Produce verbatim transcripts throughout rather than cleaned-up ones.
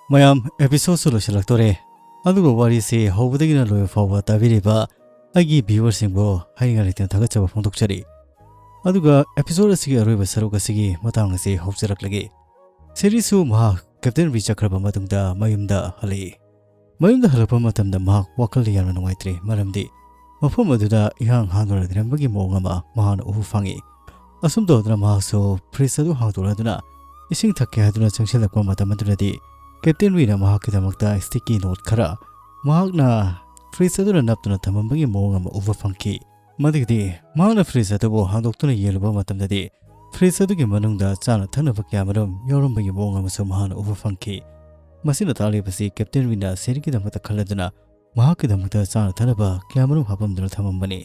ꯃꯌꯥꯝ, episodeꯁꯨ ꯂꯣꯏꯁꯤꯜꯂꯛꯇꯣꯔꯦ꯫ ꯑꯗꯨꯒ ꯋꯥꯔꯤꯁꯤ ꯍꯧꯕꯗꯒꯤꯅ ꯂꯣꯏꯕ ꯐꯥꯎꯕ ꯇꯥꯕꯤꯔꯤꯕ ꯑꯩꯒꯤ viewerꯁꯤꯡꯕꯨ ꯍꯥꯏꯅꯤꯡꯉꯥꯏ ꯂꯩꯇꯅ ꯊꯥꯒꯠꯆꯕ ꯐꯣꯡꯗꯣꯛꯆꯔꯤ꯫ ꯑꯗꯨꯒ episode ꯑꯁꯤꯒꯤ ꯑꯔꯣꯏꯕ ꯁꯔꯨꯛ ꯑꯁꯤꯒꯤ ꯃꯇꯥꯡ ꯑꯁꯤ ꯍꯧꯖꯔꯛꯂꯒꯦ꯫ ꯁꯦꯔꯤꯁꯨ ꯃꯍꯥꯛ Captain Ri ꯆꯠꯈ꯭ꯔꯕ ꯃꯇꯨꯡꯗ ꯃꯌꯨꯝꯗ ꯍꯜꯂꯛꯏ꯫ ꯃꯌꯨꯝꯗ ꯍꯜꯂꯛꯄ ꯃꯇꯝꯗ ꯃꯍꯥꯛ ꯋꯥꯈꯜꯗ ꯌꯥꯝꯅ ꯅꯨꯡꯉꯥꯏꯇ꯭ꯔꯦ, ꯃꯔꯝꯗꯤ ꯃꯐꯝ ꯑꯗꯨꯗ ꯏꯍꯥꯡ ꯍꯥꯡꯗꯨꯅ ꯂꯩꯔꯝꯕꯒꯤ ꯃꯑꯣꯡ ꯑꯃ ꯃꯍꯥꯛꯅ ꯎꯕ ꯐꯪꯉꯤ꯫ ꯑꯁꯨꯝ ꯇꯧꯗꯨꯅ ꯃꯍꯥꯛꯁꯨ fridge ꯑꯗꯨ ꯍꯥꯡꯗꯣꯛꯂꯗꯨꯅ ꯏꯁꯤꯡ ꯊꯛꯀꯦ ꯍꯥꯏꯗꯨꯅ ꯆꯪꯁꯤꯜꯂꯛꯄ ꯃꯇꯝ ꯑꯗꯨꯗꯗꯤ Captain Riꯅ ꯃꯍꯥꯛꯀꯤꯗꯃꯛꯇ sticky note ꯈꯔ ꯃꯍꯥꯛꯅ fridge ꯑꯗꯨꯗ ꯅꯞꯇꯨꯅ ꯊꯝꯃꯝꯕꯒꯤ ꯃꯑꯣꯡ ꯑꯃ ꯎꯕ ꯐꯪꯈꯤ꯫ ꯃꯗꯨꯒꯤꯗꯤ ꯃꯍꯥꯛꯅ fridge ꯑꯗꯨꯕꯨ ꯍꯥꯡꯗꯣꯛꯇꯨꯅ ꯌꯦꯡꯂꯨꯕ ꯃꯇꯝꯗꯗꯤ fridge ꯑꯗꯨꯒꯤ ꯃꯅꯨꯡꯗ ꯆꯥꯅ ꯊꯛꯅꯕ ꯀꯌꯥꯃꯔꯨꯝ ꯌꯥꯎꯔꯝꯕꯒꯤ ꯃꯑꯣꯡ ꯑꯃꯁꯨ ꯃꯍꯥꯛꯅ ꯎꯕ ꯐꯪꯈꯤ꯫ ꯃꯁꯤꯅ ꯇꯥꯛꯂꯤꯕꯁꯤ Captain Riꯅ ꯁꯦꯔꯤꯒꯤꯗꯃꯛꯇ ꯈꯜꯂꯗꯨꯅ ꯃꯍꯥꯛꯀꯤꯗꯃꯛꯇ ꯆꯥꯅ ꯊꯛꯅꯕ ꯀꯌꯥꯃꯔꯨꯝ ꯍꯥꯞꯄꯝꯗꯨꯅ ꯊꯝꯃꯝꯕꯅꯤ꯫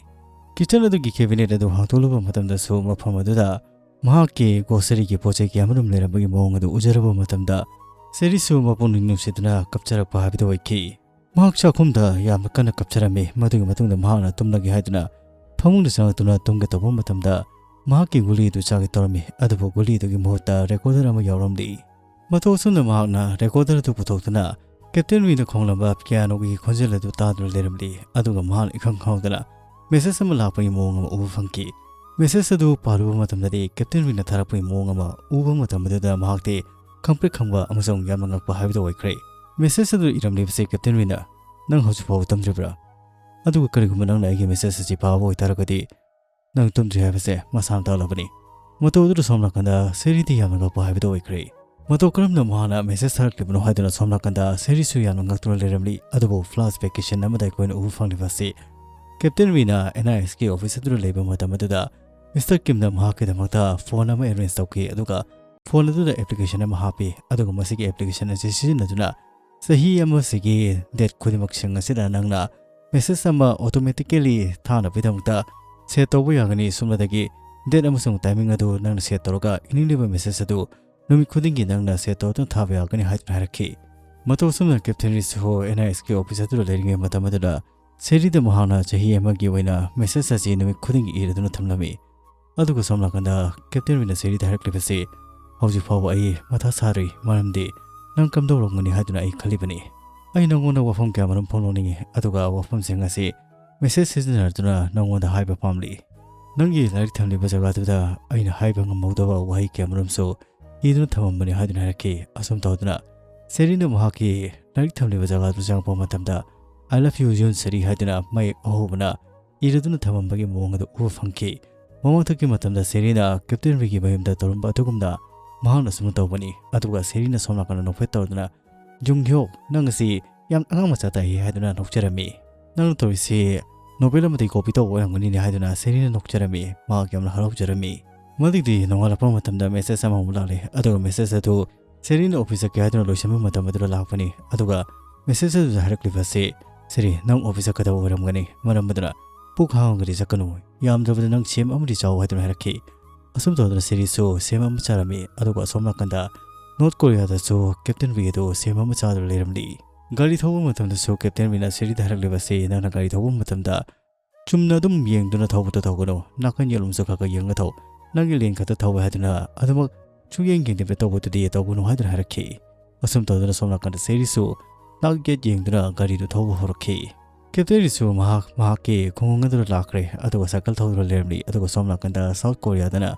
Kitchen ꯑꯗꯨꯒꯤ cabinet ꯑꯗꯨ ꯍꯥꯡꯗꯣꯛꯂꯨꯕ ꯃꯇꯝꯗꯁꯨ ꯃꯐꯝ ꯑꯗꯨꯗ ꯃꯍꯥꯛꯀꯤ groceryꯒꯤ ꯄꯣꯠ ꯆꯩ ꯀꯌꯥꯃꯔꯨꯝ ꯂꯩꯔꯝꯕꯒꯤ ꯃꯑꯣꯡ ꯑꯗꯨ ꯎꯖꯔꯕ ꯃꯇꯝꯗ ꯁꯦꯔꯤꯁꯨ ꯃꯄꯨꯛꯅꯤꯡ ꯅꯨꯡꯁꯤꯗꯨꯅ ꯀꯞꯆꯔꯛꯄ ꯍꯥꯏꯕꯗꯨ ꯑꯣꯏꯈꯤ꯫ ꯃꯍꯥꯛ ꯆꯥꯛꯈꯨꯝꯗ ꯌꯥꯝꯅ ꯀꯟꯅ ꯀꯞꯆꯔꯝꯃꯤ꯫ ꯃꯗꯨꯒꯤ ꯃꯇꯨꯡꯗ ꯃꯍꯥꯛꯅ ꯇꯨꯝꯂꯒꯦ ꯍꯥꯏꯗꯨꯅ ꯐꯃꯨꯡꯗ ꯆꯪꯂꯛꯇꯨꯅ ꯇꯨꯝꯒꯦ ꯇꯧꯕ ꯃꯇꯝꯗ ꯃꯍꯥꯛꯀꯤ ꯒꯨꯂꯤ ꯑꯗꯨ ꯆꯥꯒꯦ ꯇꯧꯔꯝꯃꯤ, ꯑꯗꯨꯕꯨ ꯒꯨꯂꯤ ꯑꯗꯨꯒꯤ ꯃꯍꯨꯠꯇ recorder ꯑꯃ ꯌꯥꯎꯔꯝꯂꯤ꯫ ꯃꯇꯧ ꯑꯁꯨꯝꯅ ꯃꯍꯥꯛꯅ recorder ꯑꯗꯨ ꯄꯨꯊꯣꯛꯇꯨꯅ Captain Riꯅ ꯈꯣꯡꯂꯝꯕ pianoꯒꯤ ꯈꯣꯟꯖꯦꯜ ꯑꯗꯨ ꯇꯥꯗꯨꯅ ꯂꯩꯔꯝꯂꯤ꯫ ꯑꯗꯨꯒ ꯃꯍꯥꯛꯅ ꯏꯈꯪ ꯈꯪꯍꯧꯗꯅ message ꯑꯃ ꯂꯥꯛꯄꯒꯤ ꯃꯑꯣꯡ ꯑꯃ ꯎꯕ ꯐꯪꯈꯤ꯫ Message ꯑꯗꯨ ꯄꯥꯔꯨꯕ ꯃꯇꯝꯗꯗꯤ Captain Riꯅ ꯊꯥꯔꯛꯄꯒꯤ ꯃꯑꯣꯡ ꯑꯃ ꯎꯕ ꯃꯇꯝ ꯑꯗꯨꯗ ꯃꯍꯥꯛꯇꯤ ꯈꯪꯄ꯭ꯔꯦꯛ ꯈꯪꯕ ꯑꯃꯁꯨꯡ ꯌꯥꯝꯅ ꯉꯛꯄ ꯍꯥꯏꯕꯗꯨ ꯑꯣꯏꯈ꯭ꯔꯦ꯫ Message ꯑꯗꯨ ꯏꯔꯝꯂꯤꯕꯁꯤ Captain Riꯅ, "ꯅꯪ ꯍꯧꯖꯤꯛ ꯐꯥꯎꯕ ꯇꯨꯝꯗ꯭ꯔꯤꯕ꯭ꯔꯥ? ꯑꯗꯨꯒ ꯀꯔꯤꯒꯨꯝꯕ ꯅꯪꯅ ꯑꯩꯒꯤ message ꯑꯁꯤ ꯄꯥꯕ ꯑꯣꯏꯇꯥꯔꯒꯗꯤ, ꯅꯪ ꯇꯨꯝꯗ꯭ꯔꯤ ꯍꯥꯏꯕꯁꯦ ꯃꯁꯥꯅ ꯇꯥꯛꯂꯕꯅꯤ꯫" ꯃꯇꯧ ꯑꯗꯨꯗ ꯁꯣꯝ ꯅꯥꯀꯟꯗ ꯁꯦꯔꯤꯗꯤ ꯌꯥꯝꯅ ꯉꯛꯄ ꯍꯥꯏꯕꯗꯨ ꯑꯣꯏꯈ꯭ꯔꯦ꯫ ꯃꯇꯧ ꯀꯔꯝꯅ ꯃꯍꯥꯛꯅ message ꯊꯥꯔꯛꯂꯤꯕꯅꯣ ꯍꯥꯏꯗꯨꯅ ꯁꯣꯝ ꯅꯥꯀꯟꯗ ꯁꯦꯔꯤꯁꯨ ꯌꯥꯝꯅ ꯉꯛꯇꯨꯅ ꯂꯩꯔꯝꯂꯤ꯫ ꯑꯗꯨꯕꯨ flashbackꯀꯤ scene ꯑꯃꯗ ꯑꯩꯈꯣꯏꯅ ꯎꯕ ꯐꯪꯂꯤꯕ ꯑꯁꯤ Captain Riꯅ NISꯀꯤ office ꯑꯗꯨꯗ ꯂꯩꯕ ꯃꯇꯝ ꯑꯗꯨꯗ Mister Kimꯅ ꯃꯍꯥꯛꯀꯤꯗꯃꯛꯇ phone ꯑꯃ arrange ꯇꯧꯈꯤ, ꯑꯗꯨꯒ phone ꯑꯗꯨꯗ application ꯑꯃ ꯍꯥꯞꯄꯤ꯫ ꯑꯗꯨꯒ ꯃꯁꯤꯒꯤ application ꯑꯁꯤ ꯁꯤꯖꯤꯟꯅꯗꯨꯅ ꯆꯍꯤ ꯑꯃꯁꯤꯒꯤ date ꯈꯨꯗꯤꯡꯃꯛꯁꯤꯡ ꯑꯁꯤꯗ ꯅꯪꯅ message ꯑꯃ automatically ꯊꯥꯅꯕꯒꯤꯗꯃꯛꯇ set ꯇꯧꯕ ꯌꯥꯒꯅꯤ꯫ ꯁꯨꯞꯅꯇꯒꯤ date ꯑꯃꯁꯨꯡ timing ꯑꯗꯨ ꯅꯪꯅ set ꯇꯧꯔꯒ ꯏꯅꯤꯡꯂꯤꯕ message ꯑꯗꯨ ꯅꯨꯃꯤꯠ ꯈꯨꯗꯤꯡꯒꯤ ꯅꯪꯅ set ꯇꯧꯗꯨꯅ ꯊꯥꯕ ꯌꯥꯒꯅꯤ ꯍꯥꯏꯗꯨꯅ ꯍꯥꯏꯔꯛꯈꯤ꯫ ꯃꯇꯧ ꯑꯁꯨꯝꯅ Captain ꯔꯤꯁꯨꯍꯣ NISꯀꯤ office ꯑꯗꯨꯗ ꯂꯩꯔꯤꯉꯩ ꯃꯇꯝ ꯑꯗꯨꯗ ꯁꯦꯔꯤꯗ ꯃꯍꯥꯛꯅ ꯆꯍꯤ ꯑꯃꯒꯤ ꯑꯣꯏꯅ message ꯑꯁꯤ ꯅꯨꯃꯤꯠ ꯈꯨꯗꯤꯡꯒꯤ ꯏꯔꯗꯨꯅ ꯊꯝꯂꯝꯃꯤ꯫ ꯑꯗꯨꯒ ꯁꯣꯝ ꯅꯥꯀꯟꯗ Captain ꯔꯤꯅ ꯁꯦꯔꯤꯗ ꯍꯥꯏꯔꯛꯂꯤꯕꯁꯤ, "ꯍꯧꯖꯤꯛ ꯐꯥꯎꯕ ꯑꯩ ꯃꯊꯥ ꯁꯥꯔꯤ, ꯃꯔꯝꯗꯤ ꯅꯪ ꯀꯝꯗꯧꯔꯝꯒꯅꯤ ꯍꯥꯏꯗꯨꯅ ꯑꯩ ꯈꯜꯂꯤꯕꯅꯤ꯫ ꯑꯩ ꯅꯪꯉꯣꯟꯗ ꯋꯥꯐꯝ ꯀꯌꯥ ꯃꯔꯨꯝ ꯐꯣꯡꯗꯣꯛꯅꯤꯡꯉꯤ, ꯑꯗꯨꯒ ꯋꯥꯐꯝꯁꯤꯡ ꯑꯁꯤ ꯃꯦꯁꯦꯖ ꯁꯤꯖꯤꯟꯅꯗꯨꯅ ꯅꯪꯉꯣꯟꯗ ꯍꯥꯏꯕ ꯄꯥꯝꯂꯤ꯫ ꯅꯪꯒꯤ ꯂꯥꯏꯔꯤꯛ ꯊꯝꯂꯤꯕ ꯖꯒꯥꯗꯨꯗ ꯑꯩꯅ ꯍꯥꯏꯕ ꯉꯝꯍꯧꯗꯕ ꯋꯥꯍꯩ ꯀꯌꯥ ꯃꯔꯨꯝꯁꯨ ꯏꯗꯨꯅ ꯊꯝꯃꯝꯕꯅꯤ ꯍꯥꯏꯗꯨꯅ ꯍꯥꯏꯔꯛꯈꯤ꯫ ꯑꯁꯨꯝ ꯇꯧꯗꯨꯅ ꯁꯦꯔꯤꯅ ꯃꯍꯥꯛꯀꯤ ꯂꯥꯏꯔꯤꯛ ꯊꯝꯂꯤꯕ ꯖꯒꯥꯗꯨ ꯆꯪꯉꯛꯄ ꯃꯇꯝꯗ "I love you, ꯌꯨꯟ ꯁꯦꯔꯤ" ꯍꯥꯏꯗꯨꯅ ꯃꯌꯦꯛ ꯑꯍꯧꯕꯅ ꯏꯔꯗꯨꯅ ꯊꯝꯃꯝꯕꯒꯤ ꯃꯑꯣꯡ ꯑꯗꯨ ꯎꯕ ꯐꯪꯈꯤ꯫ ꯃꯃꯥꯡꯊꯛꯀꯤ ꯃꯇꯝꯗ ꯁꯦꯔꯤꯅ ꯀꯦꯞꯇꯦꯟ ꯔꯤꯒꯤ ꯃꯌꯨꯝꯗ ꯇꯧꯔꯝꯕ ꯑꯗꯨꯒꯨꯝꯅ ꯃꯍꯥꯛꯅ ꯑꯁꯨꯝꯅ ꯇꯧꯕꯅꯤ꯫ ꯑꯗꯨꯒ ꯁꯦꯔꯤꯅ ꯁꯣꯝ ꯅꯥꯀꯟꯗ ꯅꯣꯛꯐꯦꯠ ꯇꯧꯗꯨꯅ "ꯖꯨꯡ ꯍ꯭ꯌꯣꯛ, ꯅꯪ ꯑꯁꯤ ꯌꯥꯝ ꯑꯉꯥꯡ ꯃꯆꯥ ꯇꯥꯏ" ꯍꯥꯏꯗꯨꯅ ꯅꯣꯛꯆꯔꯝꯃꯤ꯫ "ꯅꯪꯅ ꯇꯧꯔꯤꯁꯤ ꯅꯣꯕꯦꯜ ꯑꯃꯗꯒꯤ ꯀꯣꯄꯤ ꯇꯧꯕ ꯑꯣꯏꯔꯝꯒꯅꯤꯅꯦ" ꯍꯥꯏꯗꯨꯅ ꯁꯦꯔꯤꯅ ꯅꯣꯛꯆꯔꯝꯃꯤ꯫ ꯃꯍꯥꯛ ꯌꯥꯝꯅ ꯍꯔꯥꯎꯖꯔꯝꯃꯤ꯫ ꯃꯗꯨꯒꯤꯗꯤ ꯅꯣꯡꯉꯥꯜꯂꯛꯄ ꯃꯇꯝꯗ ꯃꯦꯁꯦꯖ ꯑꯃꯃꯨꯛ ꯂꯥꯛꯂꯦ꯫ ꯑꯗꯨꯒ ꯃꯦꯁꯦꯖ ꯑꯗꯨ ꯁꯦꯔꯤꯅ ꯑꯣꯐꯤꯁ ꯆꯠꯀꯦ ꯍꯥꯏꯗꯨꯅ ꯂꯣꯏꯁꯤꯟꯕ ꯃꯇꯝ ꯑꯗꯨꯗ ꯂꯥꯛꯄꯅꯤ꯫ ꯑꯗꯨꯒ ꯃꯦꯁꯦꯖ ꯑꯗꯨꯗ ꯍꯥꯏꯔꯛꯂꯤꯕ ꯑꯁꯤ, "ꯁꯦꯔꯤ, ꯅꯪ ꯑꯣꯐꯤꯁ ꯆꯠꯀꯗꯕ ꯑꯣꯏꯔꯝꯒꯅꯤ꯫ ꯃꯔꯝ ꯑꯗꯨꯅ ꯄꯨꯛ ꯍꯥꯡꯉꯒꯗꯤ ꯆꯠꯀꯅꯨ꯫ ꯌꯥꯝꯗ꯭ꯔꯕꯗ ꯅꯪ ꯁꯦꯝ ꯑꯃꯗꯤ ꯆꯥꯎ" ꯍꯥꯏꯗꯨꯅ ꯍꯥꯏꯔꯛꯈꯤ꯫ ꯑꯁꯨꯝ ꯇꯧꯗꯨꯅ ꯁꯦꯔꯤꯁꯨ ꯁꯦꯝ ꯑꯃ ꯆꯥꯔꯝꯃꯤ꯫ ꯑꯗꯨꯒ ꯑꯁꯣꯝ ꯅꯥꯀꯟꯗ ꯅꯣꯔꯠ ꯀꯣꯔꯤꯌꯥꯗꯁꯨ ꯀꯦꯞꯇꯦꯟ ꯔꯤ ꯑꯗꯨ ꯁꯦꯝ ꯑꯃ ꯆꯥꯗꯨꯅ ꯂꯩꯔꯝꯂꯤ꯫ ꯒꯥꯔꯤ ꯊꯧꯕ ꯃꯇꯝꯗꯁꯨ ꯀꯦꯞꯇꯦꯟ ꯔꯤꯅ ꯁꯦꯔꯤꯗ ꯍꯥꯏꯔꯛꯂꯤꯕ ꯑꯁꯤ, "ꯅꯪꯅ ꯒꯥꯔꯤ ꯊꯧꯕ ꯃꯇꯝꯗ ꯆꯨꯝꯅ ꯑꯗꯨꯝ ꯌꯦꯡꯗꯨꯅ ꯊꯧꯕꯗꯣ ꯇꯧꯒꯅꯨ, ꯅꯥꯀꯟ ꯌꯦꯠꯂꯣꯝꯁꯨ ꯈꯔ ꯈꯔ ꯌꯦꯡꯉ ꯊꯧ꯫ ꯅꯪꯒꯤ ꯂꯦꯟ ꯈꯛꯇ ꯊꯧꯋꯦ ꯍꯥꯏꯗꯨꯅ ꯑꯗꯨꯃꯛ ꯁꯨꯡꯌꯦꯡ ꯌꯦꯡꯗꯕꯤꯗ ꯇꯧꯕꯗꯨꯗꯤ ꯇꯧꯒꯅꯨ" ꯍꯥꯏꯗꯨꯅ ꯍꯥꯏꯔꯛꯈꯤ꯫ ꯑꯁꯨꯝ ꯇꯧꯗꯨꯅ ꯁꯣꯝ ꯅꯥꯀꯟꯗ ꯁꯦꯔꯤꯁꯨ ꯅꯥꯛ ꯌꯦꯠ ꯌꯦꯡꯗꯨꯅ ꯒꯥꯔꯤꯗꯨ ꯊꯧꯕ ꯍꯧꯔꯛꯈꯤ꯫ ꯀꯦꯞꯇꯦꯟ ꯔꯤꯁꯨ ꯃꯍꯥꯛ ꯃꯍꯥꯛꯀꯤ ꯈꯨꯡꯒꯪ ꯑꯗꯨꯗ ꯂꯥꯛꯈ꯭ꯔꯦ, ꯑꯗꯨꯒ ꯁꯥꯏꯀꯜ ꯊꯧꯗꯨꯅ ꯂꯩꯔꯝꯂꯤ꯫ ꯑꯗꯨꯒ ꯁꯣꯝ ꯅꯥꯀꯟꯗ ꯁꯥꯎꯠ ꯀꯣꯔꯤꯌꯥꯗꯅ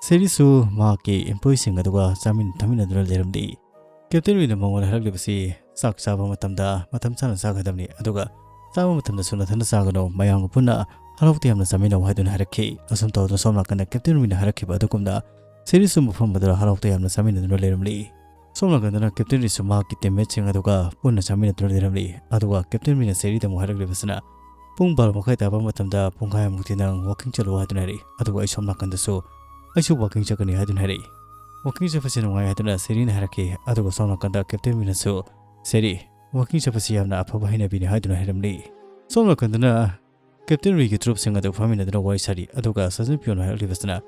ꯁꯦꯔꯤꯁꯨ ꯃꯍꯥꯛꯀꯤ employeeꯁꯤꯡ ꯑꯗꯨꯒ ꯆꯥꯃꯤꯟ ꯊꯛꯃꯤꯟꯅꯗꯨꯅ ꯂꯩꯔꯝꯂꯤ꯫ ꯀꯦꯞꯇꯦꯟ ꯔꯤꯅ ꯃꯉꯣꯟꯗ ꯍꯥꯏꯔꯛꯂꯤꯕꯁꯤ, "ꯆꯥꯛ ꯆꯥꯕ ꯃꯇꯝꯗ ꯃꯇꯝ ꯆꯥꯅ ꯆꯥꯒꯗꯕꯅꯤ, ꯑꯗꯨꯒ ꯆꯥꯕ ꯃꯇꯝꯗꯁꯨ ꯅꯊꯟꯗ ꯆꯥꯒꯅꯨ, ꯃꯌꯥꯝꯒ ꯄꯨꯟꯅ ꯍꯔꯥꯎ ꯇꯌꯥꯝꯅ ꯆꯥꯃꯤꯟꯅꯧ" ꯍꯥꯏꯗꯨꯅ ꯍꯥꯏꯔꯛꯈꯤ꯫ ꯑꯁꯨꯝ ꯇꯧꯗꯨꯅ ꯁꯣꯝ ꯅꯥꯀꯟꯗ ꯀꯦꯞꯇꯦꯟ ꯔꯤꯅ ꯍꯥꯏꯔꯛꯈꯤꯕ ꯑꯗꯨꯒꯨꯝꯅ ꯁꯦꯔꯤꯁꯨ ꯃꯐꯝ ꯑꯗꯨꯗ ꯍꯔꯥꯎ ꯇꯌꯥꯝꯅ ꯆꯥꯃꯤꯟꯅꯗꯨꯅ ꯂꯩꯔꯝꯂꯤ꯫ ꯁꯣꯝ ꯅꯥꯀꯟꯗꯅ ꯀꯦꯞꯇꯦꯟ ꯔꯤꯁꯨ ꯃꯍꯥꯛꯀꯤ teammateꯁꯤꯡ ꯑꯗꯨꯒ ꯄꯨꯟꯅ ꯆꯥꯃꯤꯟꯅꯗꯨꯅ ꯂꯩꯔꯝꯂꯤ꯫ ꯑꯗꯨꯒ ꯀꯦꯞꯇꯦꯟ ꯔꯤꯅ ꯁꯦꯔꯤꯗ ꯑꯃꯨꯛ ꯍꯥꯏꯔꯛꯂꯤꯕꯁꯤꯅ, "ꯄꯨꯡ ꯕꯥꯔꯣ ꯃꯈꯥꯏ ꯇꯥꯕ ꯃꯇꯝꯗ ꯄꯨꯡꯈꯥꯏꯃꯨꯛꯇꯤ ꯅꯪ walking ꯆꯠꯂꯨ" ꯍꯥꯏꯗꯨꯅ ꯍꯥꯏꯔꯛꯏ꯫ ꯑꯗꯨꯒ ꯑꯩ ꯁꯣꯝ ꯅꯥꯀꯟꯗꯁꯨ "ꯑꯩꯁꯨ walking ꯆꯠꯀꯅꯤ" ꯍꯥꯏꯗꯨꯅ ꯍꯥꯏꯔꯛꯏ꯫ "Walking ꯆꯠꯄꯁꯤ ꯅꯨꯡꯉꯥꯏ" ꯍꯥꯏꯗꯨꯅ ꯁꯦꯔꯤꯅ ꯍꯥꯏꯔꯛꯈꯤ꯫ ꯑꯗꯨꯒ ꯁꯣꯝ ꯅꯥꯀꯟꯗ ꯀꯦꯞꯇꯦꯟ ꯔꯤꯅꯁꯨ, "ꯁꯦꯔꯤ, walking ꯆꯠꯄꯁꯤ ꯌꯥꯝꯅ ꯑꯐꯕ ꯍꯩꯅꯕꯤꯅꯤ" ꯍꯥꯏꯗꯨꯅ ꯍꯥꯏꯔꯝꯂꯤ꯫ ꯁꯣꯝ ꯅꯥꯀꯟꯗꯅ ꯀꯦꯞꯇꯦꯟ ꯔꯤꯒꯤ troopꯁꯤꯡ ꯑꯗꯨ ꯐꯝꯃꯤꯟꯅꯗꯨꯅ ꯋꯥꯔꯤ ꯁꯥꯔꯤ꯫ ꯑꯗꯨꯒ ꯁꯖꯟ ꯄꯤꯌꯣꯟ ꯍꯥꯏꯔꯛꯂꯤꯕꯁꯤꯅ,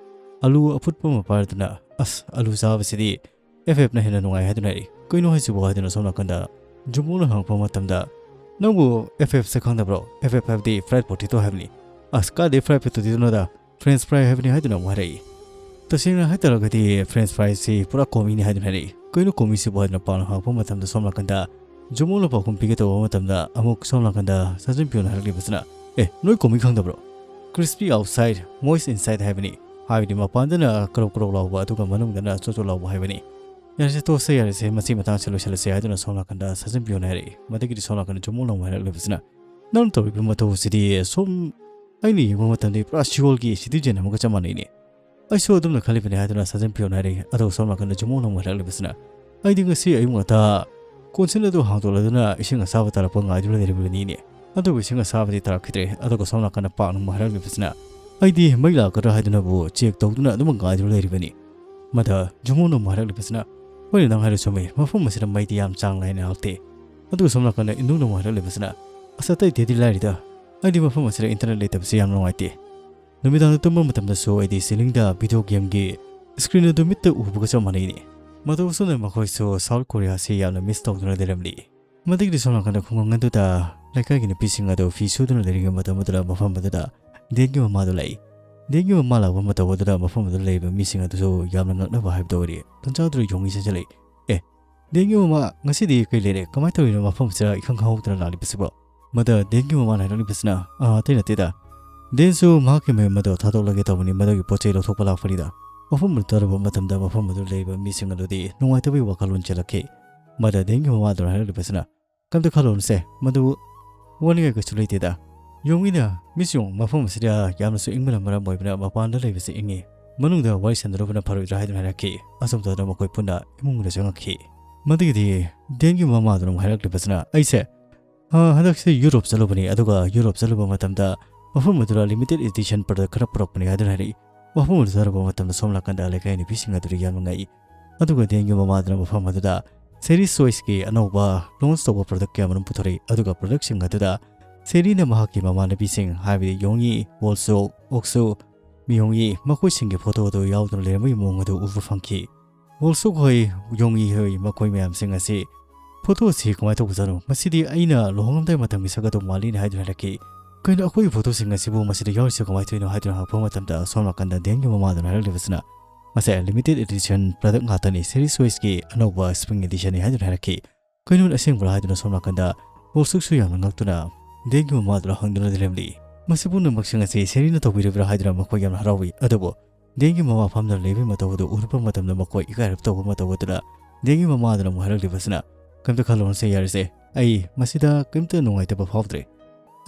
ꯑꯂꯨ ꯑꯐꯨꯠꯄ ꯑꯃ ꯄꯥꯏꯔꯗꯨꯅ, "ꯑꯁ, ꯑꯂꯨ ꯆꯥꯕꯁꯤꯗꯤ F Fꯅ ꯍꯦꯟꯅ ꯅꯨꯡꯉꯥꯏ" ꯍꯥꯏꯗꯨꯅ ꯍꯥꯏꯔꯤ꯫ "ꯀꯩꯅꯣ ꯍꯥꯏꯁꯤꯕꯣ?" ꯍꯥꯏꯗꯨꯅ ꯁꯣꯝ ꯅꯥꯀꯟꯗ ꯖꯨꯃꯣꯅ ꯍꯪꯉꯛꯄ ꯃꯇꯝꯗ, "ꯅꯪꯕꯨ F Fꯁꯦ ꯈꯪꯗꯕ꯭ꯔꯣ? F F ꯍꯥꯏꯕꯗꯤ fried potato ꯍꯥꯏꯕꯅꯤ꯫" "ꯑꯁ, ꯀꯥꯏꯗꯩ fried potatoꯅꯣꯗ, French fry ꯍꯥꯏꯕꯅꯤ" ꯍꯥꯏꯗꯨꯅ ꯑꯃꯨꯛ ꯍꯥꯏꯔꯛꯏ꯫ "ꯇꯁꯦꯡꯅ ꯍꯥꯏꯇꯥꯔꯒꯗꯤ French fries ꯁꯤ ꯄꯨꯔꯥ ꯀꯣꯃꯤꯅꯤ" ꯍꯥꯏꯗꯨꯅ ꯍꯥꯏꯔꯛꯏ꯫ "ꯀꯩꯅꯣ ꯀꯣꯃꯤꯁꯤꯕꯨ?" ꯍꯥꯏꯗꯨꯅ ꯄꯥꯎꯅ ꯍꯪꯉꯛꯄ ꯃꯇꯝꯗ ꯁꯣꯝ ꯅꯥꯀꯟꯗ ꯖꯨꯃꯣꯟꯅ ꯄꯥꯎꯈꯨꯝ ꯄꯤꯒꯦ ꯇꯧꯕ ꯃꯇꯝꯗ ꯑꯃꯨꯛ ꯁꯣꯝ ꯅꯥꯀꯟꯗ ꯁꯥꯖꯟ ꯄꯤꯌꯣꯅ ꯍꯥꯏꯔꯛꯂꯤꯕꯁꯤꯅ, "ꯑꯦ, ꯅꯣꯏ ꯀꯣꯃꯤ ꯈꯪꯗꯕ꯭ꯔꯣ? Crispy outside, moist inside ꯍꯥꯏꯕꯅꯤ꯫ ꯍꯥꯏꯕꯗꯤ ꯃꯄꯥꯟꯗꯅ ꯀꯔꯧ ꯀꯔꯧ ꯂꯥꯎꯕ ꯑꯗꯨꯒ ꯃꯅꯨꯡꯗꯅ ꯆꯣꯠ ꯆꯣꯠ ꯂꯥꯎꯕ ꯍꯥꯏꯕꯅꯤ꯫ ꯌꯥꯔꯦꯁꯦ, ꯇꯣꯛꯁꯦ, ꯌꯥꯔꯦꯁꯦ, ꯃꯁꯤ ꯃꯇꯥꯡꯁꯦ ꯂꯣꯏꯁꯤꯜꯂꯁꯦ" ꯍꯥꯏꯗꯨꯅ ꯁꯣꯝ ꯅꯥꯀꯟꯗ ꯁꯥꯖꯟ ꯄꯤꯌꯣꯅ ꯍꯥꯏꯔꯛꯏ꯫ ꯃꯗꯒꯤꯗꯤ ꯁꯣꯝ ꯅꯥꯀꯟꯗ ꯖꯨꯃꯣꯟꯅ ꯑꯃꯨꯛ ꯍꯥꯏꯔꯛꯂꯤꯕꯁꯤꯅ, "ꯅꯪꯅ ꯇꯧꯔꯤꯕ ꯃꯇꯧ ꯑꯁꯤꯗꯤ ꯁꯨꯝ ꯑꯩꯅ ꯌꯦꯡꯕ ꯃꯇꯝꯗꯗꯤ ꯄꯨꯔꯥ ꯁꯤꯑꯣꯜꯒꯤ citizen ꯑꯃꯒ ꯆꯞ ꯃꯥꯟꯅꯩꯅꯦ꯫ ꯑꯩꯁꯨ ꯑꯗꯨꯝꯅ ꯈꯜꯂꯤꯕꯅꯦ" ꯍꯥꯏꯗꯨꯅ ꯁꯥꯖꯟ ꯄꯤꯌꯣꯅ ꯍꯥꯏꯔꯛꯏ꯫ ꯑꯗꯣ ꯁꯣꯝ ꯅꯥꯀꯟꯗ ꯖꯨꯃꯣꯟꯅ ꯑꯃꯨꯛ ꯍꯥꯏꯔꯛꯂꯤꯕꯁꯤꯅ, "ꯑꯩꯗꯤ ꯉꯁꯤ ꯑꯌꯨꯛ ꯉꯟꯇꯥ ꯀꯣꯟꯁꯤꯜ ꯑꯗꯨ ꯍꯥꯡꯗꯣꯛꯂꯗꯨꯅ ꯏꯁꯤꯡ ꯑꯁꯥꯕ ꯇꯥꯔꯛꯄ ꯉꯥꯏꯗꯨꯅ ꯂꯩꯔꯤꯕꯅꯤꯅꯦ꯫ ꯑꯗꯨꯕꯨ ꯏꯁꯤꯡ ꯑꯁꯥꯕꯗꯤ ꯇꯥꯔꯛꯈꯤꯗ꯭ꯔꯦ"꯫ ꯑꯗꯨꯒ ꯁꯣꯝ ꯅꯥꯀꯟꯗ ꯄꯥꯛꯅ ꯑꯃꯨꯛ ꯍꯥꯏꯔꯛꯂꯤꯕꯁꯤꯅ, "ꯑꯩꯗꯤ ꯃꯩ ꯂꯥꯛꯀꯗ꯭ꯔꯥ ꯍꯥꯏꯗꯨꯅꯕꯨ check ꯇꯧꯗꯨꯅ ꯑꯗꯨꯃꯛ ꯉꯥꯏꯗꯨꯅ ꯂꯩꯔꯤꯕꯅꯤ"꯫ ꯃꯗ ꯖꯨꯃꯣꯟꯅ ꯑꯃꯨꯛ ꯍꯥꯏꯔꯛꯂꯤꯕꯁꯤꯅ, "ꯍꯣꯏꯅꯦ, ꯅꯪ ꯍꯥꯏꯔꯤꯁꯨ ꯆꯨꯝꯃꯤ, ꯃꯐꯝ ꯑꯁꯤꯗ ꯃꯩꯗꯤ ꯌꯥꯝ ꯆꯥꯡ ꯅꯥꯏꯅ ꯂꯥꯛꯇꯦ"꯫ ꯑꯗꯨꯒ ꯁꯣꯝ ꯅꯥꯀꯟꯗ ꯏꯟꯗꯣꯡꯅ ꯑꯃꯨꯛ ꯍꯥꯏꯔꯛꯂꯤꯕꯁꯤꯅ, "ꯑꯁ, ꯑꯇꯩ ꯑꯇꯩꯗꯤ ꯂꯥꯏꯔꯤꯗ, ꯑꯩꯗꯤ ꯃꯐꯝ ꯑꯁꯤꯗ internet ꯂꯩꯇꯕꯁꯤ ꯌꯥꯝ ꯅꯨꯡꯉꯥꯏꯇꯦ꯫ ꯅꯨꯃꯤꯗꯥꯡꯗ ꯇꯨꯝꯕ ꯃꯇꯝꯗꯁꯨ ꯑꯩꯗꯤ ceiling ꯗ video game ꯒꯤ screen ꯑꯗꯨ ꯃꯤꯠꯇ ꯎꯕꯒ ꯆꯞ ꯃꯥꯟꯅꯩꯅꯦ"꯫ ꯃꯇꯧ ꯑꯁꯨꯝꯅ ꯃꯈꯣꯏꯁꯨ South Korea ꯁꯤ ꯌꯥꯝꯅ miss ꯇꯧꯗꯨꯅ ꯂꯩꯔꯝꯂꯤ꯫ ꯃꯗꯒꯤꯗꯤ ꯁꯣꯝ ꯅꯥꯀꯟꯗ ꯈꯨꯡꯒꯪ ꯑꯗꯨꯗ ꯂꯩꯀꯥꯏꯒꯤ ꯅꯨꯄꯤꯁꯤꯡ ꯑꯗꯨ ꯐꯤ ꯁꯨꯗꯨꯅ ꯂꯩꯔꯤꯉꯩ ꯃꯇꯝ ꯑꯗꯨꯗ ꯃꯐꯝ ꯑꯗꯨꯗ ꯗꯦꯟꯒꯤ ꯃꯃꯥꯗꯨ ꯂꯥꯛꯏ꯫ ꯗꯦꯟꯒꯤ ꯃꯃꯥ ꯂꯥꯛꯄ ꯃꯇꯝ ꯑꯗꯨꯗ ꯃꯐꯝ ꯑꯗꯨꯗ ꯂꯩꯔꯤꯕ ꯃꯤꯁꯤꯡ ꯑꯗꯨꯁꯨ ꯌꯥꯝꯅ ꯉꯛꯅꯕ ꯍꯥꯏꯕꯗꯨ ꯑꯣꯏꯔꯤ꯫ ꯇꯟꯖꯥ ꯑꯗꯨꯗ ꯌꯣꯡꯉꯤ ꯆꯦꯟꯁꯤꯜꯂꯛꯏ꯫ "ꯑꯦ, ꯗꯦꯟꯒꯤ ꯃꯃꯥ, ꯉꯁꯤꯗꯤ ꯀꯩ ꯂꯩꯔꯦ? ꯀꯃꯥꯏꯅ ꯇꯧꯔꯤꯅꯣ ꯃꯐꯝꯁꯤꯗ ꯏꯈꯪ ꯈꯪꯍꯧꯗꯅ ꯂꯥꯛꯂꯤꯕꯁꯤꯕꯣ?" ꯃꯗ ꯗꯦꯟꯒꯤ ꯃꯃꯥꯅ ꯍꯥꯏꯔꯛꯂꯤꯕꯁꯤꯅ, "ꯑꯥ, ꯑꯇꯩ ꯅꯠꯇꯦꯗ, ꯗꯦꯟꯁꯨ ꯃꯍꯥꯛꯀꯤ ꯃꯌꯨꯝ ꯑꯗꯣ ꯊꯥꯗꯣꯛꯂꯒꯦ ꯇꯧꯕꯅꯤ, ꯃꯗꯨꯒꯤ ꯄꯣꯠ ꯆꯩ ꯂꯧꯊꯣꯛꯄ ꯂꯥꯛꯄꯅꯤꯗ"꯫ ꯃꯐꯝ ꯑꯗꯨ ꯇꯥꯔꯨꯕ ꯃꯇꯝꯗ ꯃꯐꯝ ꯑꯗꯨ ꯂꯩꯔꯤꯕ ꯃꯤꯁꯤꯡ ꯑꯗꯨꯗꯤ ꯅꯨꯡꯉꯥꯏꯇꯕꯒꯤ ꯋꯥꯈꯜꯂꯣꯟ ꯆꯦꯜꯂꯛꯈꯤ꯫ ꯃꯗ ꯗꯦꯟꯒꯤ ꯃꯃꯥꯗꯨꯅ ꯍꯥꯏꯔꯛꯂꯤꯕꯁꯤꯅ, "ꯀꯩꯝꯇ ꯈꯜꯂꯨꯅꯨꯁꯦ, ꯃꯗꯨ ꯋꯥꯅꯤꯡꯉꯥꯏ ꯀꯩꯁꯨ ꯂꯩꯇꯦꯗ"꯫ ꯌꯣꯡꯉꯤꯅ, "ꯃꯤꯁ ꯌꯣꯡ, ꯃꯐꯝ ꯑꯁꯤꯗ ꯌꯥꯝꯅꯁꯨ ꯏꯪꯕꯅ ꯃꯔꯝ ꯑꯣꯏꯕꯅ ꯃꯄꯥꯟꯗ ꯂꯩꯕꯁꯤ ꯏꯪꯉꯤ, ꯃꯅꯨꯡꯗ ꯋꯥꯔꯤ ꯁꯥꯟꯅꯔꯨꯕꯅ ꯐꯔꯣꯏꯗ꯭ꯔꯥ?" ꯍꯥꯏꯗꯨꯅ ꯍꯥꯏꯔꯛꯈꯤ꯫ ꯑꯁꯨꯝ ꯇꯧꯗꯅ ꯃꯈꯣꯏ ꯄꯨꯟꯅ ꯏꯃꯨꯡꯗ ꯆꯪꯉꯛꯈꯤ꯫ ꯃꯗꯨꯒꯤꯗꯤ ꯗꯦꯟꯒꯤ ꯃꯃꯥꯗꯨꯅ ꯑꯃꯨꯛ ꯍꯥꯏꯔꯛꯂꯤꯕꯁꯤꯅ, "ꯑꯩꯁꯦ, ꯑ, ꯍꯟꯗꯛꯁꯦ ꯌꯨꯔꯣꯞ ꯆꯠꯂꯨꯕꯅꯤ, ꯑꯗꯨꯒ ꯌꯨꯔꯣꯞ ꯆꯠꯂꯨꯕ ꯃꯇꯝꯗ ꯃꯐꯝ ꯑꯗꯨꯗ limited edition product ꯈꯔ ꯄꯨꯔꯛꯄꯅꯤ" ꯍꯥꯏꯗꯨꯅ ꯍꯥꯏꯔꯛꯏ꯫ ꯃꯐꯝ ꯑꯗꯨ ꯆꯠꯂꯨꯕ ꯃꯇꯝꯗ ꯁꯣꯝ ꯅꯥꯀꯟꯗ ꯂꯩꯀꯥꯏ ꯅꯨꯄꯤꯁꯤꯡ ꯑꯗꯨꯗ ꯌꯥꯝꯅ ꯉꯛꯏ꯫ ꯑꯗꯨꯒ ꯗꯦꯟꯒꯤ ꯃꯃꯥꯗꯨꯅ ꯃꯐꯝ ꯑꯗꯨꯗ Cherry Choice ꯀꯤ ꯑꯅꯧꯕ launch ꯇꯧꯕ product ꯀꯌꯥ ꯑꯃꯔꯣꯝ ꯄꯨꯊꯣꯔꯛꯏ꯫ ꯑꯗꯨꯒ product ꯁꯤꯡ ꯑꯗꯨꯗ ꯆꯦꯔꯤꯅ ꯃꯍꯥꯛꯀꯤ ꯃꯃꯥꯟꯅꯕꯤꯁꯤꯡ, ꯍꯥꯏꯕꯗꯤ ꯌꯣꯡꯉꯤ, ꯋꯣꯜꯁꯣꯛ, ꯑꯣꯛꯁꯨ, ꯃꯤꯌꯣꯡꯉꯤ, ꯃꯈꯣꯏꯁꯤꯡꯒꯤ ꯐꯣꯇꯣ ꯑꯗꯨ ꯌꯥꯎꯗꯨꯅ ꯂꯩꯔꯝꯕꯒꯤ ꯃꯑꯣꯡ ꯑꯗꯨ ꯎꯕ ꯐꯪꯈꯤ꯫ ꯋꯣꯜꯁꯣꯛ ꯍꯣꯏ, ꯌꯣꯡꯉꯤ ꯍꯣꯏ, ꯃꯈꯣꯏ ꯃꯌꯥꯝꯁꯤꯡ ꯑꯁꯤ ꯐꯣꯇꯣ ꯑꯁꯤ ꯀꯃꯥꯏꯅ ꯇꯧꯕꯖꯥꯠꯅꯣ? ꯃꯁꯤꯗꯤ ꯑꯩꯅ ꯂꯨꯍꯣꯡꯂꯝꯗꯥꯏ ꯃꯇꯝꯒꯤ ꯁꯛ ꯑꯗꯨ ꯃꯥꯜꯂꯤꯅꯦ ꯍꯥꯏꯗꯨꯅ ꯍꯥꯏꯔꯛꯈꯤ꯫ "ꯀꯩꯅꯣ, ꯑꯩꯈꯣꯏꯒꯤ ꯐꯣꯇꯣꯁꯤꯡ ꯑꯁꯤꯕꯨ ꯃꯁꯤꯗ ꯌꯥꯎꯔꯤꯁꯤ ꯀꯃꯥꯏꯅ ꯇꯧꯔꯤꯅꯣ?" ꯍꯥꯏꯗꯨꯅ ꯍꯪꯉꯛꯄ ꯃꯇꯝꯗ ꯁꯣꯝ ꯅꯥꯀꯟꯗ ꯗꯦꯟꯒꯤ ꯃꯃꯥꯗꯨꯅ ꯍꯥꯏꯔꯛꯂꯤꯕꯁꯤꯅ, "ꯃꯁꯦ limited edition product ꯉꯥꯛꯇꯅꯤ, Series Choiceꯀꯤ ꯑꯅꯧꯕ Spring Editionꯅꯤ" ꯍꯥꯏꯗꯨꯅ ꯍꯥꯏꯔꯛꯈꯤ꯫ "ꯀꯩꯅꯣ, ꯑꯁꯦꯡꯕ꯭ꯔꯥ?" ꯍꯥꯏꯗꯨꯅ ꯁꯣꯝ ꯅꯥꯀꯟꯗ ꯋꯣꯜꯁꯨꯛꯁꯨ ꯌꯥꯝꯅ ꯉꯛꯇꯨꯅ ꯗꯦꯟꯒꯤ ꯃꯃꯥꯗꯨꯅ ꯍꯪꯗꯨꯅ ꯂꯩꯔꯝꯂꯤ꯫ ꯃꯁꯤ ꯄꯨꯝꯅꯃꯛꯁꯤꯡ ꯑꯁꯤ ꯁꯦꯔꯤꯅ ꯇꯧꯕꯤꯔꯤꯕ꯭ꯔꯥ ꯍꯥꯏꯗꯨꯅ ꯃꯈꯣꯏ ꯌꯥꯝꯅ ꯍꯔꯥꯎꯏ꯫ ꯑꯗꯨꯕꯨ ꯗꯦꯟꯒꯤ ꯃꯃꯥ ꯐꯝꯗꯨꯅ ꯂꯩꯕꯒꯤ ꯃꯇꯧ ꯑꯗꯨ ꯎꯔꯨꯕ ꯃꯇꯝꯗ ꯃꯈꯣꯏ ꯏꯀꯥꯏꯔꯞ ꯇꯧꯕ ꯃꯇꯧ ꯑꯗꯨꯅ ꯗꯦꯟꯒꯤ ꯃꯃꯥꯗꯨꯅ ꯑꯃꯨꯛ ꯍꯥꯏꯔꯛꯂꯤꯕꯁꯤꯅ, "ꯀꯩꯝꯇ ꯈꯜꯂꯨꯔꯅꯨꯁꯦ, ꯌꯥꯔꯦꯁꯦ꯫ ꯑꯩ ꯃꯁꯤꯗ ꯀꯩꯝꯇ ꯅꯨꯡꯉꯥꯏꯇꯕ ꯐꯥꯎꯗ꯭ꯔꯦ꯫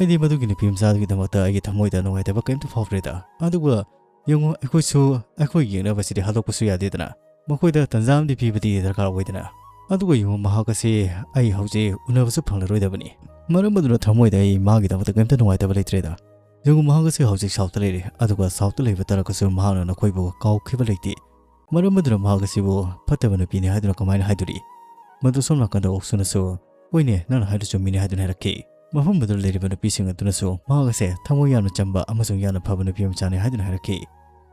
ꯑꯩꯗꯤ ꯃꯗꯨꯒꯤ ꯅꯨꯄꯤ ꯃꯆꯥꯗꯨꯒꯤꯗꯃꯛꯇ ꯑꯩꯒꯤ ꯊꯃꯣꯏꯗ ꯅꯨꯡꯉꯥꯏꯇꯕ ꯀꯩꯝꯇ ꯐꯥꯎꯗ꯭ꯔꯦꯗ꯫ ꯑꯗꯨꯒ ꯌꯦꯡꯉꯨ, ꯑꯩꯈꯣꯏꯁꯨ ꯑꯩꯈꯣꯏ ꯌꯦꯡꯅꯕꯁꯤꯗꯤ ꯍꯥꯠꯇꯣꯛꯄꯁꯨ ꯌꯥꯗꯦꯗꯅ꯫ ꯃꯈꯣꯏꯗ ꯇꯟꯖꯥ ꯑꯃꯗꯤ ꯄꯤꯕꯗꯤ ꯗꯔꯀꯥꯔ ꯑꯣꯏꯗꯅ꯫ ꯑꯗꯨꯒ ꯌꯦꯡꯉꯨ, ꯃꯍꯥꯛ ꯑꯁꯤ ꯑꯩ ꯍꯧꯖꯤꯛ ꯎꯅꯕꯁꯨ ꯐꯪꯂꯔꯣꯏꯗꯕꯅꯤ꯫ ꯃꯔꯝ ꯑꯗꯨꯅ ꯊꯃꯣꯏꯗ ꯑꯩ ꯃꯥꯒꯤꯗꯃꯛꯇ ꯀꯩꯝꯇ ꯅꯨꯡꯉꯥꯏꯇꯕ ꯂꯩꯇ꯭ꯔꯦꯗ꯫ ꯌꯦꯡꯉꯨ, ꯃꯍꯥꯛ ꯑꯁꯤ ꯍꯧꯖꯤꯛ ꯁꯥꯎꯠꯇ ꯂꯩꯔꯦ, ꯑꯗꯨꯒ ꯁꯥꯎꯠꯇ ꯂꯩꯕ ꯇꯥꯔꯒꯁꯨ ꯃꯍꯥꯛꯅ ꯅꯈꯣꯏꯕꯨ ꯀꯥꯎꯈꯤꯕ ꯂꯩꯇꯦ꯫ ꯃꯔꯝ ꯑꯗꯨꯅ ꯃꯍꯥꯛ ꯑꯁꯤꯕꯨ ꯐꯠꯇꯕ ꯅꯨꯄꯤꯅꯤ ꯍꯥꯏꯗꯨꯅ ꯀꯃꯥꯏꯅ ꯍꯥꯏꯗꯣꯔꯤ?" ꯃꯗꯨ ꯁꯣꯝ ꯅꯥꯀꯟꯗ ꯑꯣꯛꯁꯨꯅꯁꯨ, "ꯍꯣꯏꯅꯦ, ꯅꯪꯅ ꯍꯥꯏꯗꯨ ꯆꯨꯝꯃꯤꯅꯦ" ꯍꯥꯏꯗꯨꯅ ꯍꯥꯏꯔꯛꯈꯤ꯫ ꯃꯐꯝ ꯑꯗꯨꯗ ꯂꯩꯔꯤꯕ ꯅꯨꯄꯤꯁꯤꯡ ꯑꯗꯨꯅꯁꯨ ꯃꯍꯥꯛ ꯑꯁꯦ ꯊꯃꯣꯏ ꯌꯥꯝꯅ ꯆꯝꯕ ꯑꯃꯁꯨꯡ ꯌꯥꯝꯅ ꯐꯕ ꯅꯨꯄꯤ ꯃꯆꯥꯅꯤ ꯍꯥꯏꯗꯨꯅ ꯍꯥꯏꯔꯛꯈꯤ꯫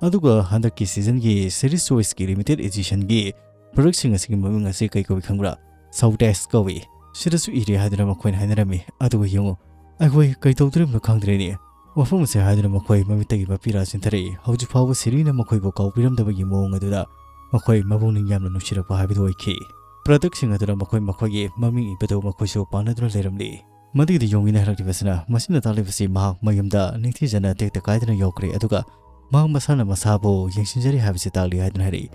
ꯑꯗꯨꯒ ꯍꯟꯗꯛꯀꯤ ꯁꯤꯖꯟꯒꯤ Series Choiceꯀꯤ limited editionꯒꯤ productꯁꯤꯡ ꯑꯁꯤꯒꯤ ꯃꯃꯤꯡ ꯑꯁꯤ ꯀꯩ ꯀꯧꯏ ꯈꯪꯕ꯭ꯔꯥ? ꯁꯥꯎꯇꯦꯁ ꯀꯧꯏ꯫ ꯁꯤꯗꯁꯨ ꯏꯔꯦ ꯍꯥꯏꯗꯨꯅ ꯃꯈꯣꯏꯅ ꯍꯥꯏꯅꯔꯝꯃꯤ꯫ ꯑꯗꯨꯒ ꯌꯦꯡꯉꯨ, ꯑꯩꯈꯣꯏ ꯀꯩ ꯇꯧꯗꯣꯔꯤꯕꯅꯣ ꯈꯪꯗ꯭ꯔꯦꯅꯦ꯫ ꯋꯥꯐꯝ ꯑꯁꯤ ꯍꯥꯏꯗꯨꯅ ꯃꯈꯣꯏ ꯃꯃꯤꯠꯇꯒꯤ ꯃꯄꯤ ꯔꯥ ꯆꯤꯟꯊꯔꯛꯏ꯫ ꯍꯧꯖꯤꯛ ꯐꯥꯎꯕ ꯁꯤꯔꯤꯅ ꯃꯈꯣꯏꯕꯨ ꯀꯥꯎꯕꯤꯔꯝꯗꯕꯒꯤ ꯃꯑꯣꯡ ꯑꯗꯨꯗ ꯃꯈꯣꯏ ꯃꯄꯨꯛꯅꯤꯡ ꯌꯥꯝꯅ ꯅꯨꯡꯁꯤꯔꯛꯄ ꯍꯥꯏꯕꯗꯨ ꯑꯣꯏꯈꯤ꯫ Productꯁꯤꯡ ꯑꯗꯨꯅ ꯃꯈꯣꯏ ꯃꯈꯣꯏꯒꯤ ꯃꯃꯤꯡ ꯏꯕꯗꯨ ꯃꯈꯣꯏꯁꯨ ꯄꯥꯅꯗꯨꯅ ꯂꯩꯔꯝꯂꯤ꯫ ꯃꯗꯨꯒꯤꯗꯤ ꯌꯣꯡꯉꯤꯅ ꯍꯥꯏꯔꯛꯂꯤꯕꯁꯤꯅ ꯃꯁꯤꯅ ꯇꯥꯛꯂꯤꯕꯁꯤ ꯃꯍꯥꯛ ꯃꯌꯨꯝꯗ ꯅꯤꯡꯊꯤꯖꯅ ꯇꯦꯛꯇ ꯀꯥꯏꯗꯅ ꯌꯧꯈ꯭ꯔꯦ, ꯑꯗꯨꯒ ꯃꯍꯥꯛ ꯃꯁꯥꯅ ꯃꯁꯥꯕꯨ ꯌꯦꯡꯁꯤꯟꯖꯔꯤ ꯍꯥꯏꯕꯁꯤ ꯇꯥꯛꯂꯤ ꯍꯥꯏꯗꯨꯅ ꯍꯥꯏꯔꯛꯏ꯫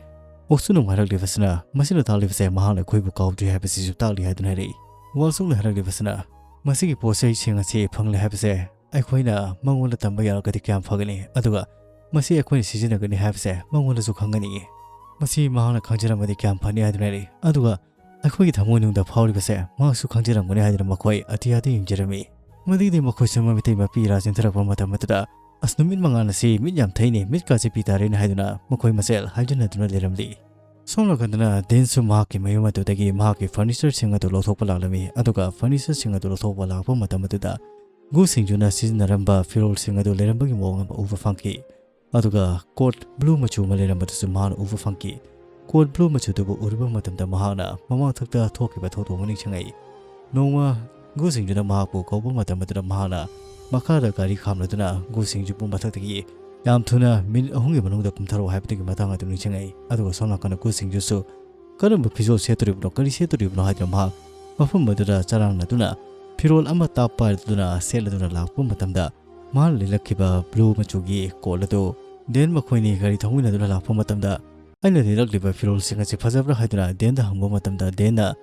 ꯑꯣꯛꯁꯨꯅ ꯑꯃꯨꯛ ꯍꯥꯏꯔꯛꯂꯤꯕꯁꯤꯅ ꯃꯁꯤꯅ ꯇꯥꯛꯂꯤꯕꯁꯦ ꯃꯍꯥꯛꯅ ꯑꯩꯈꯣꯏꯕꯨ ꯀꯥꯎꯗ꯭ꯔꯤ ꯍꯥꯏꯕꯁꯤꯁꯨ ꯇꯥꯛꯂꯤ ꯍꯥꯏꯗꯨꯅ ꯍꯥꯏꯔꯛꯏ꯫ ꯋꯥꯜꯁꯨꯛꯅ ꯍꯥꯏꯔꯛꯂꯤꯕꯁꯤꯅ ꯃꯁꯤꯒꯤ ꯄꯣꯠ ꯆꯩꯁꯤꯡ ꯑꯁꯤ ꯐꯪꯂꯦ ꯍꯥꯏꯕꯁꯦ ꯑꯩꯈꯣꯏꯅ ꯃꯉꯣꯟꯗ ꯇꯝꯕ ꯌꯥꯔꯒꯗꯤ ꯀꯌꯥꯝ ꯐꯒꯅꯤ, ꯑꯗꯨꯒ ꯃꯁꯤ ꯑꯩꯈꯣꯏꯅ ꯁꯤꯖꯤꯟꯅꯒꯅꯤ ꯍꯥꯏꯕꯁꯦ ꯃꯉꯣꯟꯗꯁꯨ ꯈꯪꯍꯟꯅꯤꯡꯏ꯫ ꯃꯁꯤ ꯃꯍꯥꯛꯅ ꯈꯪꯖꯔꯝꯃꯗꯤ ꯀꯌꯥꯝ ꯐꯅꯤ ꯍꯥꯏꯗꯨꯅ ꯍꯥꯏꯔꯛꯏ꯫ ꯑꯗꯨꯒ ꯑꯩꯈꯣꯏꯒꯤ ꯊꯃꯣꯏꯅꯨꯡꯗ ꯐꯥꯎꯔꯤꯕꯁꯦ ꯃꯍꯥꯛꯁꯨ ꯈꯪꯖꯔꯝꯒꯅꯤ ꯍꯥꯏꯗꯨꯅ ꯃꯈꯣꯏ ꯑꯇꯤꯌꯥꯗ ꯌꯦꯡꯖꯔꯝꯃꯤ꯫ ꯃꯗꯨꯒꯤꯗꯤ ꯃꯈꯣꯏꯁꯨ ꯃꯃꯤꯇꯩ ꯃꯄꯤ ꯏꯔꯥ ꯆꯦꯟꯊꯔꯛꯄ ꯃꯇꯝ ꯑꯗꯨꯗ, "ꯑꯁ, ꯅꯨꯃꯤꯠ ꯃꯉꯥꯜ ꯑꯁꯤ ꯃꯤꯠ ꯌꯥꯝ ꯊꯛꯏꯅꯦ, ꯃꯤꯠꯀꯥꯁꯦ ꯄꯤ ꯇꯥꯔꯦꯅꯦ" ꯍꯥꯏꯗꯨꯅ ꯃꯈꯣꯏ ꯃꯁꯦꯜ ꯍꯥꯏꯖꯅꯗꯨꯅ ꯂꯩꯔꯝꯂꯤ꯫ ꯁꯣꯝ ꯅꯥꯀꯟꯗꯅ ꯗꯦꯟꯁꯨ ꯃꯍꯥꯛꯀꯤ ꯃꯌꯨꯝ ꯑꯗꯨꯗꯒꯤ ꯃꯍꯥꯛꯀꯤ furnitureꯁꯤꯡ ꯑꯗꯨ ꯂꯧꯊꯣꯛꯄ ꯂꯥꯛꯂꯝꯃꯤ꯫ ꯑꯗꯨꯒ furnitureꯁꯤꯡ ꯑꯗꯨ ꯂꯧꯊꯣꯛꯄ ꯂꯥꯛꯄ ꯃꯇꯝ ꯑꯗꯨꯗ ꯒꯨ ꯁꯤꯡꯖꯨꯅ ꯁꯤꯖꯤꯟꯅꯔꯝꯕ ꯐꯤꯔꯣꯜꯁꯤꯡ ꯑꯗꯨ ꯂꯩꯔꯝꯕꯒꯤ ꯃꯑꯣꯡ ꯑꯃ ꯎꯕ ꯐꯪꯈꯤ꯫ ꯑꯗꯨꯒ ꯀꯣꯠ ꯕ꯭ꯂꯨ ꯃꯆꯨ ꯑꯃ ꯂꯩꯔꯝꯕꯗꯨꯁꯨ ꯃꯍꯥꯛꯅ ꯎꯕ ꯐꯪꯈꯤ꯫ ꯀꯣꯠ ꯕ꯭ꯂꯨ ꯃꯆꯨꯗꯨꯕꯨ ꯎꯔꯨꯕ ꯃꯇꯝꯗ ꯃꯍꯥꯛꯅ ꯃꯃꯥꯡꯊꯛꯇ ꯊꯣꯛꯈꯤꯕ ꯊꯧꯗꯣꯛ ꯑꯃ ꯅꯤꯡꯁꯤꯡꯉꯛꯏ꯫ ꯅꯣꯡꯃ ꯒꯨ ꯁꯤꯡꯖꯨꯅ ꯃꯍꯥꯛꯄꯨ ꯀꯧꯕ ꯃꯇꯝ ꯑꯗꯨꯗ ꯃꯍꯥꯛꯅ ꯃꯈꯥꯗ ꯒꯥꯔꯤ ꯈꯥꯝꯂꯗꯨꯅ ꯒꯨ ꯁꯤꯡꯖꯨꯕꯨ ꯃꯊꯛꯇꯒꯤ ꯌꯥꯝ ꯊꯨꯅ ꯃꯤꯅꯤꯠ ꯑꯍꯨꯝꯒꯤ ꯃꯅꯨꯡꯗ ꯀꯨꯝꯊꯔꯛꯑꯣ ꯍꯥꯏꯕꯗꯨꯒꯤ ꯃꯇꯥꯡ ꯑꯗꯨ ꯅꯤꯡꯁꯤꯡꯉꯛꯏ꯫ ꯑꯗꯨꯒ ꯁꯣꯝ ꯅꯥꯀꯟꯗ ꯒꯨ ꯁꯤꯡꯖꯨꯁꯨ ꯀꯔꯝꯕ ꯐꯤꯖꯣꯜ ꯁꯦꯠꯇꯣꯔꯤꯕꯅꯣ, ꯀꯔꯤ ꯁꯦꯠꯇꯣꯔꯤꯕꯅꯣ ꯍꯥꯏꯗꯨꯅ ꯃꯍꯥꯛ ꯃꯐꯝ ꯑꯗꯨꯗ ꯆꯔꯥꯡꯅꯗꯨꯅ ꯐꯤꯔꯣꯜ ꯑꯃꯠꯇ ꯄꯥꯏꯗꯨꯅ ꯁꯦꯠꯂꯗꯨꯅ ꯂꯥꯛꯄ ꯃꯇꯝꯗ, ꯃꯍꯥꯛꯅ ꯂꯤꯠꯂꯛꯈꯤꯕ ꯕ꯭ꯂꯨ ꯃꯆꯨꯒꯤ ꯀꯣꯠ ꯑꯗꯨ ꯗꯦꯟ ꯃꯈꯣꯏꯅꯤ ꯒꯥꯔꯤ ꯊꯧꯃꯤꯟꯅꯗꯨꯅ ꯂꯥꯛꯄ ꯃꯇꯝꯗ, "ꯑꯩꯅ ꯂꯤꯠꯂꯛꯂꯤꯕ ꯐꯤꯔꯣꯜꯁꯤꯡ ꯑꯁꯤ ꯐꯖꯕ꯭ꯔꯥ?" ꯍꯥꯏꯗꯨꯅ ꯗꯦꯟꯗ ꯍꯪꯕ ꯃꯇꯝꯗ, ꯗꯦꯟꯅ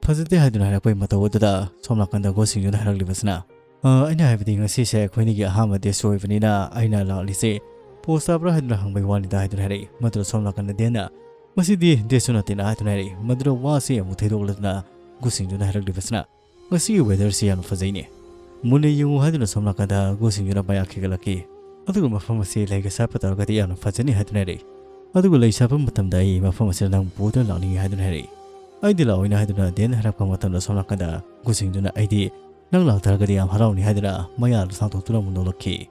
"ꯐꯖꯗꯦ" ꯍꯥꯏꯗꯨꯅ ꯍꯥꯏꯔꯛꯄꯒꯤ ꯃꯇꯧ ꯑꯗꯨꯗ ꯁꯣꯝ ꯅꯥꯀꯟꯗ ꯒꯨ ꯁꯤꯡꯖꯨꯅ ꯍꯥꯏꯔꯛꯂꯤꯕꯁꯤꯅ, "ꯑ, ꯑꯩꯅ ꯍꯥꯏꯕꯗꯤ ꯉꯁꯤꯁꯦ ꯑꯩꯈꯣꯏꯅꯤꯒꯤ ꯑꯍꯥꯟꯕ ꯗꯦꯠꯁꯨ ꯑꯣꯏꯕꯅꯤꯅ ꯑꯩꯅ ꯂꯥꯛꯂꯤꯁꯦ ꯄꯣꯁ ꯇꯥꯕ꯭ꯔꯥ ꯍꯥꯏꯗꯨꯅ ꯍꯪꯕꯒꯤ ꯋꯥꯅꯤꯗ" ꯍꯥꯏꯗꯨꯅ ꯍꯥꯏꯔꯛꯏ꯫ ꯃꯗꯨꯗ ꯁꯣꯝ ꯅꯥꯀꯟꯗ ꯗꯦꯟꯅ, "ꯃꯁꯤꯗꯤ ꯗꯦꯠꯁꯨ ꯅꯠꯇꯦꯅ" ꯍꯥꯏꯗꯨꯅ ꯍꯥꯏꯔꯛꯏ꯫ ꯃꯗꯨꯗ ꯋꯥꯁꯤ ꯑꯃꯨꯛ ꯊꯩꯗꯣꯛꯂꯗꯨꯅ ꯒꯨ ꯁꯤꯡꯖꯨꯅ ꯍꯥꯏꯔꯛꯂꯤꯕꯁꯤꯅ, "ꯉꯁꯤꯒꯤ ꯋꯦꯗꯔꯁꯤ ꯌꯥꯝꯅ ꯐꯖꯩꯅꯦ꯫ ꯃꯨꯟꯅ ꯌꯦꯡꯉꯨ" ꯍꯥꯏꯗꯨꯅ ꯁꯣꯝ ꯅꯥꯀꯟꯗ ꯒꯨ ꯁꯤꯡꯖꯨꯅ ꯃꯌꯥ ꯈꯤꯒꯠꯂꯛꯈꯤ꯫ "ꯑꯗꯨꯒ ꯃꯐꯝ ꯑꯁꯤ ꯂꯩꯒ ꯁꯥꯠꯄ ꯇꯧꯔꯒꯗꯤ ꯌꯥꯝꯅ ꯐꯖꯅꯤ" ꯍꯥꯏꯗꯨꯅ ꯍꯥꯏꯔꯛꯏ꯫ "ꯑꯗꯨꯒ ꯂꯩ ꯁꯥꯠꯄ ꯃꯇꯝꯗ ꯑꯩ ꯃꯐꯝ ꯑꯁꯤꯗ ꯅꯪꯕꯨ ꯄꯨꯗꯨꯅ ꯂꯥꯛꯅꯤꯡꯏ" ꯍꯥꯏꯗꯨꯅ ꯍꯥꯏꯔꯛꯏ꯫ "ꯑꯩꯗꯤ ꯂꯥꯛꯑꯣꯏꯅ" ꯍꯥꯏꯗꯨꯅ ꯗꯦꯟ ꯍꯥꯏꯔꯛꯄ ꯃꯇꯝꯗ ꯁꯣꯝ ꯅꯥꯀꯟꯗ ꯒꯨ ꯁꯤꯡꯖꯨꯅ, "ꯑꯩꯗꯤ ꯅꯪ ꯂꯥꯛꯇꯥꯔꯒꯗꯤ ꯌꯥꯝ ꯍꯔꯥꯎꯅꯤ" ꯍꯥꯏꯗꯨꯅ ꯃꯌꯥꯗꯨ ꯁꯥꯡꯗꯣꯛꯇꯨꯅ ꯑꯃꯨꯛ ꯅꯣꯛꯂꯛꯈꯤ꯫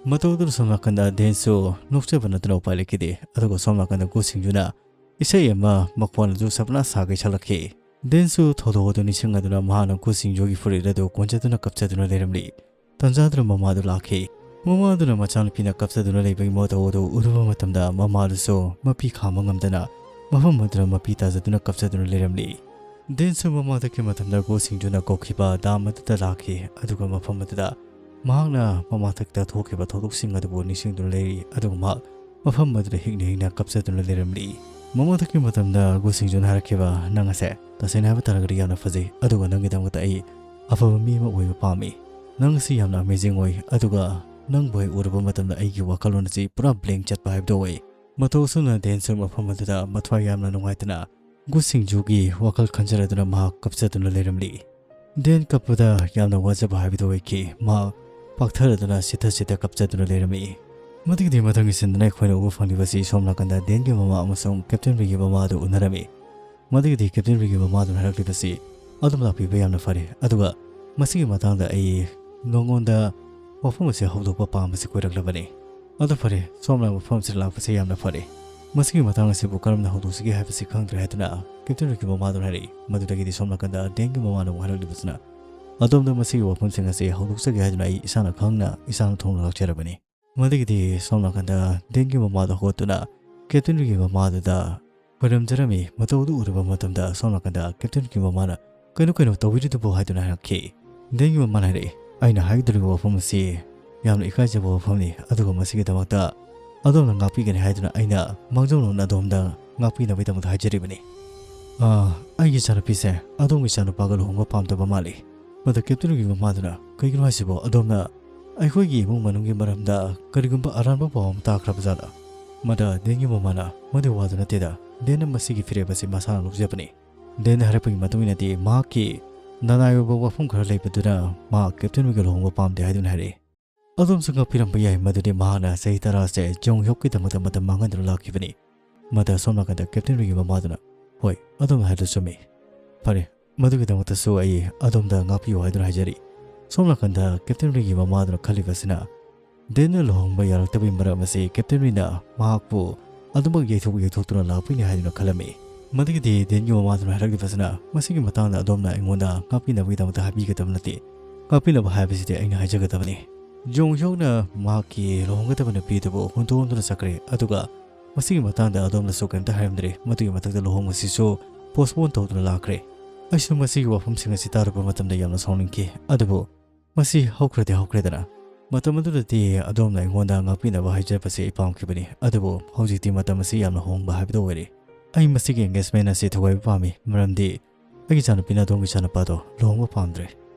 ꯃꯇꯧ ꯑꯗꯨꯅ ꯁꯣꯝ ꯅꯥꯀꯟꯗ ꯗꯦꯟꯁꯨ ꯅꯣꯛꯆꯕ ꯅꯠꯇꯅ ꯎꯄꯥꯏ ꯂꯩꯈꯤꯗꯦ꯫ ꯑꯗꯨꯒ ꯁꯣꯝ ꯅꯥꯀꯟꯗ ꯒꯨ ꯁꯤꯡꯖꯨꯅ ꯏꯁꯩ ꯑꯃ ꯃꯈꯣꯟ ꯑꯗꯨ ꯁꯞꯅꯥ ꯁꯥꯒꯩ ꯁꯛꯂꯛꯈꯤ꯫ ꯗꯦꯟꯁꯨ ꯊꯧꯗꯣꯛ ꯑꯗꯨ ꯅꯤꯡꯁꯤꯡꯂꯗꯨꯅ ꯃꯍꯥꯛꯅ ꯒꯨ ꯁꯤꯡꯖꯨꯒꯤ ꯐꯨꯔꯤꯠ ꯑꯗꯨ ꯀꯣꯟꯖꯗꯨꯅ ꯀꯞꯆꯗꯨꯅ ꯂꯩꯔꯝꯂꯤ꯫ ꯇꯟꯖꯥꯗꯨꯅ ꯃꯃꯥꯗꯨ ꯂꯥꯛꯈꯤ꯫ ꯃꯃꯥꯗꯨꯅ ꯃꯆꯥꯅꯨꯄꯤꯅ ꯀꯞꯆꯗꯨꯅ ꯂꯩꯕꯒꯤ ꯃꯇꯧ ꯑꯗꯨ ꯎꯔꯨꯕ ꯃꯇꯝꯗ ꯃꯃꯥꯗꯨꯁꯨ ꯃꯄꯤ ꯈꯥꯡꯕ ꯉꯝꯗꯅ ꯃꯐꯝ ꯑꯗꯨꯗ ꯃꯄꯤ ꯇꯥꯖꯗꯨꯅ ꯀꯞꯆꯗꯨꯅ ꯂꯩꯔꯝꯂꯤ꯫ ꯗꯦꯟꯁꯨ ꯃꯃꯥꯊꯛꯀꯤ ꯃꯇꯝꯗ ꯒꯨ ꯁꯤꯡꯖꯨꯅ ꯀꯧꯈꯤꯕ ꯗꯥꯝ ꯑꯗꯨꯗ ꯂꯥꯛꯈꯤ꯫ ꯑꯗꯨꯒ ꯃꯐꯝ ꯑꯗꯨꯗ ꯃꯍꯥꯛꯅ ꯃꯃꯥꯊꯛꯇ ꯊꯣꯛꯈꯤꯕ ꯊꯧꯗꯣꯛꯁꯤꯡ ꯑꯗꯨꯕꯨ ꯅꯤꯡꯁꯤꯡꯗꯨꯅ ꯂꯩꯔꯤ꯫ ꯑꯗꯨꯒ ꯃꯍꯥꯛ ꯃꯐꯝ ꯑꯗꯨꯗ ꯍꯤꯛꯅ ꯍꯤꯛꯅ ꯀꯞꯆꯗꯨꯅ ꯂꯩꯔꯝꯂꯤ꯫ ꯃꯃꯥꯊꯛꯀꯤ ꯃꯇꯝꯗ ꯒꯨ ꯁꯤꯡꯖꯨꯅ ꯍꯥꯏꯔꯛꯈꯤꯕ, "ꯅꯪ ꯑꯁꯦ ꯇꯁꯦꯡꯅ ꯍꯥꯏꯕ ꯇꯥꯔꯒꯗꯤ ꯌꯥꯝꯅ ꯐꯖꯩ, ꯑꯗꯨꯒ ꯅꯪꯒꯤꯗꯃꯛꯇ ꯑꯩ ꯑꯐꯕ ꯃꯤ ꯑꯃ ꯑꯣꯏꯕ ꯄꯥꯝꯃꯤ꯫ ꯅꯪ ꯑꯁꯤ ꯌꯥꯝꯅ ꯑꯃꯦꯖꯤꯡ ꯑꯣꯏ, ꯑꯗꯨꯒ ꯅꯪꯕꯨ ꯍꯦꯛ ꯎꯔꯨꯕ ꯃꯇꯝꯗ ꯑꯩꯒꯤ ꯋꯥꯈꯜꯂꯣꯟ ꯑꯁꯤ ꯄꯨꯔꯥ ꯕ꯭ꯂꯦꯡ ꯆꯠꯄ ꯍꯥꯏꯕꯗꯨ ꯑꯣꯏ"꯫ ꯃꯇꯧ ꯑꯁꯨꯝꯅ ꯗꯦꯟꯁꯨ ꯃꯐꯝ ꯑꯗꯨꯗ ꯃꯊ꯭ꯋꯥꯏ ꯌꯥꯝꯅ ꯅꯨꯡꯉꯥꯏꯇꯅ ꯒꯨ ꯁꯤꯡꯖꯨꯒꯤ ꯋꯥꯈꯜ ꯈꯟꯖꯔꯗꯨꯅ ꯃꯍꯥꯛ ꯀꯞꯆꯗꯨꯅ ꯂꯩꯔꯝꯂꯤ꯫ ꯗꯦꯟ ꯀꯞꯄꯗ ꯌꯥꯝꯅ ꯋꯥꯖꯕ ꯍꯥꯏꯕꯗꯨ ꯑꯣꯏꯈꯤ꯫ ꯃꯍꯥꯛ ꯄꯥꯛꯊꯔꯗꯨꯅ ꯁꯤꯊ ꯁꯤꯊ ꯀꯞꯆꯗꯨꯅ ꯂꯩꯔꯝꯃꯤ꯫ ꯃꯗꯨꯒꯤꯗꯤ ꯃꯊꯪꯒꯤ ꯁꯤꯟꯗꯨꯅ ꯑꯩꯈꯣꯏꯅ ꯎꯕ ꯐꯪꯂꯤꯕꯁꯤ ꯁꯣꯝ ꯅꯥꯀꯟꯗ ꯗꯦꯟꯒꯤ ꯃꯃꯥ ꯑꯃꯁꯨꯡ ꯀꯦꯞꯇꯦꯟ ꯔꯤꯒꯤ ꯃꯃꯥ ꯑꯗꯨ ꯎꯅꯔꯝꯃꯤ꯫ ꯃꯗꯨꯒꯤꯗꯤ ꯀꯦꯞꯇꯦꯟ ꯔꯤꯒꯤ ꯃꯃꯥꯗꯨꯅ ꯍꯥꯏꯔꯛꯂꯤꯕꯁꯤ, "ꯑꯗꯣꯝ ꯂꯥꯛꯄꯤꯕ ꯌꯥꯝꯅ ꯐꯔꯦ, ꯑꯗꯨꯒ ꯃꯁꯤꯒꯤ ꯃꯇꯥꯡꯗ ꯑꯩ ꯅꯉꯣꯟꯗ ꯋꯥꯐꯝ ꯑꯁꯤ ꯍꯧꯗꯣꯛꯄ ꯄꯥꯝꯕꯁꯤ ꯀꯣꯏꯔꯛꯂꯕꯅꯤ꯫ ꯑꯗꯨ ꯐꯔꯦ, ꯁꯣꯝꯅ ꯃꯐꯝ ꯑꯁꯤꯗ ꯂꯥꯛꯄꯁꯤ ꯌꯥꯝꯅ ꯐꯔꯦ꯫ ꯃꯁꯤꯒꯤ ꯃꯇꯥꯡ ꯑꯁꯤꯕꯨ ꯀꯔꯝꯅ ꯍꯧꯗꯣꯛꯁꯤꯒꯦ ꯍꯥꯏꯕꯁꯤ ꯈꯪꯗ꯭ꯔꯦ" ꯍꯥꯏꯗꯨꯅ ꯀꯦꯞꯇꯦꯟ ꯔꯤꯒꯤ ꯃꯃꯥꯗꯨꯅ ꯍꯥꯏꯔꯛꯏ꯫ ꯃꯗꯨꯗꯒꯤꯗꯤ ꯁꯣꯝ ꯅꯥꯀꯟꯗ ꯗꯦꯟꯒꯤ ꯃꯃꯥꯅ ꯑꯃꯨꯛ ꯍꯥꯏꯔꯛꯂꯤꯕꯁꯤꯅ, "ꯑꯗꯣꯝꯗ ꯃꯁꯤꯒꯤ ꯋꯥꯐꯝꯁꯤꯡ ꯑꯁꯤ ꯍꯧꯗꯣꯛꯆꯒꯦ ꯍꯥꯏꯗꯨꯅ ꯑꯩ ꯏꯁꯥꯅ ꯈꯪꯅ ꯏꯁꯥꯅ ꯊꯣꯡꯅ ꯂꯥꯛꯆꯔꯕꯅꯤ"꯫ ꯃꯗꯒꯤꯗꯤ ꯁꯣꯝ ꯅꯥꯀꯟꯗ ꯗꯦꯟꯒꯤ ꯃꯃꯥꯗꯣ ꯍꯧꯒꯠꯇꯨꯅ ꯀꯦꯞꯇꯦꯟ ꯔꯤꯒꯤ ꯃꯃꯥꯗꯨꯗ ꯈꯣꯏꯔꯝꯖꯔꯝꯃꯤ꯫ ꯃꯇꯧꯗꯨ ꯎꯔꯕ ꯃꯇꯝꯗ ꯁꯣꯝ ꯅꯥꯀꯟꯗ ꯀꯦꯞꯇꯦꯟ ꯔꯤꯒꯤ ꯃꯃꯥꯅ, "ꯀꯩꯅꯣ, ꯀꯩꯅꯣ ꯇꯧꯕꯤꯔꯤꯗꯨꯕꯨ?" ꯍꯥꯏꯗꯨꯅ ꯍꯥꯏꯔꯛꯈꯤ꯫ ꯗꯦꯟꯒꯤ ꯃꯃꯥꯅ ꯍꯥꯏꯔꯛꯏ, "ꯑꯩꯅ ꯍꯥꯏꯒꯗꯧꯔꯤꯕ ꯋꯥꯐꯝ ꯑꯁꯤ ꯌꯥꯝꯅ ꯏꯀꯥꯏꯖꯕ ꯋꯥꯐꯝꯅꯤ, ꯑꯗꯨꯒ ꯃꯁꯤꯒꯤꯗꯃꯛꯇ ꯑꯗꯣꯝꯅ ꯉꯥꯛꯄꯤꯒꯅꯤ ꯍꯥꯏꯗꯨꯅ ꯑꯩꯅ ꯃꯥꯡꯖꯧꯅꯅ ꯑꯗꯣꯝꯗ ꯉꯥꯛꯄꯤꯅꯕꯒꯤꯗꯃꯛꯇ ꯍꯥꯏꯖꯔꯤꯕꯅꯤ꯫ ꯑꯥ, ꯑꯩꯒꯤ ꯏꯆꯥꯅꯨꯄꯤꯁꯦ ꯑꯗꯣꯝꯒꯤ ꯏꯆꯥꯅꯨꯄꯥꯒ ꯂꯨꯍꯣꯡꯕ ꯄꯥꯝꯗꯕ ꯃꯥꯜꯂꯤ꯫" ꯃꯗ ꯀꯦꯞꯇꯦꯟ ꯔꯤꯒꯤ ꯃꯃꯥꯗꯨꯅ, "ꯀꯩꯒꯤꯅꯣ ꯍꯥꯏꯁꯤꯕꯣ? ꯑꯗꯣꯝꯅ ꯑꯩꯈꯣꯏꯒꯤ ꯏꯃꯨꯡ ꯃꯅꯨꯡꯒꯤ ꯃꯔꯝꯗ ꯀꯔꯤꯒꯨꯝꯕ ꯑꯔꯥꯟꯕ ꯄꯥꯎ ꯑꯃ ꯇꯥꯈ꯭ꯔꯕ ꯖꯥꯠꯂꯥ?" ꯃꯗ ꯗꯦꯟꯒꯤ ꯃꯃꯥꯅ, "ꯃꯗꯨ ꯋꯥꯗꯨ ꯅꯠꯇꯦꯗ, ꯗꯦꯟꯅ ꯃꯁꯤꯒꯤ ꯐꯤꯔꯦꯞ ꯑꯁꯤ ꯃꯁꯥꯅ ꯂꯧꯖꯕꯅꯤ꯫ ꯗꯦꯟꯅ ꯍꯥꯏꯔꯛꯄꯒꯤ ꯃꯇꯨꯡ ꯏꯟꯅꯗꯤ ꯃꯍꯥꯛꯀꯤ ꯅꯅꯥꯏ ꯑꯣꯏꯕ ꯋꯥꯐꯝ ꯈꯔ ꯂꯩꯕꯗꯨꯅ ꯃꯍꯥꯛ ꯀꯦꯞꯇꯦꯟ ꯔꯤꯒ ꯂꯨꯍꯣꯡꯕ ꯄꯥꯝꯗꯦ ꯍꯥꯏꯗꯨꯅ ꯍꯥꯏꯔꯛꯏ꯫ ꯑꯗꯣꯝꯁꯨ ꯉꯥꯛꯄꯤꯔꯝꯕ ꯌꯥꯏ, ꯃꯗꯨꯗꯤ ꯃꯍꯥꯛꯅ ꯆꯍꯤ ꯇꯔꯥꯁꯦ ꯖꯣꯡ ꯍ꯭ꯌꯣꯛꯀꯤꯗꯃꯛꯇ ꯃꯇꯝ ꯃꯥꯡꯍꯟꯗꯨꯅ ꯂꯥꯛꯈꯤꯕꯅꯤ꯫" ꯃꯗ ꯁꯣꯝ ꯅꯥꯀꯟꯗ ꯀꯦꯞꯇꯦꯟ ꯔꯤꯒꯤ ꯃꯃꯥꯗꯨꯅ, "ꯍꯣꯏ, ꯑꯗꯣꯝꯅ ꯍꯥꯏꯕꯗꯨ ꯆꯨꯝꯃꯤ꯫ ꯐꯔꯦ, ꯃꯗꯨꯒꯤꯗꯃꯛꯇꯁꯨ ꯑꯩ ꯑꯗꯣꯝꯗ ꯉꯥꯛꯄꯤꯌꯨ ꯍꯥꯏꯗꯨꯅ ꯍꯥꯏꯖꯔꯤ꯫" ꯁꯣꯝ ꯅꯥꯀꯟꯗ ꯀꯦꯞꯇꯦꯟ ꯔꯤꯒꯤ ꯃꯃꯥꯗꯨꯅ ꯈꯜꯂꯤꯕꯁꯤꯅ, ꯗꯦꯟꯅ ꯂꯨꯍꯣꯡꯕ ꯌꯥꯔꯛꯇꯕꯒꯤ ꯃꯔꯝ ꯑꯁꯤ ꯀꯦꯞꯇꯦꯟ ꯔꯤꯅ ꯃꯍꯥꯛꯄꯨ ꯑꯗꯨꯃꯛ ꯌꯩꯊꯣꯛ ꯌꯩꯊꯣꯛꯇꯨꯅ ꯂꯥꯛꯄꯒꯤꯅꯤ ꯍꯥꯏꯗꯨꯅ ꯈꯜꯂꯝꯃꯤ꯫ ꯃꯗꯒꯤꯗꯤ ꯗꯦꯟꯒꯤ ꯃꯃꯥꯗꯨꯅ ꯍꯥꯏꯔꯛꯂꯤꯕꯁꯤꯅ, "ꯃꯁꯤꯒꯤ ꯃꯇꯥꯡꯗ ꯑꯗꯣꯝꯅ ꯑꯩꯉꯣꯟꯗ ꯉꯥꯛꯄꯤꯅꯕꯒꯤꯗꯃꯛꯇ ꯍꯥꯏꯕꯤꯒꯗꯕ ꯅꯠꯇꯦ꯫ ꯉꯥꯛꯄꯤꯅꯕ ꯍꯥꯏꯕꯁꯤꯗꯤ ꯑꯩꯅ ꯍꯥꯏꯖꯒꯗꯕꯅꯤ꯫" ꯖꯣꯡ ꯍ꯭ꯌꯣꯛꯅ ꯃꯍꯥꯛꯀꯤ ꯂꯨꯍꯣꯡꯒꯗꯕ ꯅꯨꯄꯤ ꯑꯗꯨꯕꯨ ꯍꯨꯟꯗꯣꯛꯂꯝꯗꯨꯅ ꯆꯠꯈ꯭ꯔꯦ꯫ ꯑꯗꯨꯒ ꯃꯁꯤꯒꯤ ꯃꯇꯥꯡꯗ ꯑꯗꯣꯝꯅꯁꯨ ꯀꯔꯤꯝꯇ ꯍꯥꯏꯔꯝꯗ꯭ꯔꯦ꯫ ꯃꯗꯨꯒꯤ ꯃꯊꯛꯇ ꯂꯨꯍꯣꯡꯕꯁꯤꯁꯨ postpone ꯇꯧꯗꯨꯅ ꯂꯥꯛꯈ꯭ꯔꯦ꯫ ꯑꯩꯁꯨ ꯃꯁꯤꯒꯤ ꯋꯥꯐꯝꯁꯤꯡ ꯑꯁꯤ ꯇꯥꯔꯨꯕ ꯃꯇꯝꯗ ꯌꯥꯝꯅ ꯁꯥꯎꯅꯤꯡꯈꯤ꯫ ꯑꯗꯨꯕꯨ ꯃꯁꯤ ꯍꯧꯈ꯭ꯔꯗꯤ ꯍꯧꯈ꯭ꯔꯦꯗꯅ꯫ ꯃꯇꯝ ꯑꯗꯨꯗꯗꯤ ꯑꯗꯣꯝꯅ ꯑꯩꯉꯣꯟꯗ ꯉꯥꯛꯄꯤꯅꯕ ꯍꯥꯏꯖꯕꯁꯤ ꯑꯩ ꯄꯥꯝꯈꯤꯕꯅꯤ꯫ ꯑꯗꯨꯕꯨ ꯍꯧꯖꯤꯛꯇꯤ ꯃꯇꯝ ꯑꯁꯤ ꯌꯥꯝꯅ ꯍꯣꯡꯕ ꯍꯥꯏꯕꯗꯨ ꯑꯣꯏꯔꯦ꯫ ꯑꯩ ꯃꯁꯤꯒꯤ engagement ꯑꯁꯤ ꯊꯨꯒꯥꯏꯕ ꯄꯥꯝꯃꯤ, ꯃꯔꯝꯗꯤ ꯑꯩꯒꯤ ꯏꯆꯥꯅꯨꯄꯤꯅ ꯑꯗꯣꯝꯒꯤ ꯏꯆꯥꯅꯨꯄꯥꯗꯣ ꯂꯨꯍꯣꯡꯕ ꯄꯥꯝꯗ꯭ꯔꯦ꯫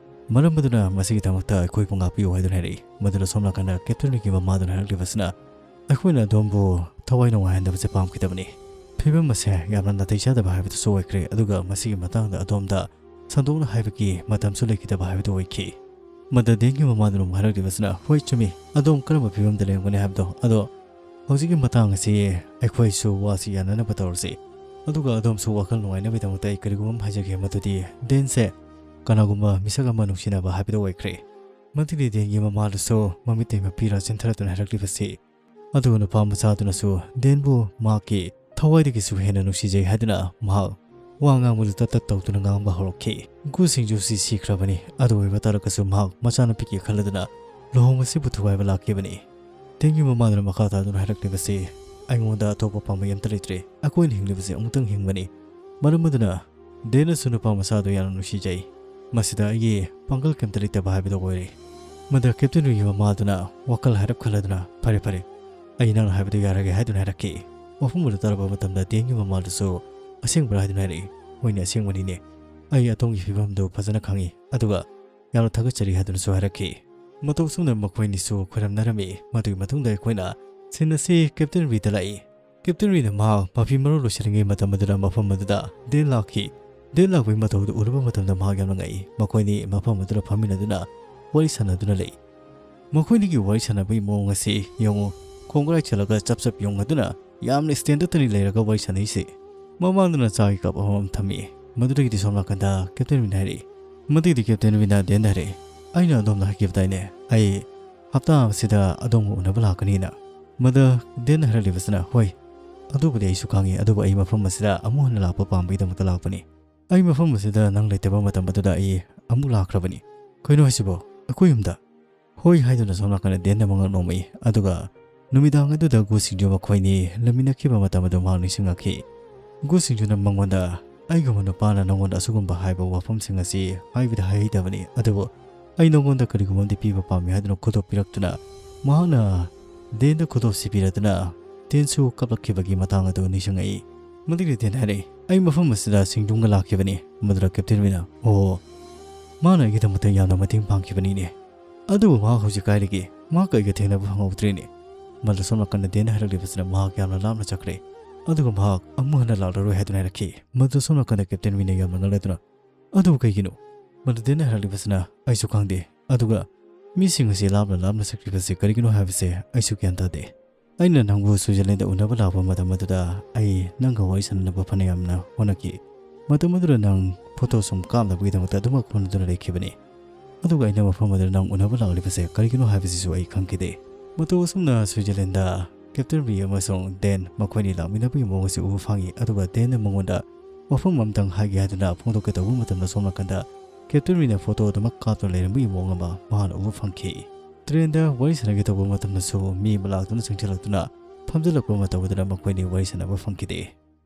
ꯃꯔꯝ ꯑꯗꯨꯅ ꯃꯁꯤꯒꯤꯗꯃꯛꯇ ꯑꯩꯈꯣꯏꯕꯨ ꯉꯥꯛꯄꯤꯌꯨ ꯍꯥꯏꯗꯨꯅ ꯍꯥꯏꯔꯛꯏ꯫ ꯃꯗꯨꯗ ꯁꯣꯝ ꯅꯥꯀꯟꯗ ꯀꯦꯞꯇꯦꯟ ꯔꯤꯒꯤ ꯃꯃꯥꯗꯨꯅ ꯍꯥꯏꯔꯛꯂꯤꯕꯁꯤꯅ, "ꯑꯩꯈꯣꯏꯅ ꯑꯗꯣꯝꯕꯨ ꯊꯋꯥꯏ ꯅꯨꯡꯉꯥꯏꯍꯟꯗꯕꯁꯦ ꯄꯥꯝꯈꯤꯗꯕꯅꯤ꯫ ꯐꯤꯕꯝ ꯑꯁꯦ ꯌꯥꯝꯅ ꯅꯥꯇꯩ ꯆꯥꯗꯕ ꯍꯥꯏꯕꯗꯨꯁꯨ ꯑꯣꯏꯈ꯭ꯔꯦ, ꯑꯗꯨꯒ ꯃꯁꯤꯒꯤ ꯃꯇꯥꯡꯗ ꯑꯗꯣꯝꯗ ꯁꯟꯗꯣꯛꯅ ꯍꯥꯏꯕꯒꯤ ꯃꯇꯝꯁꯨ ꯂꯩꯈꯤꯗꯕ ꯍꯥꯏꯕꯗꯨ ꯑꯣꯏꯈꯤ꯫" ꯃꯗ ꯗꯦꯟꯒꯤ ꯃꯃꯥꯗꯨꯅ ꯑꯃꯨꯛ ꯍꯥꯏꯔꯛꯂꯤꯕꯁꯤꯅ, "ꯍꯣꯏ, ꯆꯨꯝꯃꯤ, ꯑꯗꯣꯝ ꯀꯔꯝꯕ ꯐꯤꯕꯝꯗ ꯂꯩꯔꯝꯒꯅꯤ ꯍꯥꯏꯕꯗꯣ꯫ ꯑꯗꯣ ꯍꯧꯖꯤꯛꯀꯤ ꯃꯇꯥꯡ ꯑꯁꯤ ꯑꯩꯈꯣꯏꯁꯨ ꯋꯥꯁꯤ ꯌꯥꯅꯅꯕ ꯇꯧꯔꯁꯤ꯫ ꯑꯗꯨꯒ ꯑꯗꯣꯝꯁꯨ ꯋꯥꯈꯜ ꯅꯨꯡꯉꯥꯏꯅꯕꯒꯤꯗꯃꯛꯇ ꯑꯩ ꯀꯔꯤꯒꯨꯝꯕ ꯑꯃ ꯍꯥꯏꯖꯒꯦ, ꯃꯗꯨꯗꯤ ꯗꯦꯟꯁꯦ ꯀꯅꯥꯒꯨꯝꯕ ꯃꯤꯁꯛ ꯑꯃ ꯅꯨꯡꯁꯤꯅꯕ ꯍꯥꯏꯕꯗꯨ ꯑꯣꯏꯈ꯭ꯔꯦ꯫" ꯃꯗꯨꯗꯤ ꯗꯦꯟꯒꯤ ꯃꯃꯥꯗꯨꯁꯨ ꯃꯃꯤꯠꯇꯩ ꯃꯄꯤꯔꯥ ꯆꯤꯟꯊꯔꯗꯨꯅ ꯍꯥꯏꯔꯛꯂꯤꯕꯁꯤ꯫ ꯑꯗꯨꯒ ꯅꯨꯄꯥ ꯃꯆꯥꯗꯨꯅꯁꯨ ꯗꯦꯟꯕꯨ ꯃꯍꯥꯛꯀꯤ ꯊꯋꯥꯏꯗꯒꯤꯁꯨ ꯍꯦꯟꯅ ꯅꯨꯡꯁꯤꯖꯩ ꯍꯥꯏꯗꯨꯅ ꯃꯍꯥꯛ ꯋꯥ ꯉꯥꯡꯕꯗꯨ ꯇꯠ ꯇꯠ ꯇꯧꯗꯨꯅ ꯉꯥꯡꯕ ꯍꯧꯔꯛꯈꯤ꯫ ꯒꯨ ꯁꯤꯡꯖꯨꯁꯤ ꯁꯤꯈ꯭ꯔꯕꯅꯤ꯫ ꯑꯗꯨ ꯑꯣꯏꯕ ꯇꯥꯔꯒꯁꯨ ꯃꯍꯥꯛ ꯃꯆꯥꯅꯨꯄꯤꯒꯤ ꯈꯜꯂꯗꯨꯅ ꯂꯨꯍꯣꯡꯕꯁꯤꯕꯨ ꯊꯨꯒꯥꯏꯕ ꯂꯥꯛꯈꯤꯕꯅꯤ꯫ ꯗꯦꯟꯒꯤ ꯃꯃꯥꯗꯨꯅ ꯃꯈꯥ ꯇꯥꯗꯨꯅ ꯍꯥꯏꯔꯛꯂꯤꯕꯁꯤ, "ꯑꯩꯉꯣꯟꯗ ꯑꯇꯣꯞꯄ ꯄꯥꯝꯕꯩ ꯑꯝꯇ ꯂꯩꯇ꯭ꯔꯦ꯫ ꯑꯩꯈꯣꯏꯅ ꯍꯤꯡꯂꯤꯕꯁꯤ ꯑꯃꯨꯛꯇꯪ ꯍꯤꯡꯕꯅꯤ꯫ ꯃꯔꯝ ꯑꯗꯨꯅ ꯗꯦꯟꯅꯁꯨ ꯅꯨꯄꯥ ꯃꯆꯥꯗꯨ ꯌꯥꯝꯅ ꯅꯨꯡꯁꯤꯖꯩ꯫ ꯃꯁꯤꯗ ꯑꯩꯒꯤ ꯄꯥꯡꯒꯜ ꯀꯩꯝꯇ ꯂꯩꯇꯕ ꯍꯥꯏꯕꯗꯨ ꯑꯣꯏꯔꯦ"꯫ ꯃꯗꯨ ꯀꯦꯞꯇꯦꯟ ꯔꯤꯒꯤ ꯃꯃꯥꯗꯨꯅ ꯋꯥꯈꯜ ꯍꯥꯏꯔꯞ ꯈꯜꯂꯗꯨꯅ, "ꯐꯔꯦ, ꯐꯔꯦ, ꯑꯩ ꯅꯪꯅ ꯍꯥꯏꯕꯗꯨ ꯌꯥꯔꯒꯦ" ꯍꯥꯏꯗꯨꯅ ꯍꯥꯏꯔꯛꯈꯤ꯫ ꯋꯥꯐꯝ ꯑꯗꯨ ꯇꯥꯔꯕ ꯃꯇꯝꯗ ꯗꯦꯟꯒꯤ ꯃꯃꯥꯗꯨꯁꯨ "ꯑꯁꯦꯡꯕ꯭ꯔꯥ?" ꯍꯥꯏꯗꯨꯅ ꯍꯥꯏꯔꯛꯏ꯫ "ꯍꯣꯏꯅꯦ, ꯑꯁꯦꯡꯕꯅꯤꯅꯦ꯫ ꯑꯩ ꯑꯗꯣꯝꯒꯤ ꯐꯤꯕꯝꯗꯨ ꯐꯖꯅ ꯈꯪꯏ, ꯑꯗꯨꯒ ꯌꯥꯝꯅ ꯊꯥꯒꯠꯆꯔꯤ" ꯍꯥꯏꯗꯨꯅꯁꯨ ꯍꯥꯏꯔꯛꯈꯤ꯫ ꯃꯇꯧ ꯑꯁꯨꯝꯅ ꯃꯈꯣꯏ ꯑꯅꯤꯁꯨ ꯈꯣꯏꯔꯝꯅꯔꯝꯃꯤ꯫ ꯃꯗꯨꯒꯤ ꯃꯇꯨꯡꯗ ꯑꯩꯈꯣꯏꯅ ꯁꯤꯟ ꯑꯁꯤ ꯀꯦꯞꯇꯦꯟ ꯔꯤꯗ ꯂꯥꯛꯏ꯫ ꯀꯦꯞꯇꯦꯟ ꯔꯤꯅ ꯃꯍꯥꯛ ꯃꯐꯤ ꯃꯔꯣꯜ ꯂꯣꯏꯁꯤꯜꯂꯤꯉꯩ ꯃꯇꯝ ꯑꯗꯨꯗ ꯃꯐꯝ ꯑꯗꯨꯗ ꯗꯦꯟ ꯂꯥꯛꯈꯤ꯫ ꯗꯦꯟ ꯂꯥꯛꯄꯒꯤ ꯃꯇꯧꯗꯨ ꯎꯔꯨꯕ ꯃꯇꯝꯗ ꯃꯍꯥꯛ ꯌꯥꯝꯅ ꯉꯛꯏ꯫ ꯃꯈꯣꯏꯅꯤ ꯃꯐꯝ ꯑꯗꯨꯗ ꯐꯝꯃꯤꯟꯅꯗꯨꯅ ꯋꯥꯔꯤ ꯁꯥꯟꯅꯗꯨꯅ ꯂꯩ꯫ ꯃꯈꯣꯏꯅꯤꯒꯤ ꯋꯥꯔꯤ ꯁꯥꯟꯅꯕꯒꯤ ꯃꯑꯣꯡ ꯑꯁꯤ ꯌꯦꯡꯉꯨ꯫ ꯈꯣꯡꯒ꯭ꯔꯥꯏ ꯆꯠꯂꯒ ꯆꯞ ꯆꯞ ꯌꯨꯡꯉꯗꯨꯅ ꯌꯥꯝꯅ ꯁ꯭ꯇꯦꯟꯗꯔꯗꯇꯅꯤ ꯂꯩꯔꯒ ꯋꯥꯔꯤ ꯁꯥꯟꯅꯩꯁꯦ꯫ ꯃꯃꯥꯡꯗꯅ ꯆꯥꯒꯤ ꯀꯞ ꯑꯃꯃꯝ ꯊꯝꯃꯤ꯫ ꯃꯗꯨꯗꯒꯤꯗꯤ ꯁꯣꯝ ꯅꯥꯀꯟꯗ ꯀꯦꯞꯇꯦꯟ ꯔꯤꯅ ꯍꯥꯏꯔꯛꯏ꯫ ꯃꯗꯨꯒꯤꯗꯤ ꯀꯦꯞꯇꯦꯟ ꯔꯤꯅ ꯗꯦꯟꯗ ꯍꯥꯏꯔꯛꯏ, "ꯑꯩꯅ ꯑꯗꯣꯝꯗ ꯍꯥꯏꯈꯤꯕꯗꯥꯏꯅꯦ, ꯑꯩ ꯍꯞꯇꯥ ꯑꯁꯤꯗ ꯑꯗꯣꯝꯒ ꯎꯅꯕ ꯂꯥꯛꯀꯅꯤꯅ"꯫ ꯃꯗꯨ ꯗꯦꯟꯅ ꯍꯥꯏꯔꯛꯂꯤꯕꯁꯤꯅ, "ꯍꯣꯏ, ꯑꯗꯨꯕꯨꯗꯤ ꯑꯩꯁꯨ ꯈꯪꯉꯤ, ꯑꯗꯨꯕꯨ ꯑꯩ ꯃꯐꯝ ꯑꯁꯤꯗ ꯑꯃꯨꯛ ꯍꯟꯅ ꯂꯥꯛꯄ ꯄꯥꯝꯕꯒꯤꯗꯃꯛꯇ ꯂꯥꯛꯄꯅꯤ꯫ ꯑꯩ ꯃꯐꯝ ꯑꯁꯤꯗ ꯅꯪ ꯂꯩꯇꯕ ꯃꯇꯝ ꯑꯗꯨꯗ ꯑꯩ ꯑꯃꯨꯛ ꯂꯥꯛꯈ꯭ꯔꯕꯅꯤ"꯫ "ꯀꯩꯅꯣ ꯍꯥꯏꯁꯤꯕꯣ? ꯑꯩꯈꯣꯏ ꯌꯨꯝꯗ?" "ꯍꯣꯏ" ꯍꯥꯏꯗꯨꯅ ꯁꯣꯝ ꯅꯥꯀꯟꯗ ꯗꯦꯟꯅ ꯃꯉꯛ ꯅꯣꯝꯃꯛꯏ꯫ ꯑꯗꯨꯒ ꯅꯨꯃꯤꯗꯥꯡ ꯑꯗꯨꯗ ꯒꯨ ꯁꯤꯡꯖꯨ ꯃꯈꯣꯏꯅꯤ ꯂꯩꯃꯤꯟꯅꯈꯤꯕ ꯃꯇꯝ ꯑꯗꯨ ꯃꯍꯥꯛ ꯅꯤꯡꯁꯤꯡꯂꯛꯈꯤ꯫ ꯒꯨ ꯁꯤꯡꯖꯨꯅ ꯃꯉꯣꯟꯗ, "ꯑꯩꯒꯨꯝꯕ ꯅꯨꯄꯥꯅ ꯅꯉꯣꯟꯗ ꯑꯁꯤꯒꯨꯝꯕ ꯍꯥꯏꯕ ꯋꯥꯐꯝꯁꯤꯡ ꯑꯁꯤ ꯍꯥꯏꯕꯗꯤ ꯍꯥꯏꯍꯩꯗꯕꯅꯤ, ꯑꯗꯨꯕꯨ ꯑꯩ ꯅꯉꯣꯟꯗ ꯀꯔꯤꯒꯨꯝꯕ ꯑꯃꯗꯤ ꯄꯤꯕ ꯄꯥꯝꯃꯤ" ꯍꯥꯏꯗꯨꯅ ꯈꯨꯗꯣꯞ ꯄꯤꯔꯛꯇꯨꯅ ꯃꯍꯥꯛꯅ ꯗꯦꯟꯗ ꯈꯨꯗꯣꯞꯁꯤ ꯄꯤꯔꯗꯨꯅ ꯗꯦꯟꯁꯨ ꯀꯞꯂꯛꯈꯤꯕꯒꯤ ꯃꯇꯥꯡ ꯑꯗꯨ ꯅꯤꯡꯁꯤꯡꯂꯛꯏ꯫ ꯃꯗꯨꯒꯤ ꯗꯦꯟ ꯍꯥꯏꯔꯛꯏ, "ꯑꯩ ꯃꯐꯝ ꯑꯁꯤꯗ ꯁꯤꯡꯗꯨꯝꯒ ꯂꯥꯛꯈꯤꯕꯅꯤ"꯫ ꯃꯗꯨꯗ ꯀꯦꯞꯇꯦꯟ ꯔꯤꯅ, "ꯑꯣ, ꯃꯥꯅ ꯑꯩꯒꯤꯗꯃꯛꯇ ꯌꯥꯝꯅ ꯃꯇꯦꯡ ꯄꯥꯡꯈꯤꯕꯅꯤꯅꯦ꯫ ꯑꯗꯨꯕꯨ ꯃꯍꯥꯛ ꯍꯧꯖꯤꯛ ꯀꯥꯏꯗꯒꯤ? ꯃꯍꯥꯛꯀ ꯑꯩꯒ ꯊꯦꯡꯅꯕ ꯐꯪꯍꯧꯗ꯭ꯔꯦꯅꯦ"꯫ ꯃꯗꯨ ꯁꯣꯝ ꯅꯥꯀꯟꯗ ꯗꯦꯟꯅ ꯍꯥꯏꯔꯛꯂꯤꯕꯁꯤꯅ ꯃꯍꯥꯛ ꯌꯥꯝꯅ ꯂꯥꯞꯅ ꯆꯠꯈ꯭ꯔꯦ꯫ ꯑꯗꯨꯒ ꯃꯍꯥꯛ ꯑꯃꯨꯛ ꯍꯟꯅ ꯂꯥꯛꯂꯔꯣꯏ ꯍꯥꯏꯗꯨꯅ ꯍꯥꯏꯔꯛꯈꯤ꯫ ꯃꯗꯨ ꯁꯣꯝ ꯅꯥꯀꯟꯗ ꯀꯦꯞꯇꯦꯟ ꯔꯤꯅ ꯌꯥꯝꯅ ꯉꯛꯂꯗꯨꯅ, "ꯑꯗꯨꯕꯨ ꯀꯩꯒꯤꯅꯣ?" ꯃꯗꯨ ꯗꯦꯟꯅ ꯍꯥꯏꯔꯛꯂꯤꯕꯁꯤꯅ, "ꯑꯩꯁꯨ ꯈꯪꯗꯦ꯫ ꯑꯗꯨꯒ ꯃꯤꯁꯤꯡ ꯑꯁꯤ ꯂꯥꯞꯅ ꯂꯥꯞꯅ ꯆꯠꯈ꯭ꯔꯤꯕꯁꯤ ꯀꯔꯤꯒꯤꯅꯣ ꯍꯥꯏꯕꯁꯦ ꯑꯩꯁꯨ ꯒ꯭ꯌꯥꯟ ꯇꯥꯗꯦ꯫ ꯑꯩꯅ ꯅꯪꯕꯨ ꯁ꯭ꯋꯤꯖꯔꯂꯦꯟꯗ ꯎꯅꯕ ꯂꯥꯛꯄ ꯃꯇꯝ ꯑꯗꯨꯗ ꯑꯩ ꯅꯪꯒ ꯋꯥꯔꯤ ꯁꯥꯟꯅꯅꯕ ꯐꯅ ꯌꯥꯝꯅ ꯍꯣꯠꯅꯈꯤ꯫ ꯃꯇꯝ ꯑꯗꯨꯗ ꯅꯪ ꯐꯣꯇꯣ ꯁꯨꯝ ꯀꯥꯞꯅꯕꯒꯤꯗꯃꯛꯇ ꯑꯗꯨꯃꯛ ꯍꯣꯠꯅꯗꯨꯅ ꯂꯩꯈꯤꯕꯅꯤ꯫ ꯑꯗꯨꯒ ꯑꯩꯅ ꯃꯐꯝ ꯑꯗꯨꯗ ꯅꯪ ꯎꯅꯕ ꯂꯥꯛꯂꯤꯕꯁꯦ ꯀꯔꯤꯒꯤꯅꯣ ꯍꯥꯏꯕꯁꯤꯁꯨ ꯑꯩ ꯈꯪꯈꯤꯗꯦ"꯫ ꯃꯇꯧ ꯑꯁꯨꯝꯅ ꯁ꯭ꯋꯤꯖꯔꯂꯦꯟꯗ ꯀꯦꯞꯇꯦꯟ ꯔꯤ ꯑꯃꯁꯨꯡ ꯗꯦꯟ ꯃꯈꯣꯏꯅꯤ ꯂꯥꯛꯃꯤꯟꯅꯕꯒꯤ ꯃꯑꯣꯡ ꯑꯁꯤ ꯎꯕ ꯐꯪꯉꯤ꯫ ꯑꯗꯨꯒ ꯗꯦꯟꯅ ꯃꯉꯣꯟꯗ ꯋꯥꯐꯝ ꯑꯃꯇꯪ ꯍꯥꯏꯒꯦ ꯍꯥꯏꯗꯨꯅ ꯐꯣꯡꯗꯣꯛꯀꯦ ꯇꯧꯕ ꯃꯇꯝꯗ ꯁꯣꯝ ꯅꯥꯀꯟꯗ ꯀꯦꯞꯇꯦꯟ ꯔꯤꯅ ꯐꯣꯇꯣ ꯑꯗꯨꯃꯛ ꯀꯥꯞꯇꯨꯅ ꯂꯩꯔꯝꯕꯒꯤ ꯃꯑꯣꯡ ꯑꯃ ꯃꯍꯥꯛꯅ ꯎꯕ ꯐꯪꯈꯤ꯫ ꯇ꯭ꯔꯦꯟꯗ ꯋꯥꯔꯤ ꯁꯥꯟꯅꯒꯦ ꯇꯧꯕ ꯃꯇꯝꯗꯁꯨ ꯃꯤ ꯑꯃ ꯂꯥꯛꯇꯨꯅ ꯆꯪꯁꯤꯜꯂꯛꯇꯨꯅ ꯐꯝꯖꯤꯜꯂꯛꯄ ꯑꯃ ꯇꯧꯗꯨꯅ ꯃꯈꯣꯏꯅꯤ ꯋꯥꯔꯤ ꯁꯥꯟꯅꯕ ꯐꯪꯈꯤꯗꯦ꯫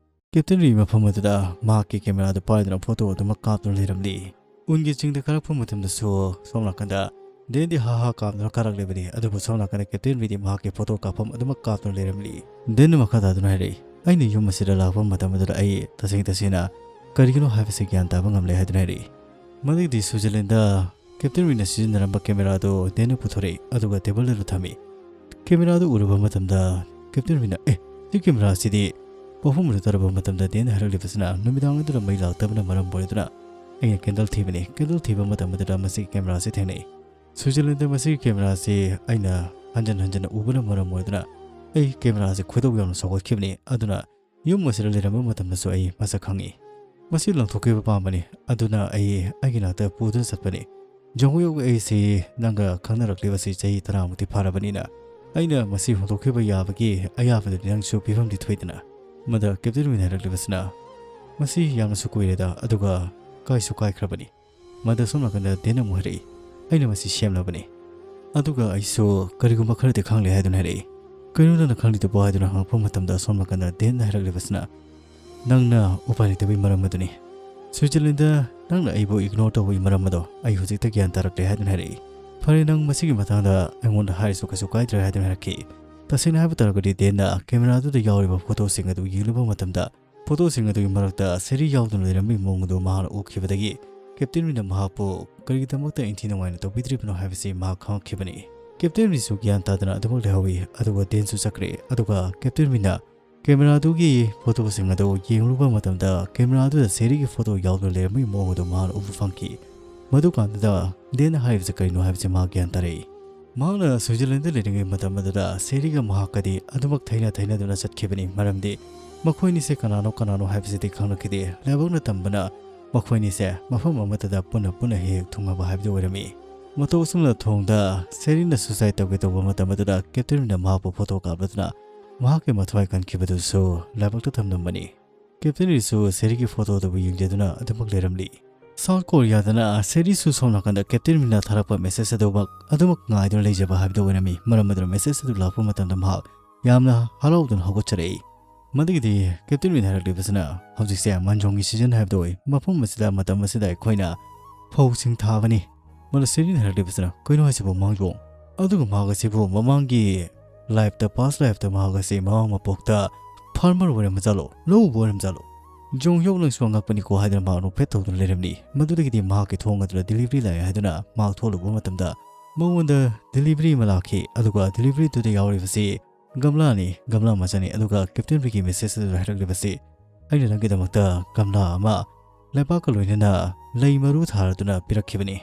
ꯀꯦꯞꯇꯦꯟ ꯔꯤ ꯃꯐꯝ ꯑꯗꯨꯗ ꯃꯍꯥꯛꯀꯤ ꯀꯦꯃꯦꯔꯥꯗꯨ ꯄꯥꯏꯗꯨꯅ ꯐꯣꯇꯣ ꯑꯗꯨꯃꯛ ꯀꯥꯞꯇꯨꯅ ꯂꯩꯔꯝꯂꯤ꯫ ꯎꯟꯒꯤ ꯆꯤꯡꯗ ꯀꯥꯔꯛꯄ ꯃꯇꯝꯗꯁꯨ ꯁꯣꯝ ꯅꯥꯀꯟꯗ ꯗꯦꯟꯗꯤ ꯍꯥ ꯍꯥ ꯀꯥꯝꯗꯨꯅ ꯀꯥꯔꯛꯂꯤꯕꯅꯤ, ꯑꯗꯨꯕꯨ ꯁꯣꯝ ꯅꯥꯀꯟꯗ ꯀꯦꯞꯇꯦꯟ ꯔꯤꯗꯤ ꯃꯍꯥꯛꯀꯤ ꯐꯣꯇꯣ ꯀꯥꯞꯐꯝ ꯑꯗꯨꯃꯛ ꯀꯥꯞꯇꯨꯅ ꯂꯩꯔꯝꯂꯤ꯫ ꯗꯦꯟꯅ ꯃꯈꯥ ꯇꯥꯗꯨꯅ ꯍꯥꯏꯔꯛꯏ, "ꯑꯩꯅ ꯌꯨꯝ ꯑꯁꯤꯗ ꯂꯥꯛꯄ ꯃꯇꯝ ꯑꯗꯨꯗ ꯑꯩ ꯇꯁꯦꯡ ꯇꯁꯦꯡꯅ ꯀꯔꯤꯒꯤꯅꯣ ꯍꯥꯏꯕꯁꯤ ꯒ꯭ꯌꯥꯟ ꯇꯥꯕ ꯉꯝꯂꯦ" ꯍꯥꯏꯗꯨꯅ ꯍꯥꯏꯔꯛꯏ꯫ ꯃꯗꯨꯗꯤ ꯁ꯭ꯋꯤꯖꯔꯂꯦꯟꯗ ꯀꯦꯞꯇꯦꯟ ꯔꯤꯅ ꯁꯤꯖꯤꯟꯅꯔꯝꯕ ꯀꯦꯃꯦꯔꯥꯗꯨ ꯗꯦꯟꯅ ꯄꯨꯊꯣꯔꯛꯏ, ꯑꯗꯨꯒ ꯇꯦꯕꯜ ꯑꯗꯨ ꯊꯝꯃꯤ꯫ ꯀꯦꯃꯦꯔꯥꯗꯨ ꯎꯔꯕ ꯃꯇꯝꯗ ꯀꯦꯞꯇꯦꯟ ꯔꯤꯅ, "ꯑꯦ, ꯁꯤ ꯀꯦꯃꯦꯔꯥꯁꯤꯗꯤ" ꯃꯐꯝ ꯑꯗꯨ ꯇꯥꯔꯕ ꯃꯇꯝꯗ ꯗꯦꯟꯅ ꯍꯥꯏꯔꯛꯂꯤꯕꯁꯤꯅ ꯅꯨꯃꯤꯗꯥꯡ ꯑꯗꯨꯗ ꯃꯩ ꯂꯥꯛꯇꯕꯅ ꯃꯔꯝ ꯑꯣꯏꯗꯨꯅ ꯑꯩꯅ ꯀꯦꯟꯗꯜ ꯊꯤꯕꯅꯤ꯫ ꯀꯦꯟꯗꯜ ꯊꯤꯕ ꯃꯇꯝ ꯑꯗꯨꯗ ꯃꯁꯤꯒꯤ ꯀꯦꯃꯦꯔꯥꯁꯤ ꯊꯦꯡꯅꯩ꯫ ꯁ꯭ꯋꯤꯖꯔꯂꯦꯟꯗ ꯃꯁꯤꯒꯤ ꯀꯦꯃꯦꯔꯥꯁꯤ ꯑꯩꯅ ꯍꯟꯖꯟ ꯍꯟꯖꯟꯅ ꯎꯕꯅ ꯃꯔꯝ ꯑꯣꯏꯗꯨꯅ ꯑꯩ ꯀꯦꯃꯦꯔꯥꯁꯤ ꯈꯣꯏꯗꯧ ꯌꯥꯝꯅ ꯁꯥꯎꯒꯠꯈꯤꯕꯅꯤ꯫ ꯑꯗꯨꯅ ꯌꯨꯝ ꯑꯁꯤꯗ ꯂꯩꯔꯝꯕ ꯃꯇꯝꯗꯁꯨ ꯑꯩ ꯃꯁꯛ ꯈꯪꯉꯤ꯫ ꯃꯁꯤ ꯂꯪꯊꯣꯛꯈꯤꯕ ꯄꯥꯝꯕꯅꯤ꯫ ꯑꯗꯨꯅ ꯑꯩ ꯑꯩꯒꯤ ꯅꯥꯛꯇ ꯄꯨꯗꯨꯅ ꯆꯠꯄꯅꯤ꯫ ꯖꯣꯡ ꯍꯨꯌꯣꯛ ꯑꯩꯁꯤ ꯅꯪꯒ ꯈꯪꯅꯔꯛꯂꯤꯕꯁꯤ ꯆꯍꯤ ꯇꯔꯥꯃꯨꯛꯇꯤ ꯐꯥꯔꯕꯅꯤꯅ ꯑꯩꯅ ꯃꯁꯤ ꯍꯣꯡꯗꯣꯛꯈꯤꯕ ꯌꯥꯕꯒꯤ ꯑꯌꯥꯕꯗꯨꯗꯤ ꯅꯪꯁꯨ ꯄꯤꯐꯝꯗꯤ ꯊꯣꯛꯏꯗꯅ꯫ ꯃꯗ ꯀꯦꯞꯇꯦꯟ ꯋꯤꯟ ꯍꯥꯏꯔꯛꯂꯤꯕꯁꯤꯅ, "ꯃꯁꯤ ꯌꯥꯝꯅꯁꯨ ꯀꯨꯏꯔꯦꯗ, ꯑꯗꯨꯒ ꯀꯥꯏꯁꯨ ꯀꯥꯏꯈ꯭ꯔꯕꯅꯤ꯫" ꯃꯗ ꯁꯣꯝ ꯅꯥꯀꯟꯗ ꯗꯦꯟ ꯑꯃꯨꯛ ꯍꯥꯏꯔꯛꯏ, "ꯑꯩꯅ ꯃꯁꯤ ꯁꯦꯝꯂꯕꯅꯤ꯫ ꯑꯗꯨꯒ ꯑꯩꯁꯨ ꯀꯔꯤꯒꯨꯝꯕ ꯈꯔꯗꯤ ꯈꯪꯂꯦ" ꯍꯥꯏꯗꯨꯅ ꯍꯥꯏꯔꯛꯏ꯫ "ꯀꯩꯅꯣ ꯅꯪꯅ ꯈꯪꯂꯤꯗꯨꯕꯣ?" ꯍꯥꯏꯗꯨꯅ ꯍꯪꯉꯛꯄ ꯃꯇꯝꯗ ꯁꯣꯝ ꯅꯥꯀꯟꯗ ꯗꯦꯟꯅ ꯍꯥꯏꯔꯛꯂꯤꯕꯁꯤꯅ, "ꯅꯪꯅ ꯎꯄꯥꯏ ꯂꯩꯇꯕꯒꯤ ꯃꯔꯝ ꯑꯗꯨꯅꯤ꯫ ꯁ꯭ꯋꯤꯖꯔꯂꯦꯟꯗ ꯅꯪꯅ ꯑꯩꯕꯨ ꯏꯒꯅꯣꯔ ꯇꯧꯕꯒꯤ ꯃꯔꯝ ꯑꯗꯣ ꯑꯩ ꯍꯧꯖꯤꯛꯇ ꯒ꯭ꯌꯥꯟ ꯇꯥꯔꯛꯂꯦ" ꯍꯥꯏꯗꯨꯅ ꯍꯥꯏꯔꯛꯏ꯫ "ꯐꯔꯦ, ꯅꯪ ꯃꯁꯤꯒꯤ ꯃꯇꯥꯡꯗ ꯑꯩꯉꯣꯟꯗ ꯍꯥꯏꯔꯁꯨ ꯀꯩꯁꯨ ꯀꯥꯏꯗ꯭ꯔꯦ" ꯍꯥꯏꯗꯨꯅ ꯍꯥꯏꯔꯛꯈꯤ꯫ ꯇꯁꯦꯡꯅ ꯍꯥꯏꯕ ꯇꯥꯔꯒꯗꯤ ꯗꯦꯟꯅ ꯀꯦꯃꯦꯔꯥꯗꯨꯗ ꯌꯥꯎꯔꯤꯕ ꯐꯣꯇꯣꯁꯤꯡ ꯑꯗꯨ ꯌꯦꯡꯂꯨꯕ ꯃꯇꯝꯗ ꯐꯣꯇꯣꯁꯤꯡ ꯑꯗꯨꯒꯤ ꯃꯔꯛꯇ ꯁꯦꯔꯤ ꯌꯥꯎꯗꯨꯅ ꯂꯩꯔꯝꯕꯒꯤ ꯃꯑꯣꯡ ꯑꯗꯨ ꯃꯍꯥꯛꯅ ꯎꯈꯤꯕꯗꯒꯤ ꯀꯦꯞꯇꯦꯟ ꯋꯤꯟꯅ ꯃꯍꯥꯛꯄꯨ ꯀꯔꯤꯒꯤꯗꯃꯛꯇ ꯏꯟꯊꯤ ꯅꯨꯡꯉꯥꯏꯅ ꯇꯧꯕꯤꯗ꯭ꯔꯤꯕꯅꯣ ꯍꯥꯏꯕꯁꯤ ꯃꯍꯥꯛ ꯈꯪꯂꯛꯈꯤꯕꯅꯤ꯫ ꯀꯦꯞꯇꯦꯟ ꯋꯤꯟꯁꯨ ꯒ꯭ꯌꯥꯟ ꯇꯥꯗꯅ ꯑꯗꯨꯃꯛ ꯂꯩꯍꯧꯏ꯫ ꯑꯗꯨꯒ ꯗꯦꯟꯁꯨ ꯆꯠꯈ꯭ꯔꯦ꯫ ꯑꯗꯨꯒ ꯀꯦꯞꯇꯦꯟ ꯋꯤꯟꯅ ꯀꯦꯃꯦꯔꯥꯗꯨꯒꯤ ꯐꯣꯇꯣꯁꯤꯡ ꯑꯗꯨ ꯌꯦꯡꯂꯨꯕ ꯃꯇꯝꯗ ꯀꯦꯃꯦꯔꯥꯗꯨꯗ ꯁꯦꯔꯤꯒꯤ ꯐꯣꯇꯣ ꯌꯥꯎꯗꯨꯅ ꯂꯩꯔꯝꯕꯒꯤ ꯃꯑꯣꯡ ꯑꯗꯨ ꯃꯍꯥꯛꯅ ꯎꯕ ꯐꯪꯈꯤ꯫ ꯃꯗꯨꯀꯥꯟꯗꯨꯗ ꯗꯦꯟꯅ ꯍꯥꯏꯔꯤꯕꯁꯤ ꯀꯔꯤꯅꯣ ꯍꯥꯏꯕꯁꯤ ꯃꯍꯥꯛ ꯒ꯭ꯌꯥꯟ ꯇꯥꯔꯛꯏ꯫ ꯃꯍꯥꯛꯅ ꯁ꯭ꯋꯤꯖꯔꯂꯦꯟꯗ ꯂꯩꯔꯤꯉꯩ ꯃꯇꯝ ꯑꯗꯨꯗ ꯁꯦꯔꯤꯒ ꯃꯍꯥꯛꯀꯗꯤ ꯑꯗꯨꯃꯛ ꯊꯩꯅ ꯊꯩꯅꯗꯨꯅ ꯆꯠꯈꯤꯕꯅꯤ, ꯃꯔꯝꯗꯤ ꯃꯈꯣꯏꯅꯤꯁꯦ ꯀꯅꯥꯅꯣ ꯀꯅꯥꯅꯣ ꯍꯥꯏꯕꯁꯤꯗꯤ ꯈꯪꯂꯛꯈꯤꯗꯦ꯫ ꯂꯥꯏꯕꯛꯅ ꯇꯝꯕꯅ ꯃꯈꯣꯏꯅꯤꯁꯦ ꯃꯐꯝ ꯑꯃꯠꯇꯗ ꯄꯨꯟꯅ ꯄꯨꯟꯅ ꯍꯦꯛ ꯍꯦꯛ ꯊꯨꯡꯅꯕ ꯍꯥꯏꯕꯗꯨ ꯑꯣꯏꯔꯝꯃꯤ꯫ ꯃꯇꯧ ꯑꯁꯨꯝꯅ ꯊꯣꯡꯗ ꯁꯦꯔꯤꯅ ꯁꯨꯁꯥꯏꯗ ꯇꯧꯒꯦ ꯇꯧꯕ ꯃꯇꯝ ꯑꯗꯨꯗ ꯀꯦꯞꯇꯦꯟꯅ ꯃꯍꯥꯛꯄꯨ ꯐꯣꯇꯣ ꯀꯥꯞꯂꯗꯨꯅ ꯃꯍꯥꯛꯀꯤ ꯃꯊ꯭ꯋꯥꯏ ꯀꯟꯈꯤꯕꯗꯨꯁꯨ ꯂꯥꯏꯕꯛꯇ ꯇꯝꯂꯝꯕꯅꯤ꯫ ꯀꯦꯞꯇꯦꯟ ꯔꯤꯁꯨ ꯁꯦꯔꯤꯒꯤ ꯐꯣꯇꯣꯗꯨꯕꯨ ꯌꯦꯡꯖꯗꯨꯅ ꯑꯗꯨꯃꯛ ꯂꯩꯔꯝꯂꯤ꯫ ꯁꯥꯎꯠ ꯀꯣꯔꯤꯌꯥꯗꯅ ꯁꯦꯔꯤꯁꯨ ꯁꯣꯝ ꯅꯥꯀꯟꯗ ꯀꯦꯞꯇꯦꯟ ꯃꯤꯅ ꯊꯥꯔꯛꯄ ꯃꯦꯁꯦꯖ ꯑꯗꯨꯃꯛ ꯑꯗꯨꯃꯛ ꯉꯥꯏꯗꯨꯅ ꯂꯩꯖꯕ ꯍꯥꯏꯕꯗꯨ ꯑꯣꯏꯔꯝꯃꯤ꯫ ꯃꯔꯝ ꯑꯗꯨꯅ ꯃꯦꯁꯦꯖ ꯑꯗꯨ ꯂꯥꯛꯄ ꯃꯇꯝꯗ ꯃꯍꯥꯛ ꯌꯥꯝꯅ ꯍꯔꯥꯎꯗꯨꯅ ꯍꯧꯒꯠꯆꯔꯛꯏ꯫ ꯃꯗꯨꯒꯤꯗꯤ ꯀꯦꯞꯇꯦꯟ ꯃꯤꯅ ꯍꯥꯏꯔꯛꯂꯤꯕꯁꯤꯅ, "ꯍꯧꯖꯤꯛꯁꯦ ꯃꯥꯟꯖꯣꯡꯒꯤ ꯁꯤꯖꯟ ꯍꯥꯏꯕꯗꯨ ꯑꯣꯏ꯫ ꯃꯐꯝ ꯑꯁꯤꯗ ꯃꯇꯝ ꯑꯁꯤꯗ ꯑꯩꯈꯣꯏꯅ ꯐꯧꯁꯤꯡ ꯊꯥꯕꯅꯤ꯫" ꯃꯗꯨ ꯁꯦꯔꯤꯅ ꯍꯥꯏꯔꯛꯂꯤꯕꯁꯤꯅ, "ꯀꯩꯅꯣ ꯍꯥꯏꯁꯤꯕꯨ ꯃꯥꯡꯖꯣꯡ?" ꯑꯗꯨꯒ ꯃꯍꯥꯛ ꯑꯁꯤꯕꯨ ꯃꯃꯥꯡꯒꯤ ꯂꯥꯏꯐꯇ, ꯄꯥꯁ ꯂꯥꯏꯐꯇ ꯃꯍꯥꯛ ꯑꯁꯤ ꯃꯃꯥ ꯃꯄꯣꯛꯇ ꯐꯥꯔꯃꯔ ꯑꯣꯏꯔꯝꯕꯖꯥꯠꯂꯣ, ꯂꯧ ꯎꯕ ꯑꯣꯏꯔꯝꯖꯥꯠꯂꯣ? ꯖꯣꯡ ꯍ꯭ꯌꯣꯛ ꯅꯪꯁꯨ ꯑꯉꯛꯄꯅꯤꯀꯣ ꯍꯥꯏꯗꯨꯅ ꯃꯍꯥꯛ ꯅꯣꯛꯐꯦꯠ ꯇꯧꯗꯨꯅ ꯂꯩꯔꯝꯂꯤ꯫ ꯃꯗꯨꯗꯒꯤꯗꯤ ꯃꯍꯥꯛꯀꯤ ꯊꯣꯡ ꯑꯗꯨꯗ ꯗꯤꯂꯤꯚꯔꯤ ꯂꯥꯛꯑꯦ ꯍꯥꯏꯗꯨꯅ ꯃꯍꯥꯛ ꯊꯣꯛꯂꯨꯕ ꯃꯇꯝꯗ ꯃꯉꯣꯟꯗ ꯗꯤꯂꯤꯚꯔꯤ ꯑꯃ ꯂꯥꯛꯈꯤ꯫ ꯑꯗꯨꯒ ꯗꯤꯂꯤꯚꯔꯤꯗꯨꯗ ꯌꯥꯎꯔꯤꯕꯁꯤ ꯒꯝꯂꯥꯅꯤ, ꯒꯝꯂꯥ ꯃꯆꯥꯅꯤ꯫ ꯑꯗꯨꯒ ꯀꯦꯞꯇꯦꯟ ꯕꯤꯒꯤ ꯃꯦꯁꯦꯖ ꯑꯗꯨꯗ ꯍꯥꯏꯔꯛꯂꯤꯕꯁꯤ, "ꯑꯩꯅ ꯅꯪꯒꯤꯗꯃꯛꯇ ꯒꯝꯂꯥ ꯑꯃ ꯂꯩꯕꯥꯛꯀ ꯂꯣꯏꯅꯅ ꯂꯩ ꯃꯔꯨ ꯊꯥꯔꯗꯨꯅ ꯄꯤꯔꯛꯈꯤꯕꯅꯤ꯫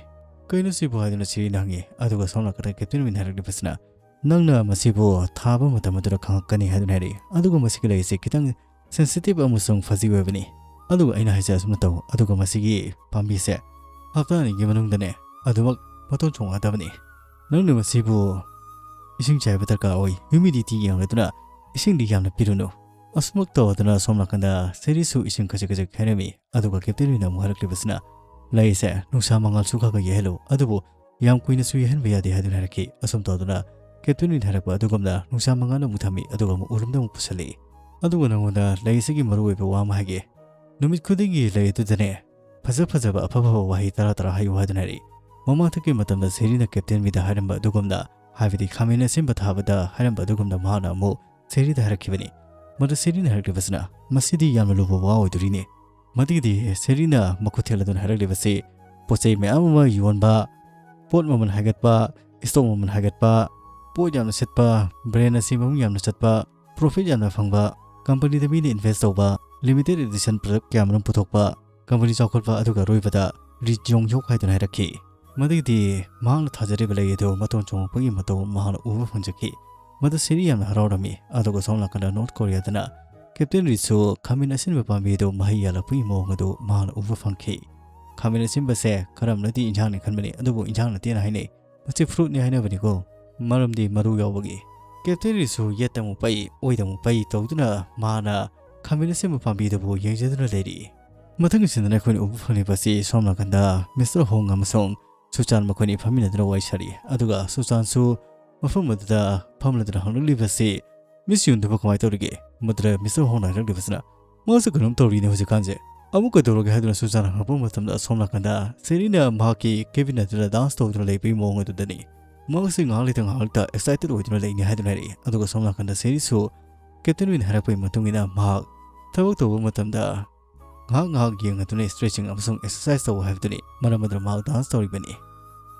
ꯀꯩꯅꯣ ꯁꯤꯕꯨ?" ꯍꯥꯏꯗꯨꯅ ꯁꯤꯔꯤꯅ ꯍꯪꯉꯤ꯫ ꯑꯗꯨꯒ ꯁꯣꯝ ꯅꯥꯀꯟꯗ ꯀꯦꯞꯇꯦꯟ ꯕꯤꯅ ꯍꯥꯏꯔꯛꯂꯤꯕꯁꯤꯅ, "ꯅꯪꯅ ꯃꯁꯤꯕꯨ ꯊꯥꯕ ꯃꯇꯝ ꯑꯗꯨꯗ ꯈꯪꯉꯛꯀꯅꯤ" ꯍꯥꯏꯗꯨꯅ ꯍꯥꯏꯔꯛꯏ꯫ ꯑꯗꯨꯒ ꯃꯁꯤꯒꯤ ꯂꯩ ꯑꯁꯤ ꯈꯤꯇꯪ ꯁꯦꯟꯁꯤꯇꯤꯚ ꯑꯃꯁꯨꯡ ꯐꯖꯤ ꯑꯣꯏꯕꯅꯤ꯫ ꯑꯗꯨꯒ ꯑꯩꯅ ꯍꯥꯏꯁꯦ ꯑꯁꯨꯝꯅ ꯇꯧ꯫ ꯑꯗꯨꯒ ꯃꯁꯤꯒꯤ ꯄꯥꯝꯕꯤꯁꯦ ꯍꯞꯇꯥ ꯑꯅꯤꯒꯤ ꯃꯅꯨꯡꯗꯅꯦ ꯑꯗꯨꯃꯛ ꯃꯇꯣꯟ ꯆꯣꯡꯉꯛꯀꯗꯕꯅꯤ꯫ ꯅꯪꯅ ꯃꯁꯤꯕꯨ ꯏꯁꯤꯡ ꯆꯥꯏꯕ ꯗꯔꯀꯥꯔ ꯑꯣꯏ꯫ ꯍ꯭ꯌꯨꯃꯤꯗꯤꯇꯤ ꯌꯦꯡꯂꯗꯨꯅ ꯏꯁꯤꯡꯗꯤ ꯌꯥꯝꯅ ꯄꯤꯔꯨꯅꯨ꯫ ꯑꯁꯨꯃꯛ ꯇꯧꯗꯨꯅ ꯁꯣꯝ ꯅꯥꯀꯟꯗ ꯁꯦꯔꯤꯁꯨ ꯏꯁꯤꯡ ꯈꯖꯤꯛ ꯈꯖꯤꯛ ꯍꯩꯔꯝꯃꯤ꯫ ꯑꯗꯨꯒ ꯀꯦꯞꯇꯦꯟ ꯋꯤꯟꯅ ꯑꯃꯨꯛ ꯍꯥꯏꯔꯛꯂꯤꯕꯁꯤꯅ, "ꯂꯩꯁꯦ ꯅꯨꯡꯁꯥ ꯃꯉꯥꯜꯁꯨ ꯈꯔ ꯈꯔ ꯌꯩꯍꯜꯂꯨ, ꯑꯗꯨꯕꯨ ꯌꯥꯝ ꯀꯨꯏꯅꯁꯨ ꯌꯩꯍꯟꯕ ꯌꯥꯗꯦ" ꯍꯥꯏꯗꯨꯅ ꯍꯥꯏꯔꯛꯈꯤ꯫ ꯑꯁꯨꯝ ꯇꯧꯗꯨꯅ ꯀꯦꯞꯇꯦꯟ ꯋꯤꯟꯅ ꯍꯥꯏꯔꯛꯄ ꯑꯗꯨꯒꯨꯝꯅ ꯅꯨꯡꯁꯥ ꯃꯉꯥꯜ ꯑꯃꯨꯛ ꯊꯝꯃꯤ, ꯑꯗꯨꯒ ꯑꯃꯨꯛ ꯎꯔꯨꯝꯗ ꯑꯃꯨꯛ ꯄꯨꯁꯜꯂꯛꯏ꯫ ꯑꯗꯨꯒ ꯅꯉꯣꯟꯗ ꯂꯩ ꯑꯁꯤꯒꯤ ꯃꯔꯨꯑꯣꯏꯕ ꯋꯥ ꯑꯃ ꯍꯥꯏꯒꯦ꯫ ꯅꯨꯃꯤꯠ ꯈꯨꯗꯤꯡꯒꯤ ꯂꯩ ꯑꯗꯨꯗꯅꯦ ꯐꯖ ꯐꯖꯕ, ꯑꯐ ꯐꯕ ꯋꯥꯍꯩ ꯇꯔꯥ ꯇꯔꯥ ꯍꯥꯏꯌꯨ ꯍꯥꯏꯗꯨꯅ ꯍꯥꯏꯔꯛꯏ꯫ ꯃꯃꯥꯡꯊꯛꯀꯤ ꯃꯇꯝꯗ ꯁꯦꯔꯤꯅ ꯀꯦꯞꯇꯦꯟ ꯋꯤꯟꯗ ꯍꯥꯏꯔꯝꯕ ꯑꯗꯨꯒꯨꯝꯅ, ꯍꯥꯏꯕꯗꯤ ꯈꯥꯃꯦꯟ ꯑꯁꯤꯟꯕ ꯊꯥꯕꯗ ꯍꯥꯏꯔꯝꯕ ꯑꯗꯨꯒꯨꯝꯅ ꯃꯍꯥꯛꯅ ꯑꯃꯨꯛ ꯁꯦꯔꯤꯗ ꯍꯥꯏꯔꯛꯈꯤꯕꯅꯤ꯫ ꯃꯗꯨ ꯁꯦꯔꯤꯅ ꯍꯥꯏꯔꯛꯂꯤꯕꯁꯤꯅ, "ꯃꯁꯤꯗꯤ ꯌꯥꯝꯅ ꯂꯨꯕ ꯋꯥ ꯑꯣꯏꯗꯣꯔꯤꯅꯦ"꯫ ꯃꯗꯨꯒꯤꯗꯤ ꯁꯦꯔꯤꯅ ꯃꯈꯨꯠ ꯊꯦꯛꯂꯗꯨꯅ ꯍꯥꯏꯔꯛꯂꯤꯕꯁꯤ, ꯄꯣꯠ ꯆꯩ ꯃꯌꯥꯝ ꯑꯃ ꯌꯣꯟꯕ, ꯄꯣꯠ ꯃꯃꯜ ꯍꯥꯏꯒꯠꯄ, ꯏꯁꯇꯣꯛ ꯃꯃꯜ ꯍꯥꯏꯒꯠꯄ, ꯄꯣꯠ ꯌꯥꯝꯅ ꯁꯤꯠꯄ, ꯕ꯭ꯔꯦꯟ ꯑꯁꯤ ꯃꯃꯤꯡ ꯌꯥꯝꯅ ꯆꯠꯄ, ꯄ꯭ꯔꯣꯐꯤꯠ ꯌꯥꯝꯅ ꯐꯪꯕ, ꯀꯝꯄꯅꯤꯗ ꯃꯤꯅ ꯏꯟꯚꯦꯁ ꯇꯧꯕ, ꯂꯤꯃꯤꯇꯦꯠ ꯏꯗꯤꯁꯟ ꯄ꯭ꯔꯗꯛ ꯀꯌꯥꯃꯔꯨꯝ ꯄꯨꯊꯣꯛꯄ, ꯀꯝꯄꯅꯤ ꯆꯥꯎꯈꯠꯄ, ꯑꯗꯨꯒ ꯑꯔꯣꯏꯕꯗ ꯔꯤ ꯖꯣꯡ ꯍ꯭ꯌꯣꯛ ꯍꯥꯏꯗꯨꯅ ꯍꯥꯏꯔꯛꯈꯤ꯫ ꯃꯗꯨꯒꯤꯗꯤ ꯃꯍꯥꯛꯅ ꯊꯥꯖꯔꯤꯕ ꯂꯩ ꯑꯗꯨ ꯃꯇꯣꯟ ꯆꯣꯡꯉꯛꯄꯒꯤ ꯃꯇꯧ ꯃꯍꯥꯛꯅ ꯎꯕ ꯐꯪꯖꯈꯤ꯫ ꯃꯗꯨ ꯁꯦꯔꯤ ꯌꯥꯝꯅ ꯍꯔꯥꯎꯔꯝꯃꯤ꯫ ꯑꯗꯨꯒ ꯁꯣꯝ ꯅꯥꯀꯟꯗ ꯅꯣꯔꯠ ꯀꯣꯔꯤꯌꯥꯗꯅ ꯀꯦꯞꯇꯦꯟ ꯔꯤꯁꯨ ꯈꯥꯃꯦꯟ ꯑꯁꯤꯟꯕ ꯄꯥꯝꯕꯤ ꯑꯗꯨ ꯃꯍꯩ ꯌꯥꯜꯂꯛꯄꯒꯤ ꯃꯑꯣꯡ ꯑꯗꯨ ꯃꯍꯥꯛꯅ ꯎꯕ ꯐꯪꯈꯤ꯫ ꯈꯥꯃꯦꯟ ꯑꯁꯤꯟꯕꯁꯦ ꯈꯔ ꯑꯃꯅꯗꯤ ꯏꯟꯖꯥꯡꯅꯤ ꯈꯟꯕꯅꯤ, ꯑꯗꯨꯕꯨ ꯏꯟꯖꯥꯡ ꯅꯠꯇꯦꯅ ꯍꯥꯏꯅꯩ꯫ ꯃꯁꯤ ꯐ꯭ꯔꯨꯠꯅꯤ ꯍꯥꯏꯅꯕꯅꯤꯀꯣ, ꯃꯔꯝꯗꯤ ꯃꯔꯨ ꯌꯥꯎꯕꯒꯤ꯫ ꯀꯦꯞꯇꯦꯟ ꯔꯤꯁꯨ ꯌꯦꯠꯇ ꯑꯃꯨꯛ ꯄꯩ, ꯑꯣꯏꯗ ꯑꯃꯨꯛ ꯄꯩ ꯇꯧꯗꯨꯅ ꯃꯍꯥꯛꯅ ꯈꯥꯃꯦꯟ ꯑꯁꯤꯟꯕ ꯄꯥꯝꯕꯤꯗꯨꯕꯨ ꯌꯦꯡꯖꯗꯨꯅ ꯂꯩꯔꯤ꯫ ꯃꯊꯪꯒꯤ ꯁꯤꯟꯗꯅ ꯑꯩꯈꯣꯏꯅ ꯎꯕ ꯐꯪꯂꯤꯕꯁꯤ ꯁꯣꯝ ꯅꯥꯀꯟꯗ ꯃꯤꯁꯇꯔ ꯍꯣꯡ ꯑꯃꯁꯨꯡ ꯁꯨꯆꯥꯟ ꯃꯈꯣꯏꯅꯤ ꯐꯝꯃꯤꯟꯅꯗꯨꯅ ꯋꯥꯔꯤ ꯁꯥꯔꯤ꯫ ꯑꯗꯨꯒ ꯁꯨꯆꯥꯟꯁꯨ ꯃꯐꯝ ꯑꯗꯨꯗ ꯐꯝꯂꯗꯨꯅ ꯍꯪꯂꯛꯂꯤꯕꯁꯤ ꯃꯤꯁ ꯌꯨꯟꯗꯨꯕꯨ ꯀꯃꯥꯏꯅ ꯇꯧꯔꯤꯒꯦ? ꯃꯗꯨꯗ ꯃꯤꯁꯇꯔ ꯍꯣꯡꯅ ꯍꯥꯏꯔꯛꯂꯤꯕꯁꯤꯅ ꯃꯥꯁꯨ ꯀꯩꯅꯣꯝ ꯇꯧꯔꯤꯅꯦ ꯍꯧꯖꯤꯛꯀꯥꯟꯁꯦ꯫ ꯑꯃꯨꯛ ꯀꯩꯗꯧꯔꯒꯦ ꯍꯥꯏꯗꯨꯅ ꯁꯨꯆꯥꯟ ꯍꯪꯂꯛꯄ ꯃꯇꯝꯗ ꯁꯣꯝ ꯅꯥꯀꯟꯗ ꯁꯦꯔꯤꯅ ꯃꯍꯥꯛꯀꯤ ꯀꯦꯕꯤꯟ ꯑꯗꯨꯗ ꯗꯥꯟꯁ ꯇꯧꯗꯨꯅ ꯂꯩꯕꯒꯤ ꯃꯑꯣꯡ ꯑꯗꯨꯗꯅꯤ꯫ ꯃꯍꯥꯛꯁꯤ ꯉꯥꯏꯍꯥꯛ ꯂꯩꯇ ꯉꯥꯏꯍꯥꯛ ꯂꯩꯇ ꯑꯦꯛꯁꯥꯏꯇꯦꯠ ꯑꯣꯏꯗꯨꯅ ꯂꯩꯅꯤ ꯍꯥꯏꯗꯨꯅ ꯍꯥꯏꯔꯛꯏ꯫ ꯑꯗꯨꯒ ꯁꯣꯝ ꯅꯥꯀꯟꯗ ꯁꯦꯔꯤꯁꯨ ꯀꯦꯞꯇꯦꯟ ꯋꯤꯟ ꯍꯥꯏꯔꯛꯄꯒꯤ ꯃꯇꯨꯡ ꯏꯟꯅ ꯃꯍꯥꯛ ꯊꯕꯛ ꯇꯧꯕ ꯃꯇꯝꯗ ꯉꯥꯏꯍꯥꯛ ꯉꯥꯏꯍꯥꯛ ꯌꯦꯡꯉꯗꯨꯅ ꯁ꯭ꯇꯔꯦꯆꯤꯡ ꯑꯃꯁꯨꯡ ꯑꯦꯛꯁꯔꯁꯥꯏꯁ ꯇꯧꯕ ꯍꯥꯏꯕꯗꯨꯅꯤ꯫ ꯃꯔꯝ ꯑꯗꯨꯅ ꯃꯍꯥꯛ ꯗꯥꯟꯁ ꯇꯧꯔꯤꯕꯅꯤ꯫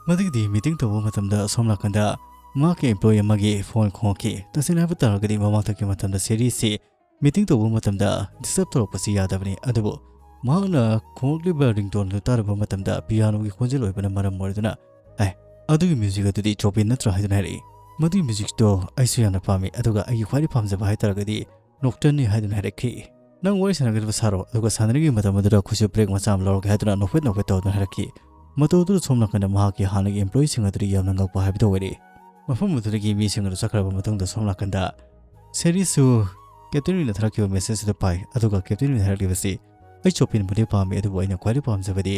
ꯃꯗꯨꯒꯤꯗꯤ ꯃꯤꯇꯤꯡ ꯇꯧꯕ ꯃꯇꯝꯗ ꯁꯣꯝ ꯅꯥꯀꯟꯗ ꯃꯍꯥꯛꯀꯤ ꯑꯦꯝꯄ꯭ꯂꯣꯌꯤ ꯑꯃꯒꯤ ꯐꯣꯟ ꯈꯣꯡꯉꯛꯈꯤ꯫ ꯇꯁꯦꯡꯅ ꯍꯥꯏꯕ ꯇꯥꯔꯒꯗꯤ ꯃꯃꯥꯡꯊꯛꯀꯤ ꯃꯇꯝꯗ ꯁꯦꯔꯤꯁꯤ ꯃꯤꯇꯤꯡ ꯇꯧꯕ ꯃꯇꯝꯗ ꯗꯤꯁꯇꯔꯕ ꯇꯧꯔꯛꯄꯁꯤ ꯌꯥꯗꯕꯅꯤ꯫ ꯑꯗꯨꯕꯨ ꯃꯍꯥꯛꯅ ꯈꯣꯡꯂꯛꯂꯤꯕ ꯔꯤꯡꯇꯣꯟ ꯑꯗꯨ ꯇꯥꯔꯨꯕ ꯃꯇꯝꯗ ꯄꯤꯌꯥꯅꯣꯒꯤ ꯈꯣꯟꯖꯦꯜ ꯑꯣꯏꯕꯅ ꯃꯔꯝ ꯑꯣꯏꯗꯨꯅ, "ꯑꯦ, ꯑꯗꯨꯒꯤ ꯃ꯭ꯌꯨꯖꯤꯛ ꯑꯗꯨꯗꯤ ꯆꯣꯄꯤꯟ ꯅꯠꯇ꯭ꯔꯥ?" ꯍꯥꯏꯗꯨꯅ ꯍꯥꯏꯔꯛꯏ꯫ ꯃꯗꯨꯒꯤ ꯃ꯭ꯌꯨꯖꯤꯛꯇꯣ ꯑꯩꯁꯨ ꯌꯥꯝꯅ ꯄꯥꯝꯃꯤ, ꯑꯗꯨꯒ ꯑꯩꯒꯤ ꯈ꯭ꯋꯥꯏꯗꯒꯤ ꯄꯥꯝꯖꯕ ꯍꯥꯏꯇꯥꯔꯒꯗꯤ ꯅꯣꯛꯇꯔꯟꯅꯤ ꯍꯥꯏꯗꯨꯅ ꯍꯥꯏꯔꯛꯈꯤ꯫ "ꯅꯪ ꯋꯥꯔꯤ ꯁꯥꯟꯅꯒꯗꯕ ꯁꯥꯔꯣ, ꯑꯗꯨꯒ ꯁꯥꯟꯅꯔꯤꯉꯩ ꯃꯇꯝ ꯑꯗꯨꯗ ꯑꯩꯈꯣꯏꯁꯨ ꯕ꯭ꯔꯦꯛ ꯃꯆꯥ ꯑꯃ ꯂꯧꯔꯒꯦ" ꯍꯥꯏꯗꯨꯅ ꯅꯣꯛꯐꯦꯠ ꯅꯣꯛꯐꯦꯠ ꯇꯧꯗꯨꯅ ꯍꯥꯏꯔꯛꯈꯤ꯫ ꯃꯇꯧ ꯑꯗꯨꯗ ꯁꯣꯝ ꯅꯥꯀꯟꯗ ꯃꯍꯥꯛꯀꯤ ꯍꯥꯟꯅꯒꯤ ꯑꯦꯝꯄ꯭ꯂꯣꯌꯤꯁꯤꯡ ꯑꯗꯨꯗꯤ ꯌꯥꯝꯅ ꯉꯛꯄ ꯍꯥꯏꯕꯗꯨ ꯑꯣꯏꯔꯦ꯫ ꯃꯐꯝ ꯑꯗꯨꯗꯒꯤ ꯃꯤꯁꯤꯡ ꯑꯗꯨ ꯆꯠꯈ꯭ꯔꯕ ꯃꯇꯨꯡꯗ ꯁꯣꯝ ꯅꯥꯀꯟꯗ ꯁꯦꯔꯤꯁꯨ ꯀꯦꯞꯇꯦꯟ ꯋꯤꯟꯅ ꯊꯥꯔꯛꯈꯤꯕ ꯃꯦꯁꯦꯖ ꯑꯗꯨ ꯄꯥꯏ, ꯑꯗꯨꯒ ꯀꯦꯞꯇꯦꯟ ꯋꯤꯟꯅ ꯍꯥꯏꯔꯛꯂꯤꯕꯁꯤ, "ꯑꯩ ꯆꯣꯄꯤꯟꯕꯨꯗꯤ ꯄꯥꯝꯃꯤ, ꯑꯗꯨꯕꯨ ꯑꯩꯅ ꯈ꯭ꯋꯥꯏꯗꯒꯤ ꯄꯥꯝꯖꯕꯗꯤ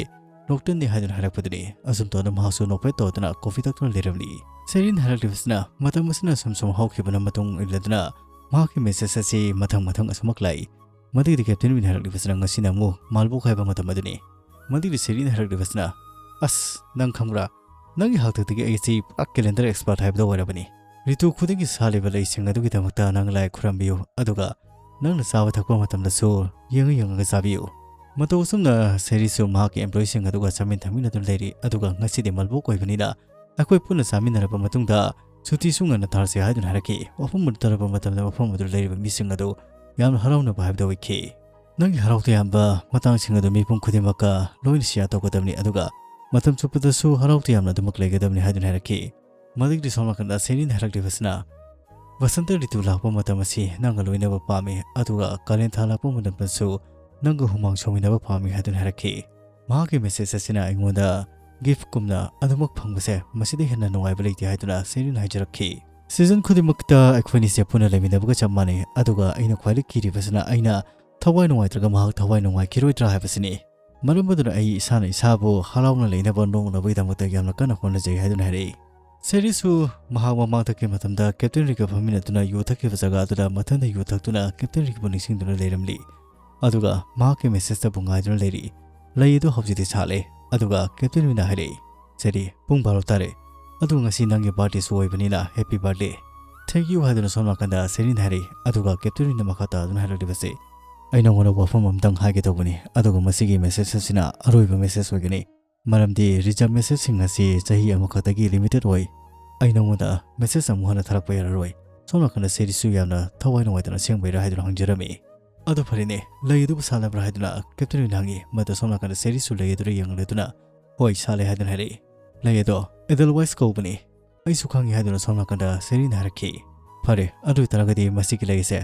ꯅꯣꯛꯇꯔꯟꯅꯤ" ꯍꯥꯏꯗꯨꯅ ꯍꯥꯏꯔꯛꯄꯗꯨꯅꯤ꯫ ꯑꯁꯨꯝ ꯇꯧꯗꯨꯅ ꯃꯍꯥꯛꯁꯨ ꯅꯣꯛꯐꯦꯠ ꯇꯧꯗꯨꯅ ꯀꯣꯐꯤ ꯊꯛꯇꯨꯅ ꯂꯩꯔꯝꯂꯤ꯫ ꯁꯦꯔꯤꯟ ꯍꯥꯏꯔꯛꯂꯤꯕꯁꯤꯅ ꯃꯇꯝ ꯑꯁꯤꯅ ꯁꯨꯝ ꯁꯨꯝ ꯍꯧꯈꯤꯕꯅ ꯃꯇꯨꯡ ꯏꯜꯂꯗꯨꯅ ꯃꯍꯥꯛꯀꯤ ꯃꯦꯁꯦꯖ ꯑꯁꯤ ꯃꯊꯪ ꯃꯊꯪ ꯑꯁꯨꯃꯛ ꯂꯥꯛꯏ꯫ ꯃꯗꯨꯒꯤꯗꯤ ꯀꯦꯞꯇꯦꯟ ꯋꯤꯟ ꯍꯥꯏꯔꯛꯂꯤꯕꯁꯤꯅ ꯉꯁꯤꯅ ꯑꯃꯨꯛ ꯃꯥꯜꯕꯣꯛ ꯍꯥꯏꯕ ꯃꯇꯝ ꯑꯗꯨꯅꯤ꯫ ꯃꯗꯨꯒꯤꯗꯤ ꯁꯦꯔꯤꯟ ꯍꯥꯏꯔꯛꯂꯤꯕꯁꯤꯅ, "ꯑꯁ, ꯅꯪ ꯈꯪꯕ꯭ꯔꯥ? ꯅꯪꯒꯤ ꯍꯥꯛꯇꯛꯇꯒꯤ ꯑꯩꯁꯤ ꯄꯨꯔꯥ ꯀꯦꯂꯦꯟꯗꯔ ꯑꯦꯛꯁꯄꯔꯠ ꯍꯥꯏꯕꯗꯣ ꯑꯣꯏꯔꯕꯅꯤ꯫ ꯔꯤꯇꯨ ꯈꯨꯗꯤꯡꯒꯤ ꯁꯥꯠꯂꯤꯕ ꯂꯩꯁꯤꯡ ꯑꯗꯨꯒꯤꯗꯃꯛꯇ ꯅꯪ ꯂꯥꯏ ꯈꯨꯔꯝꯕꯤꯌꯨ, ꯑꯗꯨꯒ ꯅꯪꯅ ꯆꯥꯕ ꯊꯛꯄ ꯃꯇꯝꯗꯁꯨ ꯌꯦꯡꯉ ꯌꯦꯡꯉꯒ ꯆꯥꯕꯤꯌꯨ"꯫ ꯃꯇꯧ ꯑꯁꯨꯝꯅ ꯁꯦꯔꯤꯁꯨ ꯃꯍꯥꯛꯀꯤ ꯑꯦꯝꯄ꯭ꯂꯣꯌꯤꯁꯤꯡ ꯑꯗꯨꯒ ꯆꯥꯃꯤꯟ ꯊꯛꯃꯤꯟꯅꯗꯨꯅ ꯂꯩꯔꯤ, ꯑꯗꯨꯒ ꯉꯁꯤꯗꯤ ꯃꯥꯜꯕꯣꯛ ꯑꯣꯏꯕꯅꯤꯅ ꯑꯩꯈꯣꯏ ꯄꯨꯟꯅ ꯆꯥꯃꯤꯟꯅꯔꯕ ꯃꯇꯨꯡꯗ ꯁꯨꯇꯤꯁꯨ ꯉꯟꯅ ꯊꯥꯔꯁꯤ ꯍꯥꯏꯗꯨꯅ ꯍꯥꯏꯔꯛꯈꯤ꯫ ꯋꯥꯐꯝ ꯑꯗꯨ ꯇꯥꯔꯕ ꯃꯇꯝꯗ ꯃꯐꯝ ꯑꯗꯨꯗ ꯂꯩꯔꯤꯕ ꯃꯤꯁꯤꯡ ꯑꯗꯨ ꯌꯥꯝꯅ ꯍꯔꯥꯎꯅꯕ ꯍꯥꯏꯕꯗꯨ ꯑꯣꯏꯈꯤ꯫ "ꯅꯪꯒꯤ ꯍꯔꯥꯎ ꯇꯌꯥꯝꯕ ꯃꯇꯥꯡꯁꯤꯡ ꯑꯗꯨ ꯃꯤꯄꯨꯝ ꯈꯨꯗꯤꯡꯃꯛꯀ ꯂꯣꯏꯅ ꯁꯤꯌꯥ ꯇꯧꯒꯗꯕꯅꯤ, ꯑꯗꯨꯒ ꯃꯇꯝ ꯆꯨꯞꯄꯗꯁꯨ ꯍꯔꯥꯎ ꯇꯌꯥꯝꯅ ꯑꯗꯨꯃꯛ ꯂꯩꯒꯗꯕꯅꯤ" ꯍꯥꯏꯗꯨꯅ ꯍꯥꯏꯔꯛꯈꯤ꯫ ꯃꯗꯨꯒꯤ ꯁꯣꯝ ꯅꯥꯀꯟꯗ ꯁꯦꯔꯤꯟ ꯍꯥꯏꯔꯛꯂꯤꯕꯁꯤꯅ, "ꯕꯁꯟꯇ ꯔꯤꯇꯨ ꯂꯥꯛꯄ ꯃꯇꯝ ꯑꯁꯤ ꯅꯪꯒ ꯂꯣꯏꯅꯕ ꯄꯥꯝꯃꯤ, ꯑꯗꯨꯒ ꯀꯥꯂꯦꯟ ꯊꯥ ꯂꯥꯛꯄ ꯃꯇꯝꯗꯁꯨ ꯅꯪꯒ ꯍꯨꯃꯥꯡ ꯁꯧꯃꯤꯟꯅꯕ ꯄꯥꯝꯃꯤ" ꯍꯥꯏꯗꯨꯅ ꯍꯥꯏꯔꯛꯈꯤ꯫ ꯃꯍꯥꯛꯀꯤ ꯃꯦꯁꯦꯖ ꯑꯁꯤꯅ ꯑꯩꯉꯣꯟꯗ ꯒꯤꯐꯀꯨꯝꯅ ꯑꯗꯨꯃꯛ ꯐꯪꯕꯁꯦ ꯃꯁꯤꯗ ꯍꯦꯟꯅ ꯅꯨꯡꯉꯥꯏꯕ ꯂꯩꯇꯦ ꯍꯥꯏꯗꯨꯅ ꯁꯦꯔꯤꯟ ꯍꯥꯏꯖꯔꯛꯈꯤ꯫ ꯁꯤꯖꯟ ꯈꯨꯗꯤꯡꯃꯛꯇ ꯑꯩꯈꯣꯏꯅꯤꯁꯦ ꯄꯨꯟꯅ ꯂꯩꯃꯤꯟꯅꯕꯒ ꯆꯞ ꯃꯥꯟꯅꯩ, ꯑꯗꯨꯒ ꯑꯩꯅ ꯈ꯭ꯋꯥꯏꯗꯒꯤ ꯀꯤꯔꯤꯕꯁꯤꯅ ꯑꯩꯅ ꯊꯋꯥꯏ ꯅꯨꯡꯉꯥꯏꯇ꯭ꯔꯒ ꯃꯍꯥꯛ ꯊꯋꯥꯏ ꯅꯨꯡꯉꯥꯏꯈꯤꯔꯣꯏꯗ꯭ꯔꯥ ꯍꯥꯏꯕꯁꯤꯅꯤ꯫ ꯃꯔꯝ ꯑꯗꯨꯅ ꯑꯩ ꯏꯁꯥꯅ ꯏꯁꯥꯕꯨ ꯍꯔꯥꯎꯅ ꯂꯩꯅꯕ ꯅꯣꯛꯅꯕꯒꯤꯗꯃꯛꯇ ꯌꯥꯝꯅ ꯀꯟꯅ ꯍꯣꯠꯅꯖꯩ ꯍꯥꯏꯗꯨꯅ ꯍꯥꯏꯔꯛꯏ꯫ ꯁꯦꯔꯤꯁꯁꯨ ꯃꯍꯥꯛ ꯃꯃꯥꯡ ꯊꯛꯈꯤꯕ ꯃꯇꯝꯗ ꯀꯦꯞꯇꯦꯟ ꯔꯤꯒ ꯐꯝꯃꯤꯟꯅꯗꯨꯅ ꯌꯨ ꯊꯛꯈꯤꯕ ꯖꯒꯥ ꯑꯗꯨꯗ ꯃꯊꯟꯗ ꯌꯨ ꯊꯛꯇꯨꯅ ꯀꯦꯞꯇꯦꯟ ꯔꯤꯒꯕꯨ ꯅꯤꯡꯁꯤꯡꯗꯨꯅ ꯂꯩꯔꯝꯂꯤ꯫ ꯑꯗꯨꯒ ꯃꯍꯥꯛꯀꯤ ꯃꯦꯁꯦꯖꯇꯕꯨ ꯉꯥꯏꯗꯨꯅ ꯂꯩꯔꯤ꯫ ꯂꯩ ꯑꯗꯨ ꯍꯧꯖꯤꯛꯇꯤ ꯁꯥꯠꯂꯦ꯫ ꯑꯗꯨꯒ ꯀꯦꯞꯇꯦꯟ ꯔꯤꯅ ꯍꯥꯏꯔꯛꯏ, "ꯁꯦꯔꯤ, ꯄꯨꯡ ꯕꯥꯔꯣ ꯇꯥꯔꯦ꯫ ꯑꯗꯨ ꯉꯁꯤ ꯅꯪꯒꯤ ꯕꯥꯔꯗꯦꯁꯨ ꯑꯣꯏꯕꯅꯤꯅ ꯍꯦꯄꯤ ꯕꯥꯔꯗꯦ꯫ ꯊꯦꯡꯛ ꯌꯨ" ꯍꯥꯏꯗꯨꯅ ꯁꯣꯝ ꯅꯥꯀꯟꯗ ꯁꯦꯔꯤꯅ ꯍꯥꯏꯔꯛꯏ꯫ ꯑꯗꯨꯒ ꯀꯦꯞꯇꯦꯟ ꯔꯤꯅ ꯃꯈꯥ ꯇꯥꯗꯨꯅ ꯍꯥꯏꯔꯛꯂꯤꯕꯁꯤ, "ꯑꯩ ꯅꯉꯣꯟꯗ ꯋꯥꯐꯝ ꯑꯃꯇꯪ ꯍꯥꯏꯒꯦ ꯇꯧꯕꯅꯤ, ꯑꯗꯨꯒ ꯃꯁꯤꯒꯤ ꯃꯦꯁꯦꯖ ꯑꯁꯤꯅ ꯑꯔꯣꯏꯕ ꯃꯦꯁꯦꯖ ꯑꯣꯏꯒꯅꯤ꯫ ꯃꯔꯝꯗꯤ ꯔꯤꯖꯥꯔꯚ ꯃꯦꯁꯦꯖꯁꯤꯡ ꯑꯁꯤ ꯆꯍꯤ ꯑꯃꯈꯛꯇꯒꯤ ꯂꯤꯃꯤꯇꯦꯠ ꯑꯣꯏ꯫ ꯑꯩ ꯅꯉꯣꯟꯗ ꯃꯦꯁꯦꯖ ꯑꯃꯨꯛ ꯍꯟꯅ ꯊꯥꯔꯛꯄ ꯌꯥꯔꯔꯣꯏ꯫" ꯁꯣꯝ ꯅꯥꯀꯟꯗ ꯁꯦꯔꯤꯁꯨ ꯌꯥꯝꯅ ꯊꯋꯥꯏ ꯅꯨꯡꯉꯥꯏꯇꯅ ꯑꯁꯦꯡꯕꯩꯔꯥ ꯍꯥꯏꯗꯨꯅ ꯍꯪꯖꯔꯝꯃꯤ꯫ "ꯑꯗꯨ ꯐꯔꯦꯅꯦ, ꯂꯩ ꯑꯗꯨꯕꯨ ꯁꯥꯠꯂꯕ꯭ꯔꯥ?" ꯍꯥꯏꯗꯨꯅ ꯀꯦꯞꯇꯦꯟ ꯔꯤꯅ ꯍꯪꯉꯤ꯫ ꯃꯗꯨ ꯁꯣꯝ ꯅꯥꯀꯟꯗ ꯁꯦꯔꯤꯁꯨ ꯂꯩ ꯑꯗꯨꯗ ꯌꯦꯡꯂꯗꯨꯅ, "ꯍꯣꯏ, ꯁꯥꯠꯂꯦ" ꯍꯥꯏꯗꯨꯅ ꯍꯥꯏꯔꯛꯏ꯫ "ꯂꯩ ꯑꯗꯣ ꯑꯦꯗꯜꯋꯥꯏꯁ ꯀꯧꯕꯅꯤ꯫ ꯑꯩꯁꯨ ꯈꯪꯉꯤ" ꯍꯥꯏꯗꯨꯅ ꯁꯣꯝ ꯅꯥꯀꯟꯗ ꯁꯦꯔꯤꯅ ꯍꯥꯏꯔꯛꯈꯤ꯫ "ꯐꯔꯦ, ꯑꯗꯨ ꯑꯣꯏꯇꯥꯔꯒꯗꯤ ꯃꯁꯤꯒꯤ ꯂꯩ ꯑꯁꯦ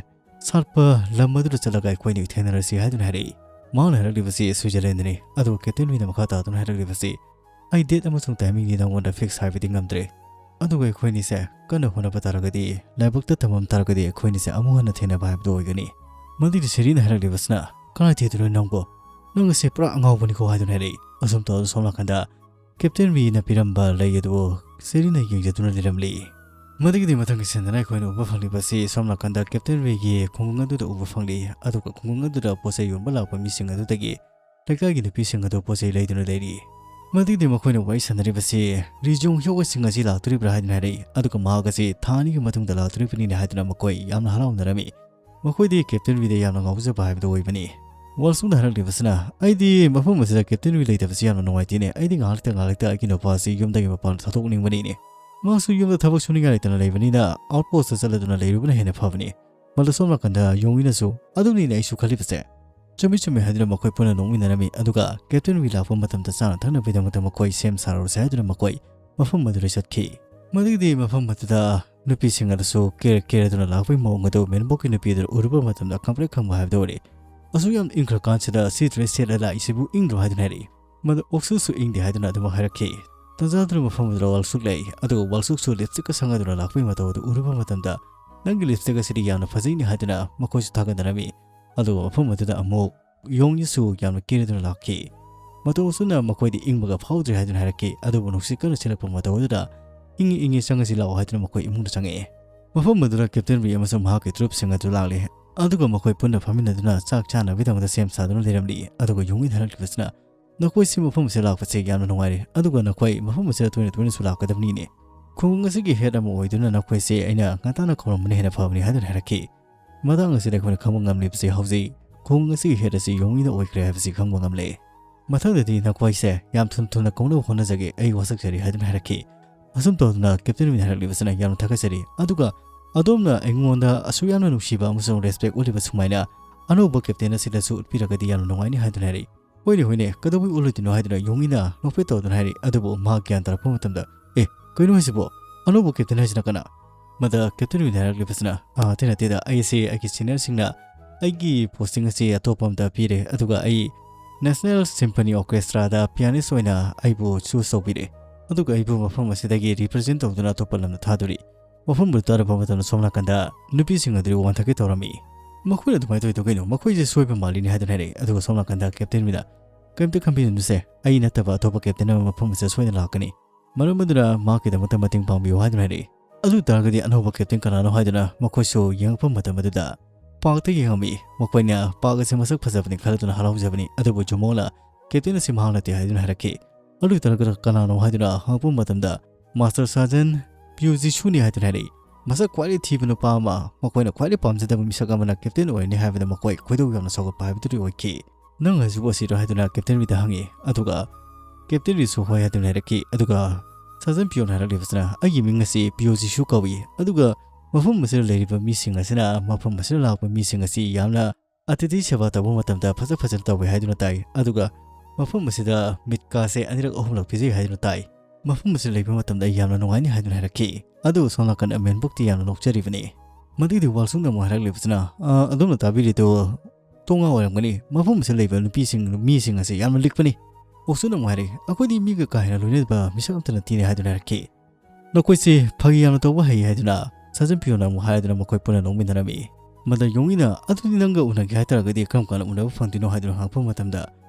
ꯁꯥꯠꯄ ꯂꯝ ꯑꯗꯨꯗ ꯆꯠꯂꯒ ꯑꯩꯈꯣꯏꯅꯤ ꯊꯦꯡꯅꯔꯁꯤ" ꯍꯥꯏꯗꯨꯅ ꯍꯥꯏꯔꯛꯏ꯫ ꯃꯍꯥꯛꯅ ꯍꯥꯏꯔꯛꯂꯤꯕꯁꯤ ꯁ꯭ꯋꯤꯖꯔꯂꯦꯟꯗꯅꯤ꯫ ꯑꯗꯨꯒ ꯀꯦꯞꯇꯦꯟ ꯔꯤꯅ ꯃꯈꯥ ꯇꯥꯗꯨꯅ ꯍꯥꯏꯔꯛꯂꯤꯕꯁꯤ, "ꯑꯩ ꯗꯦꯠ ꯑꯃꯁꯨꯡ ꯇꯥꯏꯃꯤꯡꯗꯤ ꯅꯉꯣꯟꯗ ꯐꯤꯛꯁ ꯍꯥꯏꯕꯗꯤ ꯉꯝꯗ꯭ꯔꯦ꯫ ꯑꯗꯨꯒ ꯑꯩꯈꯣꯏꯅꯤꯁꯦ ꯀꯟꯅ ꯍꯣꯠꯅꯕ ꯇꯥꯔꯒꯗꯤ, ꯂꯥꯏꯕꯛꯇ ꯇꯝꯃꯝ ꯇꯥꯔꯒꯗꯤ ꯑꯩꯈꯣꯏꯅꯤꯁꯦ ꯑꯃꯨꯛ ꯍꯟꯅ ꯊꯦꯡꯅꯕ ꯍꯥꯏꯕꯗꯨ ꯑꯣꯏꯒꯅꯤ꯫" ꯃꯗꯨꯒꯤ ꯁꯦꯔꯤꯅ ꯍꯥꯏꯔꯛꯂꯤꯕꯁꯤꯅ, "ꯀꯗꯥꯏ ꯊꯦꯡꯗꯣꯏꯅꯣ ꯅꯪꯕꯨ? ꯅꯪ ꯑꯁꯦ ꯄꯨꯔꯥ ꯑꯉꯥꯎꯕꯅꯤꯀꯣ" ꯍꯥꯏꯗꯨꯅ ꯍꯥꯏꯔꯛꯏ꯫ ꯑꯁꯨꯝ ꯇꯧꯗꯨꯅ ꯁꯣꯝ ꯅꯥꯀꯟꯗ ꯀꯦꯞꯇꯦꯟ ꯔꯤꯅ ꯄꯤꯔꯝꯕ ꯂꯩ ꯑꯗꯨ ꯁꯦꯔꯤꯅ ꯌꯦꯡꯖꯗꯨꯅ ꯂꯩꯔꯝꯂꯤ꯫ ꯃꯗꯨꯒꯤꯗꯤ ꯃꯊꯪꯒꯤ ꯁꯤꯟꯗꯅ ꯑꯩꯈꯣꯏꯅ ꯎꯕ ꯐꯪꯂꯤꯕꯁꯤ ꯁꯣꯝ ꯅꯥꯀꯟꯗ ꯀꯦꯞꯇꯦꯟ ꯔꯤꯒꯤ ꯈꯨꯡꯒꯪ ꯑꯗꯨꯗ ꯎꯕ ꯐꯪꯂꯤ꯫ ꯑꯗꯨꯒ ꯈꯨꯡꯒꯪ ꯑꯗꯨꯗ ꯄꯣꯠ ꯆꯩ ꯌꯣꯟꯕ ꯂꯥꯛꯄ ꯃꯤꯁꯤꯡ ꯑꯗꯨꯗꯒꯤ ꯂꯩꯀꯥꯏꯒꯤ ꯅꯨꯄꯤꯁꯤꯡ ꯑꯗꯨ ꯄꯣꯠ ꯆꯩ ꯂꯩꯗꯨꯅ ꯂꯩꯔꯤ꯫ ꯃꯗꯨꯒꯤꯗꯤ ꯃꯈꯣꯏꯅ ꯋꯥꯔꯤ ꯁꯥꯟꯅꯔꯤꯕꯁꯤ, "ꯔꯤꯖꯣꯡ ꯍ꯭ꯌꯣꯒꯁꯤꯡ ꯑꯁꯤ ꯂꯥꯛꯇꯣꯔꯤꯕ꯭ꯔꯥ?" ꯍꯥꯏꯗꯨꯅ ꯍꯥꯏꯔꯛꯏ꯫ ꯑꯗꯨꯒ ꯃꯍꯥꯛ ꯑꯁꯤ ꯊꯥ ꯑꯅꯤꯒꯤ ꯃꯇꯨꯡꯗ ꯂꯥꯛꯇꯣꯔꯤꯕꯅꯤꯅ ꯍꯥꯏꯗꯨꯅ ꯃꯈꯣꯏ ꯌꯥꯝꯅ ꯍꯔꯥꯎꯅꯔꯝꯃꯤ꯫ ꯃꯈꯣꯏꯗꯤ ꯀꯦꯞꯇꯦꯟ ꯔꯤꯗ ꯌꯥꯝꯅ ꯉꯥꯎꯖꯕ ꯍꯥꯏꯕꯗꯨ ꯑꯣꯏꯕꯅꯤ꯫ ꯋꯥꯜꯁꯨꯛꯅ ꯍꯥꯏꯔꯛꯂꯤꯕꯁꯤꯅ, "ꯑꯩꯗꯤ ꯃꯐꯝ ꯑꯁꯤꯗ ꯀꯦꯞꯇꯦꯟ ꯔꯤ ꯂꯩꯇꯕꯁꯤ ꯌꯥꯝꯅ ꯅꯨꯡꯉꯥꯏꯇꯦꯅꯦ꯫ ꯑꯩꯗꯤ ꯉꯥꯏꯍꯥꯛꯇ ꯉꯥꯏꯍꯥꯛꯇ ꯑꯩꯒꯤ ꯅꯨꯄꯥ ꯑꯁꯤ ꯌꯨꯝꯗꯒꯤ ꯃꯄꯥꯟ ꯊꯥꯗꯣꯛꯅꯤꯡꯕꯅꯤꯅꯦ꯫ ꯃꯥꯁꯨ ꯌꯨꯝꯗ ꯊꯕꯛ ꯁꯨꯅꯤꯡꯉꯥꯏ ꯂꯩꯇꯅ ꯂꯩꯕꯅꯤꯅ ꯑꯥꯎꯠꯄꯣꯁꯇ ꯆꯠꯂꯗꯨꯅ ꯂꯩꯔꯨꯕꯅ ꯍꯦꯟꯅ ꯐꯕꯅꯤ꯫" ꯃꯗꯨ ꯁꯣꯝ ꯅꯥꯀꯟꯗ ꯌꯣꯡꯃꯤꯅꯁꯨ, "ꯑꯗꯨꯅꯤꯅꯦ ꯑꯩꯁꯨ ꯈꯜꯂꯤꯕꯁꯦ꯫" "ꯆꯨꯝꯃꯤ ꯆꯨꯝꯃꯤ" ꯍꯥꯏꯗꯨꯅ ꯃꯈꯣꯏ ꯄꯨꯟꯅ ꯅꯣꯛꯃꯤꯟꯅꯔꯝꯃꯤ꯫ ꯑꯗꯨꯒ ꯀꯦꯞꯇꯦꯟ ꯔꯤ ꯂꯥꯛꯄ ꯃꯇꯝꯗ ꯆꯥꯅ ꯊꯛꯅꯕꯒꯤꯗꯃꯛꯇ ꯃꯈꯣꯏ ꯁꯦꯝ ꯁꯥꯔꯨꯔꯁꯦ ꯍꯥꯏꯗꯨꯅ ꯃꯈꯣꯏ ꯃꯐꯝ ꯑꯗꯨꯗ ꯆꯠꯈꯤ꯫ ꯃꯗꯨꯒꯤꯗꯤ ꯃꯐꯝ ꯑꯗꯨꯗ ꯅꯨꯄꯤꯁꯤꯡ ꯑꯗꯨꯁꯨ ꯀꯦꯔ ꯀꯦꯔꯗꯨꯅ ꯂꯥꯛꯄꯒꯤ ꯃꯑꯣꯡ ꯑꯗꯨ ꯃꯦꯟꯕꯣꯛꯀꯤ ꯅꯨꯄꯤ ꯑꯗꯨꯅ ꯎꯔꯨꯕ ꯃꯇꯝꯗ ꯈꯪꯄ꯭ꯔꯦꯛ ꯈꯪꯕ ꯍꯥꯏꯕꯗꯨ ꯑꯣꯏꯔꯦ꯫ "ꯑꯁꯨꯛ ꯌꯥꯝ ꯏꯪꯈ꯭ꯔꯀꯥꯟꯁꯤꯗ ꯁꯤ ꯗ꯭ꯔꯦꯁ ꯁꯦꯠꯂ ꯂꯥꯛꯏꯁꯤꯕꯨ ꯏꯪꯗ꯭ꯔꯣ?" ꯍꯥꯏꯗꯨꯅ ꯍꯥꯏꯔꯛꯏ꯫ ꯃꯗꯨ ꯑꯣꯛꯁꯨꯁꯨ ꯏꯪꯗꯦ ꯍꯥꯏꯗꯨꯅ ꯑꯗꯨꯃꯛ ꯍꯥꯏꯔꯛꯈꯤ꯫ ꯇꯟꯖꯥꯗꯨꯅ ꯃꯐꯝ ꯑꯗꯨꯗ ꯋꯥꯜꯁꯨꯛ ꯂꯩ꯫ ꯑꯗꯨꯒ ꯋꯥꯜꯁꯨꯛꯁꯨ ꯂꯤꯞꯁꯇꯤꯛꯀ ꯁꯪꯒꯗꯨꯅ ꯂꯥꯛꯄꯒꯤ ꯃꯇꯧ ꯑꯗꯨ ꯎꯔꯨꯕ ꯃꯇꯝꯗ, "ꯅꯪꯒꯤ ꯂꯤꯞꯁꯇꯤꯛ ꯑꯁꯤꯗꯤ ꯌꯥꯝꯅ ꯐꯖꯩꯅꯦ" ꯍꯥꯏꯗꯨꯅ ꯃꯈꯣꯏꯁꯨ ꯊꯥꯒꯠꯅꯔꯝꯃꯤ꯫ ꯑꯗꯨꯒ ꯃꯐꯝ ꯑꯗꯨꯗ ꯑꯃꯨꯛ ꯌꯣꯡ ꯏꯟꯁꯨ ꯌꯥꯝꯅ ꯀꯦꯔꯗꯨꯅ ꯂꯥꯛꯈꯤ꯫ ꯃꯇꯧ ꯑꯁꯨꯝꯅ ꯃꯈꯣꯏꯗꯤ ꯏꯪꯕꯒ ꯐꯥꯎꯗ꯭ꯔꯦ ꯍꯥꯏꯗꯨꯅ ꯍꯥꯏꯔꯛꯈꯤ꯫ ꯑꯗꯨꯕꯨ ꯅꯨꯡꯁꯤꯠ ꯀꯟꯅ ꯁꯤꯜꯂꯛꯄ ꯃꯇꯧ ꯑꯗꯨꯗ "ꯏꯪꯉꯤ, ꯏꯪꯉꯤ, ꯆꯪꯉꯁꯤ ꯂꯥꯛꯑꯣ" ꯍꯥꯏꯗꯨꯅ ꯃꯈꯣꯏ ꯏꯃꯨꯡꯗ ꯆꯪꯉꯛꯑꯦ꯫ ꯃꯐꯝ ꯑꯗꯨꯗ ꯀꯦꯞꯇꯦꯟ ꯔꯤ ꯑꯃꯁꯨꯡ ꯃꯍꯥꯛꯀꯤ ꯇ꯭ꯔꯨꯞꯁꯤꯡ ꯑꯗꯨ ꯂꯥꯛꯂꯦ꯫ ꯑꯗꯨꯒ ꯃꯈꯣꯏ ꯄꯨꯟꯅ ꯐꯝꯃꯤꯟꯅꯗꯨꯅ ꯆꯥꯛ ꯆꯥꯅꯕꯒꯤꯗꯃꯛꯇ ꯁꯦꯝ ꯁꯥꯗꯨꯅ ꯂꯩꯔꯝꯂꯤ꯫ ꯑꯗꯨꯒ ꯌꯣꯡ ꯏꯟ ꯍꯥꯏꯔꯛꯂꯤꯕꯁꯤꯅ, "ꯅꯈꯣꯏꯁꯤ ꯃꯐꯝ ꯑꯁꯤꯗ ꯂꯥꯛꯄꯁꯦ ꯌꯥꯝꯅ ꯅꯨꯡꯉꯥꯏꯔꯦ, ꯑꯗꯨꯒ ꯅꯈꯣꯏ ꯃꯐꯝ ꯑꯁꯤꯗ ꯇꯣꯏꯅ ꯇꯣꯏꯅꯁꯨ ꯂꯥꯛꯀꯗꯕꯅꯤꯅꯦ꯫ ꯈꯨꯡꯒꯪ ꯑꯁꯤꯒꯤ ꯍꯦꯠ ꯑꯃ ꯑꯣꯏꯗꯨꯅ ꯅꯈꯣꯏꯁꯦ ꯑꯩꯅ ꯉꯟꯇꯥꯅ ꯀꯧꯔꯝꯕꯅ ꯍꯦꯟꯅ ꯐꯕꯅꯤ" ꯍꯥꯏꯗꯨꯅ ꯍꯥꯏꯔꯛꯈꯤ꯫ ꯃꯇꯥꯡ ꯑꯁꯤꯗ ꯑꯩꯈꯣꯏꯅ ꯈꯪꯕ ꯉꯝꯂꯤꯕꯁꯤ ꯍꯧꯖꯤꯛ ꯈꯨꯡꯒꯪ ꯑꯁꯤꯒꯤ ꯍꯦꯠ ꯑꯁꯤ ꯌꯣꯡ ꯏꯟꯅ ꯑꯣꯏꯈ꯭ꯔꯦ ꯍꯥꯏꯕꯁꯤ ꯈꯪꯕ ꯉꯝꯂꯦ꯫ "ꯃꯊꯪꯗꯗꯤ ꯅꯈꯣꯏꯁꯦ ꯌꯥꯝ ꯊꯨꯅ ꯊꯨꯅ ꯀꯧꯅꯕ ꯍꯣꯠꯅꯖꯒꯦ, ꯑꯩ ꯋꯥꯁꯛꯆꯔꯤ" ꯍꯥꯏꯗꯨꯅ ꯍꯥꯏꯔꯛꯈꯤ꯫ ꯑꯁꯨꯝ ꯇꯧꯗꯨꯅ ꯀꯦꯞꯇꯦꯟ ꯔꯤꯅ ꯍꯥꯏꯔꯛꯂꯤꯕꯁꯤꯅ ꯌꯥꯝꯅ ꯊꯥꯒꯠꯆꯔꯤ, ꯑꯗꯨꯒ ꯑꯗꯣꯝꯅ ꯑꯩꯉꯣꯟꯗ ꯑꯁꯨꯛ ꯌꯥꯝꯅ ꯅꯨꯡꯁꯤꯕ ꯑꯃꯁꯨꯡ ꯔꯦꯁꯄꯦꯛ ꯎꯠꯂꯤꯕ ꯁꯨꯃꯥꯏꯅ ꯑꯅꯧꯕ ꯀꯦꯞꯇꯦꯟ ꯑꯁꯤꯗꯁꯨ ꯎꯠꯄꯤꯔꯒꯗꯤ ꯌꯥꯝꯅ ꯅꯨꯡꯉꯥꯏꯅꯤ ꯍꯥꯏꯗꯨꯅ ꯍꯥꯏꯔꯛꯏ꯫ "ꯍꯣꯏꯅꯦ, ꯍꯣꯏꯅꯦ, ꯀꯩꯗꯧꯕꯩ ꯎꯠꯂꯣꯏꯗꯣꯏꯅꯣ?" ꯍꯥꯏꯗꯨꯅ ꯌꯣꯡ ꯏꯟꯅ ꯅꯣꯛꯐꯦꯠ ꯇꯧꯗꯨꯅ ꯍꯥꯏꯔꯛꯏ꯫ ꯑꯗꯨꯕꯨ ꯃꯍꯥꯛ ꯒ꯭ꯌꯥꯟ ꯇꯥꯔꯛꯄ ꯃꯇꯝꯗ, "ꯑꯦ, ꯀꯩꯅꯣ ꯍꯥꯏꯁꯤꯕꯣ? ꯑꯅꯧꯕ ꯀꯦꯞꯇꯦꯟ ꯍꯥꯏꯁꯤꯅ ꯀꯅꯥ?" ꯃꯗ ꯀꯦꯞꯇꯦꯟ ꯔꯤꯅ ꯍꯥꯏꯔꯛꯂꯤꯕꯁꯤꯅ, "ꯑꯥ, ꯑꯇꯩ ꯅꯠꯇꯦꯗ, ꯑꯩꯁꯦ ꯑꯩꯒꯤ ꯁꯤꯅꯤꯌꯔꯁꯤꯡꯅ ꯑꯩꯒꯤ ꯄꯣꯁꯇꯤꯡ ꯑꯁꯤ ꯑꯇꯣꯞꯄ ꯑꯃꯗ ꯄꯤꯔꯦ, ꯑꯗꯨꯒ ꯑꯩ ꯅꯦꯁꯅꯦꯜ ꯁꯤꯝꯐꯅꯤ ꯑꯣꯔꯀꯦꯁꯇ꯭ꯔꯥꯗ ꯄꯤꯌꯥꯅꯤꯁ ꯑꯣꯏꯅ ꯑꯩꯕꯨ ꯆꯨꯁ ꯇꯧꯕꯤꯔꯦ, ꯑꯗꯨꯒ ꯑꯩꯕꯨ ꯃꯐꯝ ꯑꯁꯤꯗꯒꯤ ꯔꯤꯄ꯭ꯔꯖꯦꯟ ꯇꯧꯗꯨꯅ ꯑꯇꯣꯞꯄ ꯂꯝꯗ ꯊꯥꯗꯣꯔꯤ꯫" ꯃꯐꯝꯗꯨ ꯇꯥꯔꯕ ꯃꯇꯝꯗ ꯁꯣꯝ ꯅꯥꯀꯟꯗ ꯅꯨꯄꯤꯁꯤꯡ ꯑꯗꯨ ꯋꯥꯟꯊꯒꯦ ꯇꯧꯔꯝꯃꯤ꯫ "ꯃꯈꯣꯏꯅ ꯑꯗꯨꯃꯥꯏꯅ ꯇꯧꯔꯤꯗꯣ ꯀꯩꯅꯣ? ꯃꯈꯣꯏꯁꯦ ꯁꯣꯏꯕ ꯃꯥꯜꯂꯤꯅꯦ" ꯍꯥꯏꯗꯨꯅ ꯍꯥꯏꯔꯛꯑꯦ꯫ ꯑꯗꯨꯒ ꯁꯣꯝ ꯅꯥꯀꯟꯗ ꯀꯦꯞꯇꯦꯟ ꯔꯤꯅ, "ꯀꯔꯤꯝꯇ ꯈꯟꯕꯤꯒꯅꯨꯁꯦ, ꯑꯩ ꯅꯠꯇꯕ ꯑꯇꯣꯞꯄ ꯀꯦꯞꯇꯦꯟ ꯑꯃ ꯃꯐꯝ ꯑꯁꯤꯗ ꯁꯣꯏꯗꯅ ꯂꯥꯛꯀꯅꯤ꯫ ꯃꯔꯝ ꯑꯗꯨꯅ ꯃꯍꯥꯛꯀꯤꯗꯃꯛꯇ ꯃꯇꯦꯡ ꯄꯥꯡꯕꯤꯌꯨ" ꯍꯥꯏꯗꯨꯅ ꯍꯥꯏꯔꯛꯏ꯫ ꯑꯗꯨ ꯇꯥꯔꯒꯗꯤ ꯑꯅꯧꯕ ꯀꯦꯞꯇꯦꯟ ꯀꯅꯥꯅꯣ ꯍꯥꯏꯗꯨꯅ ꯃꯈꯣꯏꯁꯨ ꯌꯦꯡꯉꯛꯄ ꯃꯇꯝ ꯑꯗꯨꯗ ꯄꯥꯔꯛꯇ ꯌꯦꯡꯉꯝꯃꯤ꯫ ꯃꯈꯣꯏꯅ ꯄꯥꯔꯛ ꯑꯁꯤ ꯃꯁꯛ ꯐꯖꯕꯅꯤ ꯈꯜꯂꯗꯨꯅ ꯍꯔꯥꯎꯖꯕꯅꯤ, ꯑꯗꯨꯕꯨ ꯖꯨꯃꯣꯡꯅ ꯀꯦꯞꯇꯦꯟ ꯑꯁꯤ ꯃꯍꯥꯛ ꯅꯠꯇꯦ ꯍꯥꯏꯗꯨꯅ ꯍꯥꯏꯔꯛꯈꯤ꯫ ꯑꯗꯨ ꯇꯥꯔꯒ ꯀꯅꯥꯅꯣ ꯍꯥꯏꯗꯨꯅ ꯍꯪꯉꯛꯄ ꯃꯇꯝꯗ ꯃꯥꯁꯇꯔ ꯁꯥꯖꯟ ꯄꯤꯌꯨꯖꯤꯁꯨꯅꯤ ꯍꯥꯏꯗꯨꯅ ꯍꯥꯏꯔꯛꯏ꯫ ꯃꯁꯛ ꯈ꯭ꯋꯥꯏꯗꯒꯤ ꯊꯤꯕ ꯅꯨꯄꯥ ꯑꯃ, ꯃꯈꯣꯏꯅ ꯈ꯭ꯋꯥꯏꯗꯒꯤ ꯄꯥꯝꯖꯗꯕ ꯃꯤꯁꯛ ꯑꯃꯅ ꯀꯦꯞꯇꯦꯟ ꯑꯣꯏꯔꯅꯤ ꯍꯥꯏꯕꯗ ꯃꯈꯣꯏ ꯈꯣꯏꯗꯧ ꯌꯥꯝꯅ ꯁꯥꯎꯒꯠꯄ ꯍꯥꯏꯕꯗꯨꯗꯤ ꯑꯣꯏꯈꯤ꯫ "ꯅꯪ ꯍꯥꯏꯁꯤꯕꯨ ꯑꯁꯤꯔꯣ?" ꯍꯥꯏꯗꯨꯅ ꯀꯦꯞꯇꯦꯟ ꯔꯤꯗ ꯍꯪꯉꯤ꯫ ꯑꯗꯨꯒ ꯀꯦꯞꯇꯦꯟ ꯔꯤꯁꯨ ꯍꯣꯏ ꯍꯥꯏꯗꯨꯅ ꯍꯥꯏꯔꯛꯈꯤ꯫ ꯑꯗꯨꯒ ꯁꯥꯖꯟ ꯄꯤꯌꯣꯅ ꯍꯥꯏꯔꯛꯂꯤꯕꯁꯤꯅ, "ꯑꯩꯒꯤ ꯃꯤꯡ ꯑꯁꯤ ꯄꯤꯌꯣ ꯖꯤꯁꯨ ꯀꯧꯏ, ꯑꯗꯨꯒ ꯃꯐꯝ ꯑꯁꯤꯗ ꯂꯩꯔꯤꯕ ꯃꯤꯁꯤꯡ ꯑꯁꯤꯅ ꯃꯐꯝ ꯑꯁꯤꯗ ꯂꯥꯛꯄ ꯃꯤꯁꯤꯡ ꯑꯁꯤ ꯌꯥꯝꯅ ꯑꯇꯤꯊꯤ ꯁꯦꯕꯥ ꯇꯧꯕ ꯃꯇꯝꯗ ꯐꯖ ꯐꯖꯅ ꯇꯧꯏ ꯍꯥꯏꯗꯨꯅ ꯇꯥꯏ, ꯑꯗꯨꯒ ꯃꯐꯝ ꯑꯁꯤꯗ ꯃꯤꯠꯀꯥꯁꯦ ꯑꯅꯤꯔꯛ ꯑꯍꯨꯝꯂꯛ ꯄꯤꯖꯩ ꯍꯥꯏꯗꯨꯅ ꯇꯥꯏ꯫ ꯃꯐꯝ ꯑꯁꯤꯗ ꯂꯩꯕ ꯃꯇꯝꯗ ꯑꯩ ꯌꯥꯝꯅ ꯅꯨꯡꯉꯥꯏꯅꯤ" ꯍꯥꯏꯗꯨꯅ ꯍꯥꯏꯔꯛꯈꯤ꯫ ꯑꯗꯨ ꯁꯣꯝ ꯅꯥꯀꯟꯗ ꯃꯦꯟꯕꯨꯛꯇꯤ ꯌꯥꯝꯅ ꯅꯣꯛꯆꯔꯤꯕꯅꯤ꯫ ꯃꯗꯨꯒꯤꯗꯤ ꯋꯥꯜꯁꯨꯡꯅ ꯑꯃꯨꯛ ꯍꯥꯏꯔꯛꯂꯤꯕꯁꯤꯅ, "ꯑ, ꯑꯗꯣꯝꯅ ꯇꯥꯕꯤꯔꯤꯗꯨ ꯇꯣꯉꯥ ꯑꯣꯏꯔꯝꯒꯅꯤ꯫ ꯃꯐꯝ ꯑꯁꯤꯗ ꯂꯩꯕ ꯅꯨꯄꯤꯁꯤꯡ, ꯃꯤꯁꯤꯡ ꯑꯁꯤ ꯌꯥꯝꯅ ꯂꯤꯛꯄꯅꯤ꯫" ꯑꯣꯛꯁꯨꯅ ꯑꯃꯨꯛ ꯍꯥꯏꯔꯛꯏ, "ꯑꯩꯈꯣꯏꯗꯤ ꯃꯤꯒ ꯀꯥ ꯍꯦꯟꯅ ꯂꯣꯏꯅꯕ ꯃꯤꯁꯛ ꯑꯝꯇ ꯅꯠꯇꯦꯅꯦ" ꯍꯥꯏꯗꯨꯅ ꯍꯥꯏꯔꯛꯈꯤ꯫ "ꯅꯈꯣꯏꯁꯤ ꯐꯥꯒꯤ ꯌꯥꯝꯅ ꯇꯧꯕ ꯍꯩ" ꯍꯥꯏꯗꯨꯅ ꯁꯥꯖꯟ ꯄꯤꯌꯣꯅ ꯑꯃꯨꯛ ꯍꯥꯏꯗꯨꯅ ꯃꯈꯣꯏ ꯄꯨꯟꯅ ꯅꯣꯛꯃꯤꯟꯅꯔꯝꯃꯤ꯫ ꯃꯗ ꯌꯣꯡꯏꯅ, "ꯑꯗꯨꯗꯤ ꯅꯪꯒ ꯎꯅꯒꯦ ꯍꯥꯏꯇꯥꯔꯒꯗꯤ ꯀꯔꯝ ꯀꯥꯟꯗ ꯎꯅꯕ ꯐꯪꯗꯣꯏꯅꯣ?" ꯍꯥꯏꯗꯨꯅ ꯍꯪꯉꯛꯄ ꯃꯇꯝꯗ,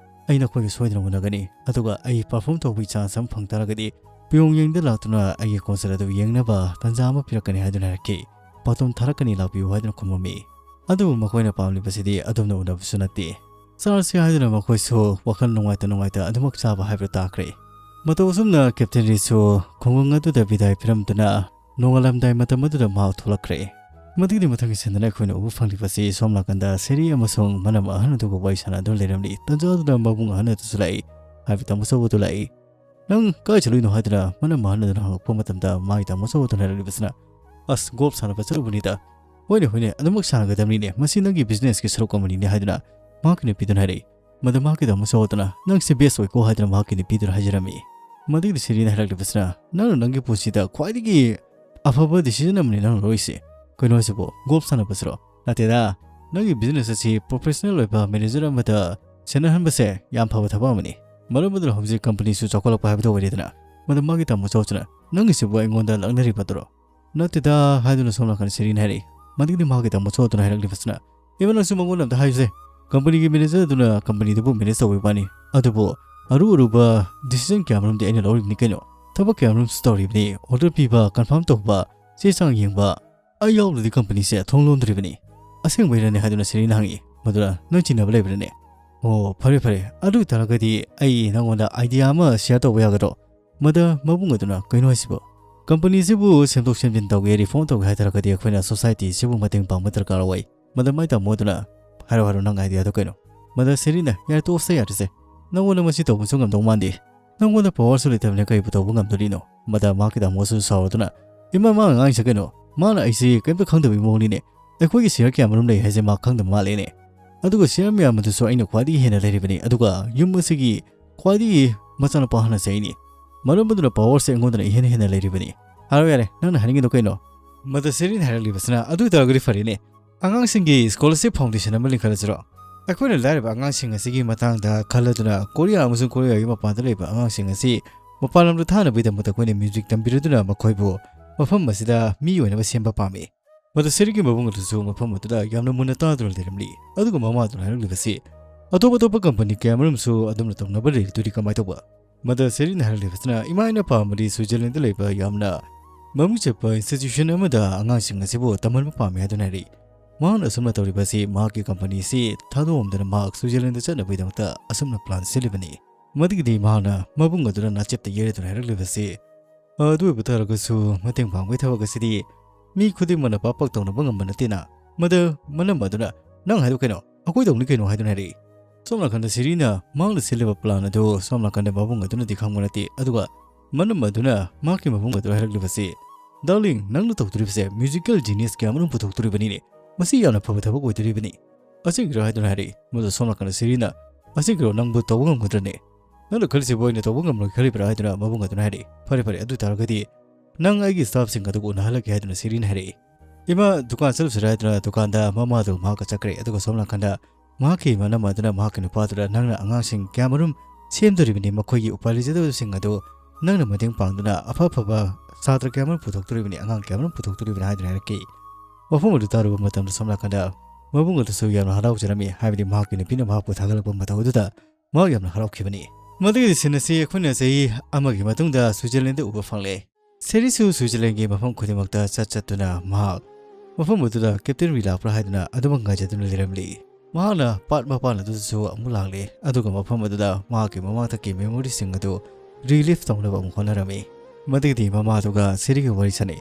"ꯑꯩ ꯅꯈꯣꯏꯒ ꯁꯣꯏꯗꯅ ꯎꯅꯒꯅꯤ, ꯑꯗꯨꯒ ꯑꯩ perform ꯇꯧꯕꯒꯤ chance ꯑꯃ ꯐꯪ ꯇꯥꯔꯒꯗꯤ ꯄꯤꯌꯣꯡꯌꯦꯡꯗ ꯂꯥꯛꯇꯨꯅ ꯑꯩꯒꯤ concert ꯑꯗꯨ ꯌꯦꯡꯅꯕ ꯇꯥꯟꯖꯥ ꯑꯃ ꯄꯤꯔꯛꯀꯅꯤ" ꯍꯥꯏꯗꯨꯅ ꯍꯥꯏꯔꯛꯈꯤ꯫ "ꯄꯥꯎꯇꯝ ꯊꯥꯔꯛꯀꯅꯤ, ꯂꯥꯛꯄꯤꯌꯨ" ꯍꯥꯏꯗꯨꯅ ꯈꯨꯝꯃꯝꯃꯤ꯫ ꯑꯗꯨꯕꯨ ꯃꯈꯣꯏꯅ ꯄꯥꯝꯂꯤꯕꯁꯤꯗꯤ ꯑꯗꯨꯝꯅ ꯎꯅꯕꯁꯨ ꯅꯠꯇꯦ꯫ ꯆꯥꯔꯁꯤ ꯍꯥꯏꯗꯨꯅ ꯃꯈꯣꯏꯁꯨ ꯋꯥꯈꯜ ꯅꯨꯡꯉꯥꯏꯇ ꯅꯨꯡꯉꯥꯏꯇ ꯑꯗꯨꯃꯛ ꯆꯥꯕ ꯍꯥꯏꯕꯗꯨ ꯇꯥꯈ꯭ꯔꯦ꯫ ꯃꯇꯧ ꯑꯁꯨꯝꯅ Captain ꯔꯤꯁꯨ ꯈꯨꯡꯒꯪ ꯑꯗꯨꯗ ꯕꯤꯗꯥꯏ ꯄꯤꯔꯝꯗꯨꯅ ꯅꯣꯡꯉꯥꯜꯂꯝꯗꯥꯏ ꯃꯇꯝ ꯑꯗꯨꯗ ꯃꯍꯥꯛ ꯊꯣꯛꯂꯛꯈ꯭ꯔꯦ꯫ ꯃꯗꯨꯒꯤ ꯃꯊꯪꯒꯤ scene ꯗꯅ ꯑꯩꯈꯣꯏꯅ ꯎꯕ ꯐꯪꯂꯤꯕꯁꯤ ꯁꯣꯝ ꯅꯥꯀꯟꯗ ꯁꯦꯔꯤ ꯑꯃꯁꯨꯡ ꯃꯅꯝ ꯑꯍꯟ ꯑꯗꯨꯒ ꯋꯥꯔꯤ ꯁꯥꯟꯅꯗꯨꯅ ꯂꯩꯔꯝꯂꯤ꯫ ꯇꯟꯖꯥ ꯑꯗꯨꯗ ꯃꯕꯨꯡ ꯑꯍꯟ ꯑꯗꯨꯁꯨ ꯂꯥꯛꯏ, ꯍꯥꯏꯕꯗꯤ ꯇꯥꯃꯣ ꯆꯧꯕꯗꯨ ꯂꯥꯛꯏ꯫ "ꯅꯪ ꯀꯥꯏ ꯆꯠꯂꯨꯏꯅꯣ?" ꯍꯥꯏꯗꯨꯅ ꯃꯅꯝ ꯑꯍꯟ ꯑꯗꯨꯅ ꯍꯪꯉꯛꯄ ꯃꯇꯝꯗ, ꯃꯥꯒꯤ ꯇꯥꯃꯣ ꯆꯧꯕꯗꯨꯅ ꯍꯥꯏꯔꯛꯂꯤꯕꯁꯤꯅ, "ꯑꯁ, ꯒꯣꯜꯐ ꯁꯥꯟꯅꯕ ꯆꯠꯂꯨꯕꯅꯤꯗ"꯫ "ꯍꯣꯏꯅꯦ, ꯍꯣꯏꯅꯦ, ꯑꯗꯨꯃꯛ ꯁꯥꯟꯅꯒꯗꯕꯅꯤꯅꯦ, ꯃꯁꯤ ꯅꯪꯒꯤ business ꯀꯤ ꯁꯔꯨꯛ ꯑꯃꯅꯤꯅꯦ" ꯍꯥꯏꯗꯨꯅ ꯃꯍꯥꯛꯀꯤ ꯅꯨꯄꯤꯗꯨꯅ ꯍꯥꯏꯔꯛꯏ꯫ ꯃꯗꯨ ꯃꯍꯥꯛꯀꯤ ꯇꯥꯃꯣ ꯆꯧꯕꯗꯨꯅ, "ꯅꯪꯁꯦ best ꯑꯣꯏꯀꯣ" ꯍꯥꯏꯗꯨꯅ ꯃꯍꯥꯛꯀꯤ ꯅꯨꯄꯤꯗꯨꯅ ꯍꯥꯏꯖꯔꯝꯃꯤ꯫ ꯃꯗꯨꯒꯤꯗꯤ ꯁꯦꯔꯤꯅ ꯍꯥꯏꯔꯛꯂꯤꯕꯁꯤꯅ, "ꯅꯪꯅ ꯅꯪꯒꯤ ꯄꯨꯟꯁꯤꯗ ꯈ꯭ꯋꯥꯏꯗꯒꯤ ꯑꯐꯕ decision ꯑꯃꯅꯤ ꯅꯪꯅ ꯂꯧꯔꯤꯁꯦ꯫ ꯀꯩꯅꯣ ꯍꯥꯏꯁꯤꯕꯣ, ꯒꯣꯜꯐ ꯁꯥꯟꯅꯕꯁꯤꯔꯣ? ꯅꯠꯇꯦꯗ, ꯅꯪꯒꯤ business ꯑꯁꯤ professional ꯑꯣꯏꯕ manager ꯑꯃꯗ ꯁꯦꯟꯅꯍꯟꯕꯁꯦ ꯌꯥꯝ ꯐꯕ ꯊꯕꯛ ꯑꯃꯅꯤ꯫ ꯃꯔꯝ ꯑꯗꯨꯅ ꯍꯧꯖꯤꯛ company ꯁꯨ ꯆꯥꯎꯈꯠꯂꯛꯄ ꯍꯥꯏꯕꯗꯨ ꯑꯣꯏꯔꯦꯗꯅ"꯫ ꯃꯗꯨ ꯃꯥꯒꯤ ꯇꯥꯃꯣ ꯆꯧꯕꯗꯨꯅ, "ꯅꯪꯒꯤꯁꯤꯕꯨ ꯑꯩꯉꯣꯟꯗ ꯂꯛꯅꯔꯤꯕꯗꯨꯔꯣ?" "ꯅꯠꯇꯦꯗ" ꯍꯥꯏꯗꯨꯅ ꯁꯣꯝ ꯅꯥꯀꯟ ꯁꯦꯔꯤꯅ ꯍꯥꯏꯔꯛꯏ꯫ ꯃꯗꯨꯒꯤꯗꯤ ꯃꯍꯥꯛꯀꯤ ꯇꯥꯃꯣ ꯆꯧꯕꯗꯨꯅ ꯍꯥꯏꯔꯛꯂꯤꯕꯁꯤꯅ, "ꯏꯕ, ꯅꯪꯁꯨ ꯃꯉꯣꯟꯗ ꯑꯝꯇ ꯍꯥꯏꯌꯨꯁꯦ꯫ Company ꯒꯤ manager ꯑꯗꯨꯅ company ꯗꯨꯕꯨ manage ꯇꯧꯕꯤꯕꯅꯤ, ꯑꯗꯨꯕꯨ ꯑꯔꯨ ꯑꯔꯨꯕ decision ꯀꯌꯥꯃꯔꯨꯝꯗꯤ ꯑꯩꯅ ꯂꯧꯔꯤꯕꯅꯤ ꯀꯩꯅꯣ꯫ ꯊꯕꯛ ꯀꯌꯥꯃꯔꯨꯝꯁꯨ ꯇꯧꯔꯤꯕꯅꯤ, order ꯄꯤꯕ, confirm ꯇꯧꯕ, ꯆꯦ ꯆꯥꯡ ꯌꯦꯡꯕ꯫ ꯑꯩ ꯌꯥꯎꯗ꯭ꯔꯗꯤ company ꯁꯦ ꯊꯣꯡ ꯂꯣꯟꯗꯣꯔꯤꯕꯅꯤ"꯫ "ꯑꯁꯦꯡꯕꯩꯔꯅꯦ?" ꯍꯥꯏꯗꯨꯅ ꯁꯦꯔꯤꯅ ꯍꯪꯉꯤ꯫ ꯃꯗꯨꯅ, "ꯅꯪ ꯆꯤꯡꯅꯕ ꯂꯩꯕ꯭ꯔꯅꯦ?" "ꯑꯣ, ꯐꯔꯦ ꯐꯔꯦ, ꯑꯗꯨ ꯑꯣꯏꯇꯥꯔꯒꯗꯤ ꯑꯩ ꯅꯪꯉꯣꯟꯗ idea ꯑꯃ share ꯇꯧꯕ ꯌꯥꯒꯗ꯭ꯔꯣ?" ꯃꯗ ꯃꯕꯨꯡ ꯑꯗꯨꯅ, "ꯀꯩꯅꯣ ꯍꯥꯏꯁꯤꯕꯣ? Company ꯁꯤꯕꯨ ꯁꯦꯝꯗꯣꯛ ꯁꯦꯝꯖꯤꯟ ꯇꯧꯒꯦ, reform ꯇꯧꯒꯦ ꯍꯥꯏ ꯇꯥꯔꯒꯗꯤ ꯑꯩꯈꯣꯏꯅ society ꯁꯤꯕꯨ ꯃꯇꯦꯡ ꯄꯥꯡꯕ ꯗꯔꯀꯥꯔ ꯑꯣꯏ"꯫ ꯃꯗ ꯃꯥꯏ ꯇꯥꯃꯣ ꯑꯗꯨꯅ, "ꯍꯥꯏꯔꯣ ꯍꯥꯏꯔꯣ, ꯅꯪ idea ꯗꯣ ꯀꯩꯅꯣ?" ꯃꯗ ꯁꯦꯔꯤꯅ, "ꯌꯥꯔꯦ, ꯇꯣꯛꯑꯁꯦ, ꯌꯥꯔꯦꯁꯦ꯫ ꯅꯪꯉꯣꯟꯗ ꯃꯁꯤ ꯇꯧꯕꯁꯨ ꯉꯝꯗꯧ ꯃꯥꯟꯗꯦ꯫ ꯅꯪꯉꯣꯟꯗ power ꯁꯨ ꯂꯩꯇꯕꯅꯦ, ꯀꯩꯕꯨ ꯇꯧꯕ ꯉꯝꯗꯣꯔꯤꯅꯣ?" ꯃꯗ ꯃꯍꯥꯛꯀꯤ ꯇꯥꯃꯣꯁꯨ ꯁꯥꯎꯔꯗꯨꯅ, "ꯏꯃꯥ, ꯃꯥ ꯑꯉꯥꯡꯁꯦ ꯀꯩꯅꯣ? ꯃꯥꯅ ꯑꯩꯁꯦ ꯀꯩꯝꯇ ꯈꯪꯗꯕꯒꯤ ꯃꯑꯣꯡꯅꯤꯅꯦ꯫ ꯑꯩꯈꯣꯏꯒꯤ share ꯀꯌꯥꯃꯔꯨꯝ ꯂꯩ ꯍꯥꯏꯁꯦ ꯃꯥ ꯈꯪꯗꯕ ꯃꯥꯜꯂꯦꯅꯦ꯫ ꯑꯗꯨꯒ share ꯃꯌꯥꯝ ꯑꯗꯨꯁꯨ ꯑꯩꯅ ꯈ꯭ꯋꯥꯏꯗꯒꯤ ꯍꯦꯟꯅ ꯂꯩꯔꯤꯕꯅꯤ, ꯑꯗꯨꯒ ꯌꯨꯝ ꯑꯁꯤꯒꯤ ꯈ꯭ꯋꯥꯏꯗꯒꯤ ꯃꯆꯥꯅꯨꯄꯥ ꯑꯍꯟ ꯑꯁꯦ ꯑꯩꯅꯤ꯫ ꯃꯔꯝ ꯑꯗꯨꯅ power ꯁꯦ ꯑꯩꯉꯣꯟꯗꯅ ꯏꯍꯦꯟ ꯍꯦꯟꯅ ꯂꯩꯔꯤꯕꯅꯤ꯫ ꯍꯥꯏꯔꯣ ꯌꯥꯔꯦ, ꯅꯪꯅ ꯍꯥꯏꯅꯤꯡꯉꯤꯗꯣ ꯀꯩꯅꯣ?" ꯃꯗ ꯁꯦꯔꯤꯅ ꯍꯥꯏꯔꯛꯂꯤꯕꯁꯤꯅ, "ꯑꯗꯨ ꯑꯣꯏꯇꯥꯔꯒꯗꯤ ꯐꯔꯦꯅꯦ, ꯑꯉꯥꯡꯁꯤꯡꯒꯤ scholarship foundation ꯑꯃ ꯂꯤꯡꯈꯠꯂꯁꯤꯔꯣ? ꯑꯩꯈꯣꯏꯅ ꯂꯥꯏꯔꯕ ꯑꯉꯥꯡꯁꯤꯡ ꯑꯁꯤꯒꯤ ꯃꯇꯥꯡꯗ ꯈꯜꯂꯗꯨꯅ ꯀꯣꯔꯤꯌꯥ ꯑꯃꯁꯨꯡ ꯀꯣꯔꯤꯌꯥꯒꯤ ꯃꯄꯥꯟꯗ ꯂꯩꯕ ꯑꯉꯥꯡꯁꯤꯡ ꯑꯁꯤ ꯃꯄꯥꯟ ꯂꯝꯗ ꯊꯥꯅꯕꯒꯤꯗꯃꯛꯇ ꯑꯩꯈꯣꯏꯅ music ꯇꯝꯕꯤꯔꯗꯨꯅ ꯃꯈꯣꯏꯕꯨ ꯃꯐꯝ ꯑꯁꯤꯗ ꯃꯤ ꯑꯣꯏꯅꯕ ꯁꯦꯝꯕ ꯄꯥꯝꯃꯤ"꯫ ꯃꯗꯨ ꯁꯦꯔꯤꯒꯤ ꯃꯕꯨꯡ ꯑꯗꯨꯁꯨ ꯃꯐꯝ ꯑꯗꯨꯗ ꯌꯥꯝꯅ ꯃꯨꯟꯅ ꯇꯥꯗꯨꯅ ꯂꯩꯔꯝꯂꯤ꯫ ꯑꯗꯨꯒ ꯃꯃꯥꯗꯨꯅ ꯍꯥꯏꯔꯛꯂꯤꯕꯁꯤ, "ꯑꯇꯣꯞ ꯑꯇꯣꯞꯄ ꯀꯝꯄꯅꯤ ꯀꯌꯥꯃꯔꯨꯝꯁꯨ ꯑꯗꯨꯝꯅ ꯇꯧꯅꯕ ꯂꯩꯔꯤꯗꯨꯗꯤ ꯀꯃꯥꯏ ꯇꯧꯕ?" ꯃꯗꯨ ꯁꯦꯔꯤꯅ ꯍꯥꯏꯔꯛꯂꯤꯕꯁꯤꯅ, "ꯏꯃꯥ ꯑꯩꯅ ꯄꯥꯝꯕꯗꯤ ꯁ꯭ꯋꯤꯖꯔꯂꯦꯟꯗ ꯂꯩꯕ ꯌꯥꯝꯅ ꯃꯃꯤꯡ ꯆꯠꯄ ꯏꯟꯁꯇꯤꯇ꯭ꯌꯨꯁꯟ ꯑꯃꯗ ꯑꯉꯥꯡꯁꯤꯡ ꯑꯁꯤꯕꯨ ꯇꯝꯍꯟꯕ ꯄꯥꯝꯃꯤ" ꯍꯥꯏꯗꯨꯅ ꯍꯥꯏꯔꯛꯏ꯫ ꯃꯍꯥꯛꯅ ꯑꯁꯨꯝꯅ ꯇꯧꯔꯤꯕ ꯑꯁꯤ ꯃꯍꯥꯛꯀꯤ ꯀꯝꯄꯅꯤ ꯑꯁꯤ ꯊꯥꯗꯣꯛꯂꯝꯗꯅ ꯃꯍꯥꯛ ꯁ꯭ꯋꯤꯖꯔꯂꯦꯟꯗ ꯆꯠꯅꯕꯒꯤꯗꯃꯛꯇ ꯑꯁꯨꯝꯅ ꯄ꯭ꯂꯥꯟ ꯁꯤꯜꯂꯤꯕꯅꯤ꯫ ꯃꯗꯨꯒꯤꯗꯤ ꯃꯍꯥꯛꯅ ꯃꯕꯨꯡ ꯑꯗꯨꯅ ꯅꯥꯆꯦꯞꯇ ꯌꯩꯔꯗꯨꯅ ꯍꯥꯏꯔꯛꯂꯤꯕꯁꯤ, "ꯑꯗꯨ ꯑꯣꯏꯕ ꯇꯥꯔꯒꯁꯨ ꯃꯇꯦꯡ ꯄꯥꯡꯕꯒꯤ ꯊꯕꯛ ꯑꯁꯤꯗꯤ ꯃꯤ ꯈꯨꯗꯤꯡꯃꯛꯅ ꯄꯥꯛ ꯄꯥꯛ ꯇꯧꯅꯕ ꯉꯝꯕ ꯅꯠꯇꯦꯅ꯫ ꯃꯗꯨ ꯃꯅꯝ ꯑꯗꯨꯅ ꯅꯪ ꯍꯥꯏꯗꯣ ꯀꯩꯅꯣ? ꯑꯩꯈꯣꯏ ꯇꯧꯅꯤ ꯀꯩꯅꯣ?" ꯍꯥꯏꯗꯨꯅ ꯍꯥꯏꯔꯛꯏ꯫ ꯁꯣꯝ ꯅꯥꯀꯟꯗ ꯁꯤꯔꯤꯅ ꯃꯍꯥꯛꯅ ꯁꯤꯜꯂꯤꯕ ꯄ꯭ꯂꯥꯟ ꯑꯗꯨ ꯁꯣꯝ ꯅꯥꯀꯟꯗ ꯃꯕꯨꯡ ꯑꯗꯨꯅꯗꯤ ꯈꯪꯕ ꯅꯠꯇꯦ꯫ ꯑꯗꯨꯒ ꯃꯅꯝ ꯑꯗꯨꯅ ꯃꯍꯥꯛꯀꯤ ꯃꯕꯨꯡ ꯑꯗꯨ ꯍꯥꯏꯔꯛꯂꯤꯕꯁꯤ, "ꯗꯥꯔꯂꯤꯡ, ꯅꯪꯅ ꯇꯧꯗꯣꯔꯤꯕꯁꯦ ꯃ꯭ꯌꯨꯖꯤꯀꯦꯜ ꯖꯤꯅꯤꯌꯁ ꯀꯌꯥ ꯑꯃꯔꯣꯝ ꯄꯨꯊꯣꯛꯇꯣꯔꯤꯕꯅꯤꯅꯦ꯫ ꯃꯁꯤ ꯌꯥꯝꯅ ꯐꯕ ꯊꯕꯛ ꯑꯣꯏꯗꯣꯔꯤꯕꯅꯤ꯫ ꯑꯁꯦꯡꯕ꯭ꯔꯥ?" ꯍꯥꯏꯗꯨꯅ ꯍꯥꯏꯔꯛꯏ꯫ ꯃꯗꯨ ꯁꯣꯝ ꯅꯥꯀꯟꯗ ꯁꯤꯔꯤꯅ, "ꯑꯁꯦꯡꯕ꯭ꯔꯣ? ꯅꯪꯕꯨ ꯇꯧꯕ ꯉꯝꯒꯗ꯭ꯔꯅꯦ? ꯅꯪꯅ ꯈꯜꯂꯤꯁꯤꯕꯨ ꯑꯩꯅ ꯇꯧꯕ ꯉꯝꯂꯣꯏ ꯈꯜꯂꯤꯕ꯭ꯔꯥ?" ꯍꯥꯏꯗꯨꯅ ꯃꯕꯨꯡ ꯑꯗꯨꯅ ꯍꯥꯏꯔꯛꯏ꯫ "ꯐꯔꯦ, ꯐꯔꯦ, ꯑꯗꯨ ꯑꯣꯏ ꯇꯥꯔꯒꯗꯤ ꯅꯪ ꯑꯩꯒꯤ ꯁ꯭ꯇꯥꯐꯁꯤꯡ ꯑꯗꯨꯒ ꯎꯅꯍꯜꯂꯒꯦ" ꯍꯥꯏꯗꯨꯅ ꯁꯤꯔꯤꯅ ꯍꯥꯏꯔꯛꯏ꯫ "ꯏꯃꯥ, ꯗꯨꯀꯥꯟ ꯆꯠꯂꯨꯁꯤꯔꯥ?" ꯍꯥꯏꯗꯨꯅ ꯗꯨꯀꯥꯟꯗ ꯃꯃꯥꯗꯨ ꯃꯍꯥꯛꯀ ꯆꯠꯈ꯭ꯔꯦ꯫ ꯑꯗꯨꯒ ꯁꯣꯝ ꯅꯥꯀꯟꯗ ꯃꯍꯥꯛꯀꯤ ꯃꯅꯝ ꯑꯗꯨꯅ ꯃꯍꯥꯛꯀꯤ ꯅꯨꯄꯥꯗꯨꯗ, "ꯅꯪꯅ ꯑꯉꯥꯡꯁꯤꯡ ꯀꯌꯥꯃꯔꯨꯝ ꯁꯦꯝꯗꯣꯔꯤꯕꯅꯤ, ꯃꯈꯣꯏꯒꯤ ꯎꯄꯥꯏ ꯂꯩꯖꯗꯕꯁꯤꯡ ꯑꯗꯨ ꯅꯪꯅ ꯃꯇꯦꯡ ꯄꯥꯡꯗꯨꯅ ꯑꯐ ꯑꯐꯕ ꯁꯥꯇ꯭ꯔ ꯀꯌꯥꯃꯔꯨꯝ ꯄꯨꯊꯣꯛꯇꯣꯔꯤꯕꯅꯤ, ꯑꯉꯥꯡ ꯀꯌꯥꯃꯔꯨꯝ ꯄꯨꯊꯣꯛꯇꯣꯔꯤꯕꯅꯤ" ꯍꯥꯏꯗꯨꯅ ꯍꯥꯏꯔꯛꯈꯤ꯫ ꯋꯥꯐꯝ ꯑꯗꯨ ꯇꯥꯔꯨꯕ ꯃꯇꯝꯗ ꯁꯣꯝ ꯅꯥꯀꯟꯗ ꯃꯕꯨꯡ ꯑꯗꯨꯁꯨ ꯌꯥꯝꯅ ꯍꯔꯥꯎꯖꯔꯝꯃꯤ, ꯍꯥꯏꯕꯗꯤ ꯃꯍꯥꯛꯀꯤ ꯅꯨꯄꯤꯅ ꯃꯍꯥꯛꯄꯨ ꯊꯥꯒꯠꯂꯛꯄ ꯃꯇꯧ ꯑꯗꯨꯗ ꯃꯍꯥꯛ ꯌꯥꯝꯅ ꯍꯔꯥꯎꯈꯤꯕꯅꯤ꯫ ꯃꯗꯨꯒꯤ ꯁꯤꯟ ꯑꯁꯤ ꯑꯩꯈꯣꯏꯅ ꯆꯍꯤ ꯑꯃꯒꯤ ꯃꯇꯨꯡꯗ ꯁ꯭ꯋꯤꯖꯔꯂꯦꯟꯗ ꯎꯕ ꯐꯪꯂꯦ꯫ ꯁꯦꯔꯤꯁꯨ ꯁ꯭ꯋꯤꯖꯔꯂꯦꯟꯒꯤ ꯃꯐꯝ ꯈꯨꯗꯤꯡꯃꯛꯇ ꯆꯠ ꯆꯠꯇꯨꯅ ꯃꯍꯥꯛ ꯃꯐꯝ ꯑꯗꯨꯗ ꯀꯦꯞꯇꯦꯟ ꯔꯤ ꯂꯥꯛꯄ꯭ꯔꯥ ꯍꯥꯏꯗꯨꯅ ꯑꯗꯨꯃꯛ ꯉꯥꯏꯖꯗꯨꯅ ꯂꯩꯔꯝꯂꯤ꯫ ꯃꯍꯥꯛꯅ ꯄꯥꯠ ꯃꯄꯥꯟ ꯑꯗꯨꯗꯁꯨ ꯑꯃꯨꯛ ꯂꯥꯛꯂꯦ, ꯑꯗꯨꯒ ꯃꯐꯝ ꯑꯗꯨꯗ ꯃꯍꯥꯛꯀꯤ ꯃꯃꯥꯡꯊꯛꯀꯤ ꯃꯦꯃꯣꯔꯤꯁꯤꯡ ꯑꯗꯨ ꯔꯤꯂꯤꯐ ꯇꯧꯅꯕ ꯑꯃꯨꯛ ꯍꯣꯠꯅꯔꯝꯃꯤ꯫ ꯃꯗꯨꯒꯤꯗꯤ ꯃꯃꯥꯗꯨꯒ ꯁꯦꯔꯤꯒ ꯋꯥꯔꯤ ꯁꯥꯟꯅꯩ꯫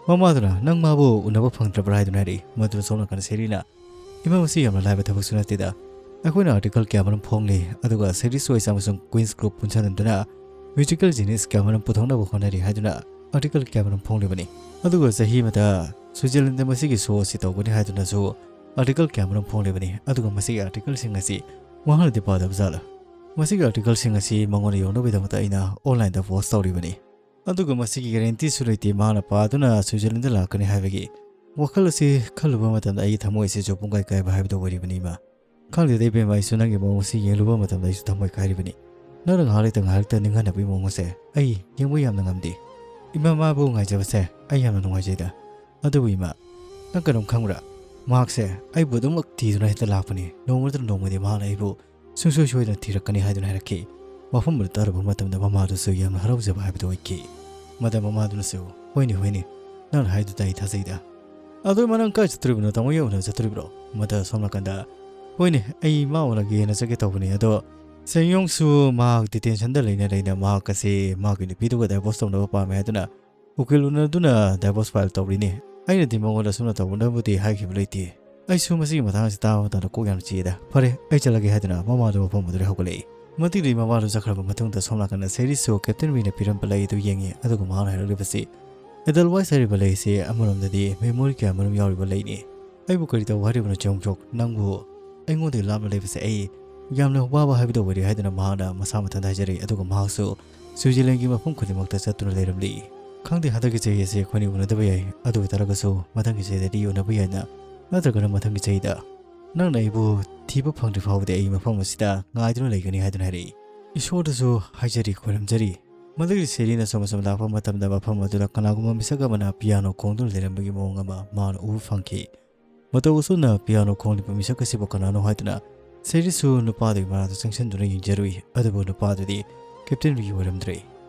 ꯃꯃꯥꯗꯨꯅ, "ꯅꯪ ꯃꯥꯕꯨ ꯎꯅꯕ ꯐꯪꯗ꯭ꯔꯕ꯭ꯔꯥ?" ꯍꯥꯏꯗꯨꯅ ꯍꯥꯏꯔꯛꯏ꯫ ꯃꯗꯨ ꯁꯣꯝ ꯅꯥꯀꯟꯗ ꯁꯦꯔꯤꯅ, "ꯏꯃꯥ, ꯃꯁꯤ ꯌꯥꯝꯅ ꯂꯥꯏꯕ ꯊꯕꯛꯁꯨ ꯅꯠꯇꯦꯗ꯫ ꯑꯩꯈꯣꯏꯅ ꯑꯥꯔꯇꯤꯀꯜ ꯀꯌꯥꯃꯔꯨꯝ ꯐꯣꯡꯂꯤ, ꯑꯗꯨꯒ ꯁꯦꯔꯤ ꯁꯣꯏꯁ ꯑꯃꯁꯨꯡ ꯀ꯭ꯋꯤꯟꯁ ꯒ꯭ꯔꯨꯞ ꯄꯨꯟꯁꯤꯟꯅꯗꯨꯅ ꯃ꯭ꯌꯨꯖꯤꯀꯦꯜ ꯖꯤꯅꯤꯌꯁ ꯀꯌꯥꯃꯔꯨꯝ ꯄꯨꯊꯣꯛꯅꯕ ꯍꯣꯠꯅꯔꯤ" ꯍꯥꯏꯗꯨꯅ ꯑꯥꯔꯇꯤꯀꯜ ꯀꯌꯥꯃꯔꯨꯝ ꯐꯣꯡꯂꯤꯕꯅꯤ꯫ ꯑꯗꯨꯒ ꯆꯍꯤ ꯑꯃꯗ ꯁ꯭ꯋꯤꯖꯔꯂꯦꯟꯗ ꯃꯁꯤꯒꯤ ꯁꯣ ꯑꯁꯤ ꯇꯧꯒꯅꯤ ꯍꯥꯏꯗꯨꯅꯁꯨ ꯑꯥꯔꯇꯤꯀꯜ ꯀꯌꯥꯃꯔꯨꯝ ꯐꯣꯡꯂꯤꯕꯅꯤ꯫ ꯑꯗꯨꯒ ꯃꯁꯤꯒꯤ ꯑꯥꯔꯇꯤꯀꯜꯁꯤꯡ ꯑꯁꯤ ꯃꯍꯥꯛꯅꯗꯤ ꯄꯥꯗꯕ ꯖꯥꯠꯂ? ꯃꯁꯤꯒꯤ ꯑꯥꯔꯇꯤꯀꯜꯁꯤꯡ ꯑꯁꯤ ꯃꯉꯣꯟꯗ ꯌꯧꯅꯕꯒꯤꯗꯃꯛꯇ ꯑꯩꯅ ꯑꯣꯟꯂꯥꯏꯟꯗ ꯄꯣꯁ ꯇꯧꯔꯤꯕꯅꯤ꯫ ꯑꯗꯨꯒ ꯃꯁꯤꯒꯤ ꯒꯦꯔꯦꯟꯇꯤꯁꯨ ꯂꯩꯇꯦ ꯃꯍꯥꯛꯅ ꯄꯥꯗꯨꯅ ꯁ꯭ꯋꯤꯖꯔꯂꯦꯟꯗ ꯂꯥꯛꯀꯅꯤ ꯍꯥꯏꯕꯒꯤ꯫ ꯋꯥꯈꯜ ꯑꯁꯤ ꯈꯜꯂꯨꯕ ꯃꯇꯝꯗ ꯑꯩꯒꯤ ꯊꯃꯣꯏ ꯑꯁꯤꯁꯨ ꯄꯨꯡꯀꯥꯏ ꯀꯥꯏꯕ ꯍꯥꯏꯕꯗꯨ ꯑꯣꯏꯔꯤꯕꯅꯤ, ꯏꯃꯥ꯫ ꯈꯪꯗꯦꯗ ꯏꯕꯦꯝꯃ, ꯑꯩꯁꯨ ꯅꯪꯒꯤ ꯃꯑꯣꯡ ꯑꯁꯤ ꯌꯦꯡꯂꯨꯕ ꯃꯇꯝꯗ ꯑꯩꯁꯨ ꯊꯃꯣꯏ ꯀꯥꯏꯔꯤꯕꯅꯤ꯫ ꯅꯪꯅ ꯉꯥꯏꯍꯥꯛ ꯂꯩꯇ ꯉꯥꯏꯍꯥꯛꯇ ꯅꯤꯡꯍꯟꯅꯕꯒꯤ ꯃꯑꯣꯡ ꯑꯁꯦ ꯑꯩ ꯌꯦꯡꯕ ꯌꯥꯝꯅ ꯉꯝꯗꯦ꯫ ꯏꯃꯥ, ꯃꯥꯕꯨ ꯉꯥꯏꯖꯕꯁꯦ ꯑꯩ ꯌꯥꯝꯅ ꯅꯨꯡꯉꯥꯏꯖꯩꯗ꯫ ꯑꯗꯨꯕꯨ ꯏꯃꯥ, "ꯅꯪ ꯀꯩꯅꯣꯝ ꯈꯪꯕ꯭ꯔꯥ? ꯃꯍꯥꯛꯁꯦ ꯑꯩꯕꯨ ꯑꯗꯨꯃꯛ ꯊꯤꯗꯨꯅ ꯍꯦꯛꯇ ꯂꯥꯛꯄꯅꯤ꯫ ꯅꯣꯡꯃ ꯅꯠꯇ꯭ꯔ ꯅꯣꯡꯃꯗꯤ ꯃꯍꯥꯛꯅ ꯑꯩꯕꯨ ꯁꯨꯡꯁꯣꯏ ꯁꯣꯏꯗꯅ ꯊꯤꯔꯛꯀꯅꯤ" ꯍꯥꯏꯗꯨꯅ ꯍꯥꯏꯔꯛꯈꯤ꯫ ꯋꯥꯐꯝ ꯑꯗꯨ ꯇꯥꯔꯨꯕ ꯃꯇꯝꯗ ꯃꯃꯥꯗꯨꯁꯨ ꯌꯥꯝꯅ ꯍꯔꯥꯎꯖꯕ ꯍꯥꯏꯕꯗꯨ ꯑꯣꯏꯈꯤ꯫ ꯃꯗ ꯃꯃꯥꯗꯨꯅꯁꯨ, "ꯍꯣꯏꯅꯦ, ꯍꯣꯏꯅꯦ, ꯅꯪꯅ ꯍꯥꯏꯗꯨꯗ ꯑꯩ ꯊꯥꯖꯩꯗ꯫ ꯑꯗꯣ ꯏꯃꯥ, ꯅꯪ ꯀꯥꯏ ꯆꯠꯇꯣꯔꯤꯕꯅꯣ? ꯇꯥꯃꯣ ꯌꯧꯅ ꯆꯠꯇꯣꯔꯤꯕ꯭ꯔꯣ?" ꯃꯗ ꯁꯣꯝ ꯅꯥꯀꯟꯗ, "ꯍꯣꯏꯅꯦ, ꯑꯩ ꯏꯃꯥ ꯎꯅꯒꯦꯅ ꯆꯠꯀꯦ ꯇꯧꯕꯅꯤ꯫ ꯑꯗꯣ ꯁꯦꯡꯌꯣꯡꯁꯨ ꯃꯍꯥꯛ ꯗꯤꯇꯦꯟꯁꯟꯗ ꯂꯩꯅ ꯂꯩꯅ ꯃꯍꯥꯛ ꯑꯁꯤ ꯃꯥꯒꯤ ꯅꯨꯄꯤꯗꯨꯒ ꯗꯥꯏꯚꯣꯔꯁ ꯇꯧꯅꯕ ꯄꯥꯝꯃꯦ ꯍꯥꯏꯗꯨꯅ ꯎꯀꯤꯜ ꯎꯅꯗꯨꯅ ꯗꯥꯏꯚꯣꯔꯁ ꯐꯥꯏꯜ ꯇꯧꯔꯤꯅꯤ꯫ ꯑꯩꯅꯗꯤ ꯃꯉꯣꯟꯗ ꯑꯁꯨꯝꯅ ꯇꯧꯅꯕꯕꯨꯗꯤ ꯍꯥꯏꯈꯤꯕ ꯂꯩꯇꯦ꯫ ꯑꯩꯁꯨ ꯃꯁꯤꯒꯤ ꯃꯇꯥꯡꯁꯤ ꯇꯥꯕ ꯃꯇꯝꯗ ꯀꯣꯛ ꯌꯥꯝꯅ ꯆꯤꯛꯏꯗ꯫ ꯐꯔꯦ, ꯑꯩ ꯆꯠꯂꯒꯦ" ꯍꯥꯏꯗꯨꯅ ꯃꯃꯥꯗꯨ ꯃꯐꯝ ꯑꯗꯨꯗꯒꯤ ꯍꯧꯒꯠꯂꯛꯏ꯫ ꯃꯇꯤꯛꯇꯤ ꯃꯃꯥꯗꯨ ꯆꯠꯈ꯭ꯔꯕ ꯃꯇꯨꯡꯗ ꯁꯣꯝ ꯅꯥꯀꯟꯗ ꯁꯦꯔꯤꯁꯁꯨ ꯀꯦꯞꯇꯦꯟ ꯋꯤꯅ ꯄꯤꯔꯝꯕ ꯂꯩ ꯑꯗꯨ ꯌꯦꯡꯉꯤ, ꯑꯗꯨꯒ ꯃꯍꯥꯛꯅ ꯍꯥꯏꯔꯛꯂꯤꯕꯁꯤ, "ꯑꯦꯗꯜꯋꯥꯏꯁ ꯍꯥꯏꯔꯤꯕ ꯂꯩꯁꯤ ꯑꯃꯔꯣꯝꯗꯗꯤ ꯃꯦꯃꯣꯔꯤ ꯀꯌꯥ ꯃꯔꯨꯝ ꯌꯥꯎꯔꯤꯕ ꯂꯩꯅꯤ꯫ ꯑꯩꯕꯨ ꯀꯔꯤ ꯇꯧꯕ ꯍꯥꯏꯔꯤꯕꯅꯣ, ꯆꯦꯌꯣꯡ ꯁꯣꯛ? ꯅꯪꯕꯨ ꯑꯩꯉꯣꯟꯗꯒꯤ ꯂꯥꯞꯅ ꯂꯩꯕꯁꯦ ꯑꯩ ꯌꯥꯝꯅ ꯋꯥꯕ ꯍꯥꯏꯕꯗꯨ ꯑꯣꯏꯔꯦ" ꯍꯥꯏꯗꯨꯅ ꯃꯍꯥꯛꯅ ꯃꯁꯥ ꯃꯊꯟꯇ ꯍꯥꯏꯖꯔꯛꯏ꯫ ꯑꯗꯨꯒ ꯃꯍꯥꯛꯁꯨ ꯁ꯭ꯋꯤꯖꯔꯂꯦꯟꯒꯤ ꯃꯐꯝ ꯈꯨꯗꯤꯡꯃꯛꯇ ꯆꯠꯇꯨꯅ ꯂꯩꯔꯝꯂꯤ꯫ "ꯈꯪꯗꯦ, ꯍꯟꯗꯛꯀꯤ ꯆꯍꯤ ꯑꯁꯤ ꯑꯩꯈꯣꯏꯅꯤ ꯎꯅꯗꯕ ꯌꯥꯏ, ꯑꯗꯨ ꯑꯣꯏ ꯇꯥꯔꯒꯁꯨ ꯃꯊꯪꯒꯤ ꯆꯍꯤꯗꯗꯤ ꯎꯅꯕ ꯌꯥꯏꯅ, ꯅꯠꯇ꯭ꯔꯒꯅ ꯃꯊꯪꯒꯤ ꯆꯍꯤꯗ ꯅꯪꯅ ꯑꯩꯕꯨ ꯊꯤꯕ ꯐꯪꯗ꯭ꯔꯤ ꯐꯥꯎꯕꯗꯤ ꯑꯩ ꯃꯐꯝ ꯑꯁꯤꯗ ꯉꯥꯏꯗꯨꯅ ꯂꯩꯒꯅꯤ" ꯍꯥꯏꯗꯨꯅ ꯍꯥꯏꯔꯛꯏ꯫ "ꯏꯁꯣꯔꯗꯁꯨ ꯍꯥꯏꯖꯔꯤ, ꯈꯣꯏꯔꯝꯖꯔꯤ"꯫ ꯃꯗꯨꯒꯤ ꯁꯦꯔꯤꯅ ꯁꯨꯝ ꯁꯨꯝ ꯂꯥꯛꯄ ꯃꯇꯝꯗ ꯃꯐꯝ ꯑꯗꯨꯗ ꯀꯅꯥꯒꯨꯝꯕ ꯃꯤꯁꯛ ꯑꯃꯅ ꯄꯤꯌꯥꯅꯣ ꯈꯣꯡꯗꯨꯅ ꯂꯩꯔꯝꯕꯒꯤ ꯃꯑꯣꯡ ꯑꯃ ꯃꯥꯅ ꯎꯕ ꯐꯪꯈꯤ꯫ ꯃꯇꯧ ꯑꯁꯨꯝꯅ ꯄꯤꯌꯥꯅꯣ ꯈꯣꯡꯂꯤꯕ ꯃꯤꯁꯛ ꯑꯁꯤꯕꯨ ꯀꯅꯥꯅꯣ ꯍꯥꯏꯗꯨꯅ ꯁꯦꯔꯤꯁꯁꯨ ꯅꯨꯄꯥꯗꯨꯒꯤ ꯃꯅꯥꯛꯇ ꯆꯪꯁꯤꯟꯗꯨꯅ ꯌꯦꯡꯖꯔꯨꯏ, ꯑꯗꯨꯕꯨ ꯅꯨꯄꯥꯗꯨꯗꯤ ꯀꯦꯞꯇꯦꯟ ꯋꯤꯒꯤ ꯑꯣꯏꯔꯝꯗ꯭ꯔꯦ꯫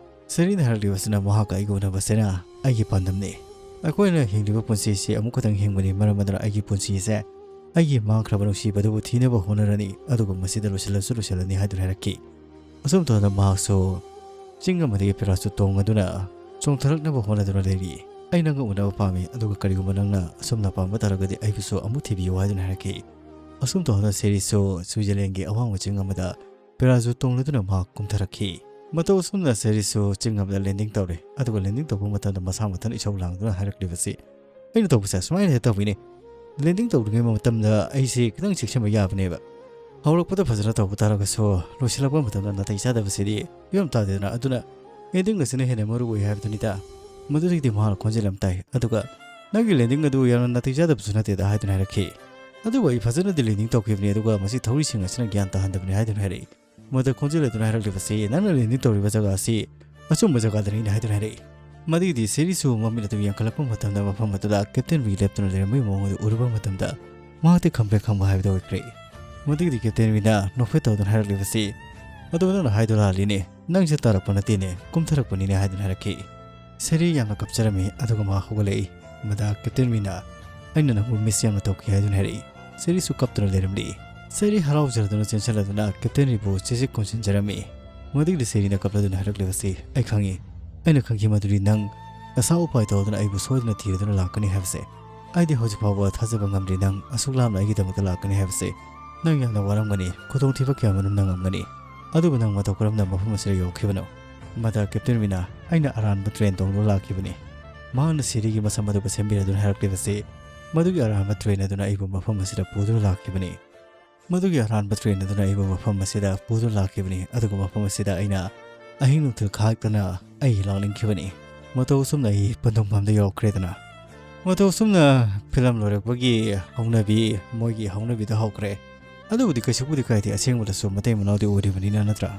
ꯁꯦꯔꯤꯅ ꯍꯥꯏꯔꯛꯂꯤꯕꯁꯤꯅ ꯃꯍꯥꯛꯀ ꯑꯩꯒ ꯎꯅꯕꯁꯤꯅ ꯑꯩꯒꯤ ꯄꯥꯟꯗꯝꯅꯤ꯫ ꯑꯩꯈꯣꯏꯅ ꯍꯤꯡꯂꯤꯕ ꯄꯨꯟꯁꯤꯁꯤ ꯑꯃꯨꯛ ꯈꯛꯇꯪ ꯍꯤꯡꯕꯅꯤ, ꯃꯔꯝ ꯑꯗꯨꯅ ꯑꯩꯒꯤ ꯄꯨꯟꯁꯤ ꯑꯁꯦ ꯑꯩꯒꯤ ꯃꯥꯡꯈ꯭ꯔꯕ ꯅꯨꯡꯁꯤꯕꯗꯨꯕꯨ ꯊꯤꯅꯕ ꯍꯣꯠꯅꯔꯅꯤ, ꯑꯗꯨꯒ ꯃꯁꯤꯗ ꯂꯣꯏꯁꯤꯜꯂꯁꯨ ꯂꯣꯏꯁꯤꯜꯂꯅꯤ ꯍꯥꯏꯗꯨꯅ ꯍꯥꯏꯔꯛꯈꯤ꯫ ꯑꯁꯨꯝ ꯇꯧꯗꯅ ꯃꯍꯥꯛꯁꯨ ꯆꯤꯡ ꯑꯃꯗꯒꯤ ꯄꯦꯔꯥꯁꯨꯠ ꯇꯣꯡꯗꯨꯅ ꯆꯣꯡꯊꯔꯛꯅꯕ ꯍꯣꯠꯅꯗꯨꯅ ꯂꯩꯔꯤ꯫ "ꯑꯩ ꯅꯪꯒ ꯎꯅꯕ ꯄꯥꯝꯃꯤ, ꯑꯗꯨꯒ ꯀꯔꯤꯒꯨꯝꯕ ꯅꯪꯅ ꯑꯁꯨꯝꯅ ꯄꯥꯝꯕ ꯇꯥꯔꯒꯗꯤ ꯑꯩꯕꯨꯁꯨ ꯑꯃꯨꯛ ꯊꯤꯕꯤꯌꯨ" ꯍꯥꯏꯗꯨꯅ ꯍꯥꯏꯔꯛꯈꯤ꯫ ꯑꯁꯨꯝ ꯇꯧꯗꯅ ꯁꯦꯔꯤꯁꯁꯨ ꯁ꯭ꯋꯤꯖꯔꯂꯦꯟꯒꯤ ꯑꯋꯥꯡꯕ ꯆꯤꯡ ꯑꯃꯗ ꯄꯦꯔꯥꯁꯨꯠ ꯇꯣꯡꯂꯗꯨꯅ ꯃꯍꯥꯛ ꯀꯨꯝꯊꯔꯛꯈꯤ꯫ ꯃꯇꯧ ꯑꯁꯨꯝꯅ ꯁꯦꯔꯤꯁꯁꯨ ꯆꯤꯡ ꯑꯃꯗ ꯂꯦꯟꯗꯤꯡ ꯇꯧꯔꯦ, ꯑꯗꯨꯒ ꯂꯦꯟꯗꯤꯡ ꯇꯧꯕ ꯃꯇꯝꯗ ꯃꯁꯥ ꯃꯊꯟꯇ ꯏꯁꯧ ꯂꯥꯡꯗꯨꯅ ꯍꯥꯏꯔꯛꯂꯤꯕꯁꯤ, "ꯑꯩꯅ ꯇꯧꯕꯁꯦ ꯁꯨꯃꯥꯏꯅ ꯍꯦꯛ ꯇꯧꯕꯤꯅꯦ꯫ ꯂꯦꯟꯗꯤꯡ ꯇꯧꯔꯤꯉꯩ ꯃꯇꯝꯗ ꯑꯩꯁꯤ ꯈꯤꯇꯪ ꯆꯦꯛꯁꯤꯟꯕ ꯌꯥꯕꯅꯦꯕ꯫ ꯍꯧꯔꯛꯄꯗ ꯐꯖꯅ ꯇꯧꯕ ꯇꯥꯔꯒꯁꯨ ꯂꯣꯏꯁꯤꯜꯂꯛꯄ ꯃꯇꯝꯗ ꯅꯥꯇꯩ ꯆꯥꯗꯕꯁꯤꯗꯤ ꯐꯤꯕꯝ ꯇꯥꯗꯦꯗꯅ꯫ ꯑꯗꯨꯅ ꯂꯦꯟꯗꯤꯡ ꯑꯁꯤꯅ ꯍꯦꯟꯅ ꯃꯔꯨ ꯑꯣꯏ ꯍꯥꯏꯕꯗꯨꯅꯤꯗ"꯫ ꯃꯗꯨꯗꯒꯤꯗꯤ ꯃꯍꯥꯛꯅ ꯈꯣꯟꯖꯦꯜ ꯑꯃ ꯇꯥꯏ, ꯑꯗꯨꯒ "ꯅꯪꯒꯤ ꯂꯦꯟꯗꯤꯡ ꯑꯗꯨ ꯌꯥꯝꯅ ꯅꯥꯇꯩ ꯆꯥꯗꯕꯁꯨ ꯅꯠꯇꯦꯗ" ꯍꯥꯏꯗꯨꯅ ꯍꯥꯏꯔꯛꯈꯤ꯫ "ꯑꯗꯨꯕꯨ ꯑꯩ ꯐꯖꯅꯗꯤ ꯂꯦꯟꯗꯤꯡ ꯇꯧꯈꯤꯕꯅꯤ, ꯑꯗꯨꯒ ꯃꯁꯤ ꯊꯧꯔꯤꯁꯤꯡ ꯑꯁꯤꯅ ꯒ꯭ꯌꯥꯟ ꯇꯥꯍꯟꯗꯕꯅꯤ" ꯍꯥꯏꯗꯨꯅ ꯍꯥꯏꯔꯛꯏ꯫ ꯃꯗ ꯈꯣꯟꯖꯦꯜ ꯑꯗꯨꯅ ꯍꯥꯏꯔꯛꯂꯤꯕꯁꯤ, "ꯅꯪꯅ ꯂꯦꯟꯗꯤꯡ ꯇꯧꯔꯤꯕ ꯖꯒꯥ ꯑꯁꯤ ꯑꯆꯨꯝꯕ ꯖꯒꯥꯗꯅꯤꯅ" ꯍꯥꯏꯗꯨꯅ ꯍꯥꯏꯔꯛꯏ꯫ ꯃꯗꯨꯒꯤꯗꯤ ꯁꯦꯔꯤꯁꯨ ꯃꯃꯤꯠ ꯑꯗꯨ ꯌꯦꯡꯈꯠꯂꯛꯄ ꯃꯇꯝꯗ ꯃꯐꯝ ꯑꯗꯨꯗ ꯀꯦꯞꯇꯦꯟ ꯋꯤ ꯂꯦꯞꯇꯨꯅ ꯂꯩꯔꯝꯕꯒꯤ ꯃꯑꯣꯡ ꯑꯗꯨ ꯎꯔꯨꯕ ꯃꯇꯝꯗ ꯃꯍꯥꯛꯇꯤ ꯈꯪꯄ꯭ꯔꯦꯛ ꯈꯪꯕ ꯍꯥꯏꯕꯗꯨ ꯑꯣꯏꯈ꯭ꯔꯦ꯫ ꯃꯗꯨꯒꯤꯗꯤ ꯀꯦꯞꯇꯦꯟ ꯋꯤꯅ ꯅꯣꯛꯐꯦꯠ ꯇꯧꯗꯨꯅ ꯍꯥꯏꯔꯛꯂꯤꯕꯁꯤ, "ꯑꯗꯨ ꯅꯪꯅ ꯍꯥꯏꯗꯣ ꯂꯥꯜꯂꯤꯅꯦ, ꯅꯪꯁꯦ ꯇꯥꯔꯛꯄ ꯅꯠꯇꯦꯅꯦ, ꯀꯨꯝꯊꯔꯛꯄꯅꯤꯅꯦ" ꯍꯥꯏꯗꯨꯅ ꯍꯥꯏꯔꯛꯈꯤ꯫ ꯁꯦꯔꯤ ꯌꯥꯝꯅ ꯀꯞꯆꯔꯝꯃꯤ, ꯑꯗꯨꯒ ꯃꯍꯥꯛ ꯍꯧꯒꯠꯂꯛꯏ꯫ ꯃꯗꯥ ꯀꯦꯞꯇꯦꯟ ꯋꯤꯅ, "ꯑꯩꯅ ꯅꯪꯕꯨ ꯃꯤꯁ ꯌꯥꯝꯅ ꯇꯧꯈꯤ" ꯍꯥꯏꯗꯨꯅ ꯍꯥꯏꯔꯛꯏ꯫ ꯁꯦꯔꯤꯁꯨ ꯀꯞꯇꯨꯅ ꯂꯩꯔꯝꯂꯤ꯫ ꯁꯦꯔꯤ ꯍꯔꯥꯎꯖꯔꯗꯨꯅ ꯆꯦꯟꯁꯤꯜꯂꯗꯨꯅ ꯀꯦꯞꯇꯦꯟ ꯋꯤꯕꯨ ꯆꯦꯖꯤꯛ ꯀꯣꯟꯁꯤꯟꯖꯔꯝꯃꯤ꯫ ꯃꯗꯨꯒꯤꯗꯤ ꯁꯦꯔꯤꯅ ꯀꯞꯂꯗꯨꯅ ꯍꯥꯏꯔꯛꯂꯤꯕꯁꯤ, "ꯑꯩ ꯈꯪꯉꯤ, ꯑꯩꯅ ꯈꯪꯈꯤ ꯃꯗꯨꯗꯤ ꯅꯪ ꯅꯁꯥ ꯎꯄꯥꯏ ꯇꯧꯗꯨꯅ ꯑꯩꯕꯨ ꯁꯣꯏꯗꯅ ꯊꯤꯔꯗꯨꯅ ꯂꯥꯛꯀꯅꯤ ꯍꯥꯏꯕꯁꯦ꯫ ꯑꯩꯗꯤ ꯍꯧꯖꯤꯛ ꯐꯥꯎꯕ ꯊꯥꯖꯕ ꯉꯝꯗ꯭ꯔꯤ ꯅꯪ ꯑꯁꯨꯛ ꯂꯥꯞꯅ ꯑꯩꯒꯤꯗꯃꯛꯇ ꯂꯥꯛꯀꯅꯤ ꯍꯥꯏꯕꯁꯦ꯫ ꯅꯪ ꯌꯥꯝꯅ ꯋꯥꯔꯝꯒꯅꯤ, ꯈꯨꯗꯣꯡꯊꯤꯕ ꯀꯌꯥ ꯃꯔꯨꯝ ꯅꯪꯉꯝꯒꯅꯤ꯫ ꯑꯗꯨꯕꯨ ꯅꯪ ꯃꯇꯧ ꯀꯔꯝꯅ ꯃꯐꯝ ꯑꯁꯤꯗ ꯌꯧꯔꯛꯈꯤꯕꯅꯣ?" ꯃꯗꯥ ꯀꯦꯞꯇꯦꯟ ꯋꯤꯅ, "ꯑꯩꯅ ꯑꯔꯥꯟꯕ ꯇ꯭ꯔꯦꯟ ꯇꯣꯡꯗꯨꯅ ꯂꯥꯛꯈꯤꯕꯅꯤ"꯫ ꯃꯍꯥꯛꯅ ꯁꯦꯔꯤꯒꯤ ꯃꯁꯝ ꯑꯗꯨ ꯁꯦꯝꯕꯤꯔꯗꯨꯅ ꯍꯥꯏꯔꯛꯂꯤꯕꯁꯤ, "ꯃꯗꯨꯒꯤ ꯑꯔꯥꯟꯕ ꯇ꯭ꯔꯦꯟ ꯑꯗꯨꯅ ꯑꯩꯕꯨ ꯃꯐꯝ ꯑꯁꯤꯗ ꯄꯨꯗꯨꯅ ꯂꯥꯛꯈꯤꯕꯅꯤ꯫ ꯃꯗꯨꯒꯤ ꯑꯔꯥꯟꯕ ꯇ꯭ꯔꯦꯟ ꯑꯗꯨꯅ ꯑꯩꯕꯨ ꯃꯐꯝ ꯑꯁꯤꯗ ꯄꯨꯗꯨꯅ ꯂꯥꯛꯈꯤꯕꯅꯤ, ꯑꯗꯨꯒ ꯃꯐꯝ ꯑꯁꯤꯗ ꯑꯩꯅ ꯑꯍꯤꯡ ꯅꯨꯡꯊꯤꯜ ꯈꯥꯛꯇꯅ ꯑꯩ ꯂꯥꯛꯅꯤꯡꯈꯤꯕꯅꯤ꯫ ꯃꯇꯧ ꯑꯁꯨꯝꯅ ꯑꯩ ꯄꯟꯊꯨꯡꯐꯝꯗ ꯌꯧꯔꯛꯈ꯭ꯔꯦꯗꯅ"꯫ ꯃꯇꯧ ꯑꯁꯨꯝꯅ ꯐꯤꯂꯝ ꯂꯣꯏꯔꯛꯄꯒꯤ ꯍꯧꯅꯕꯤ, ꯃꯣꯏꯒꯤ ꯍꯧꯅꯕꯤꯗ ꯍꯧꯈ꯭ꯔꯦ꯫ ꯑꯗꯨꯕꯨꯗꯤ ꯀꯩꯁꯨꯕꯨꯗꯤ ꯀꯥꯏꯗꯦ, ꯑꯁꯦꯡꯕꯗꯁꯨ ꯃꯇꯩ ꯃꯅꯥꯎꯗꯤ ꯑꯣꯏꯔꯤꯕꯅꯤꯅ, ꯅꯠꯇ꯭ꯔꯥ?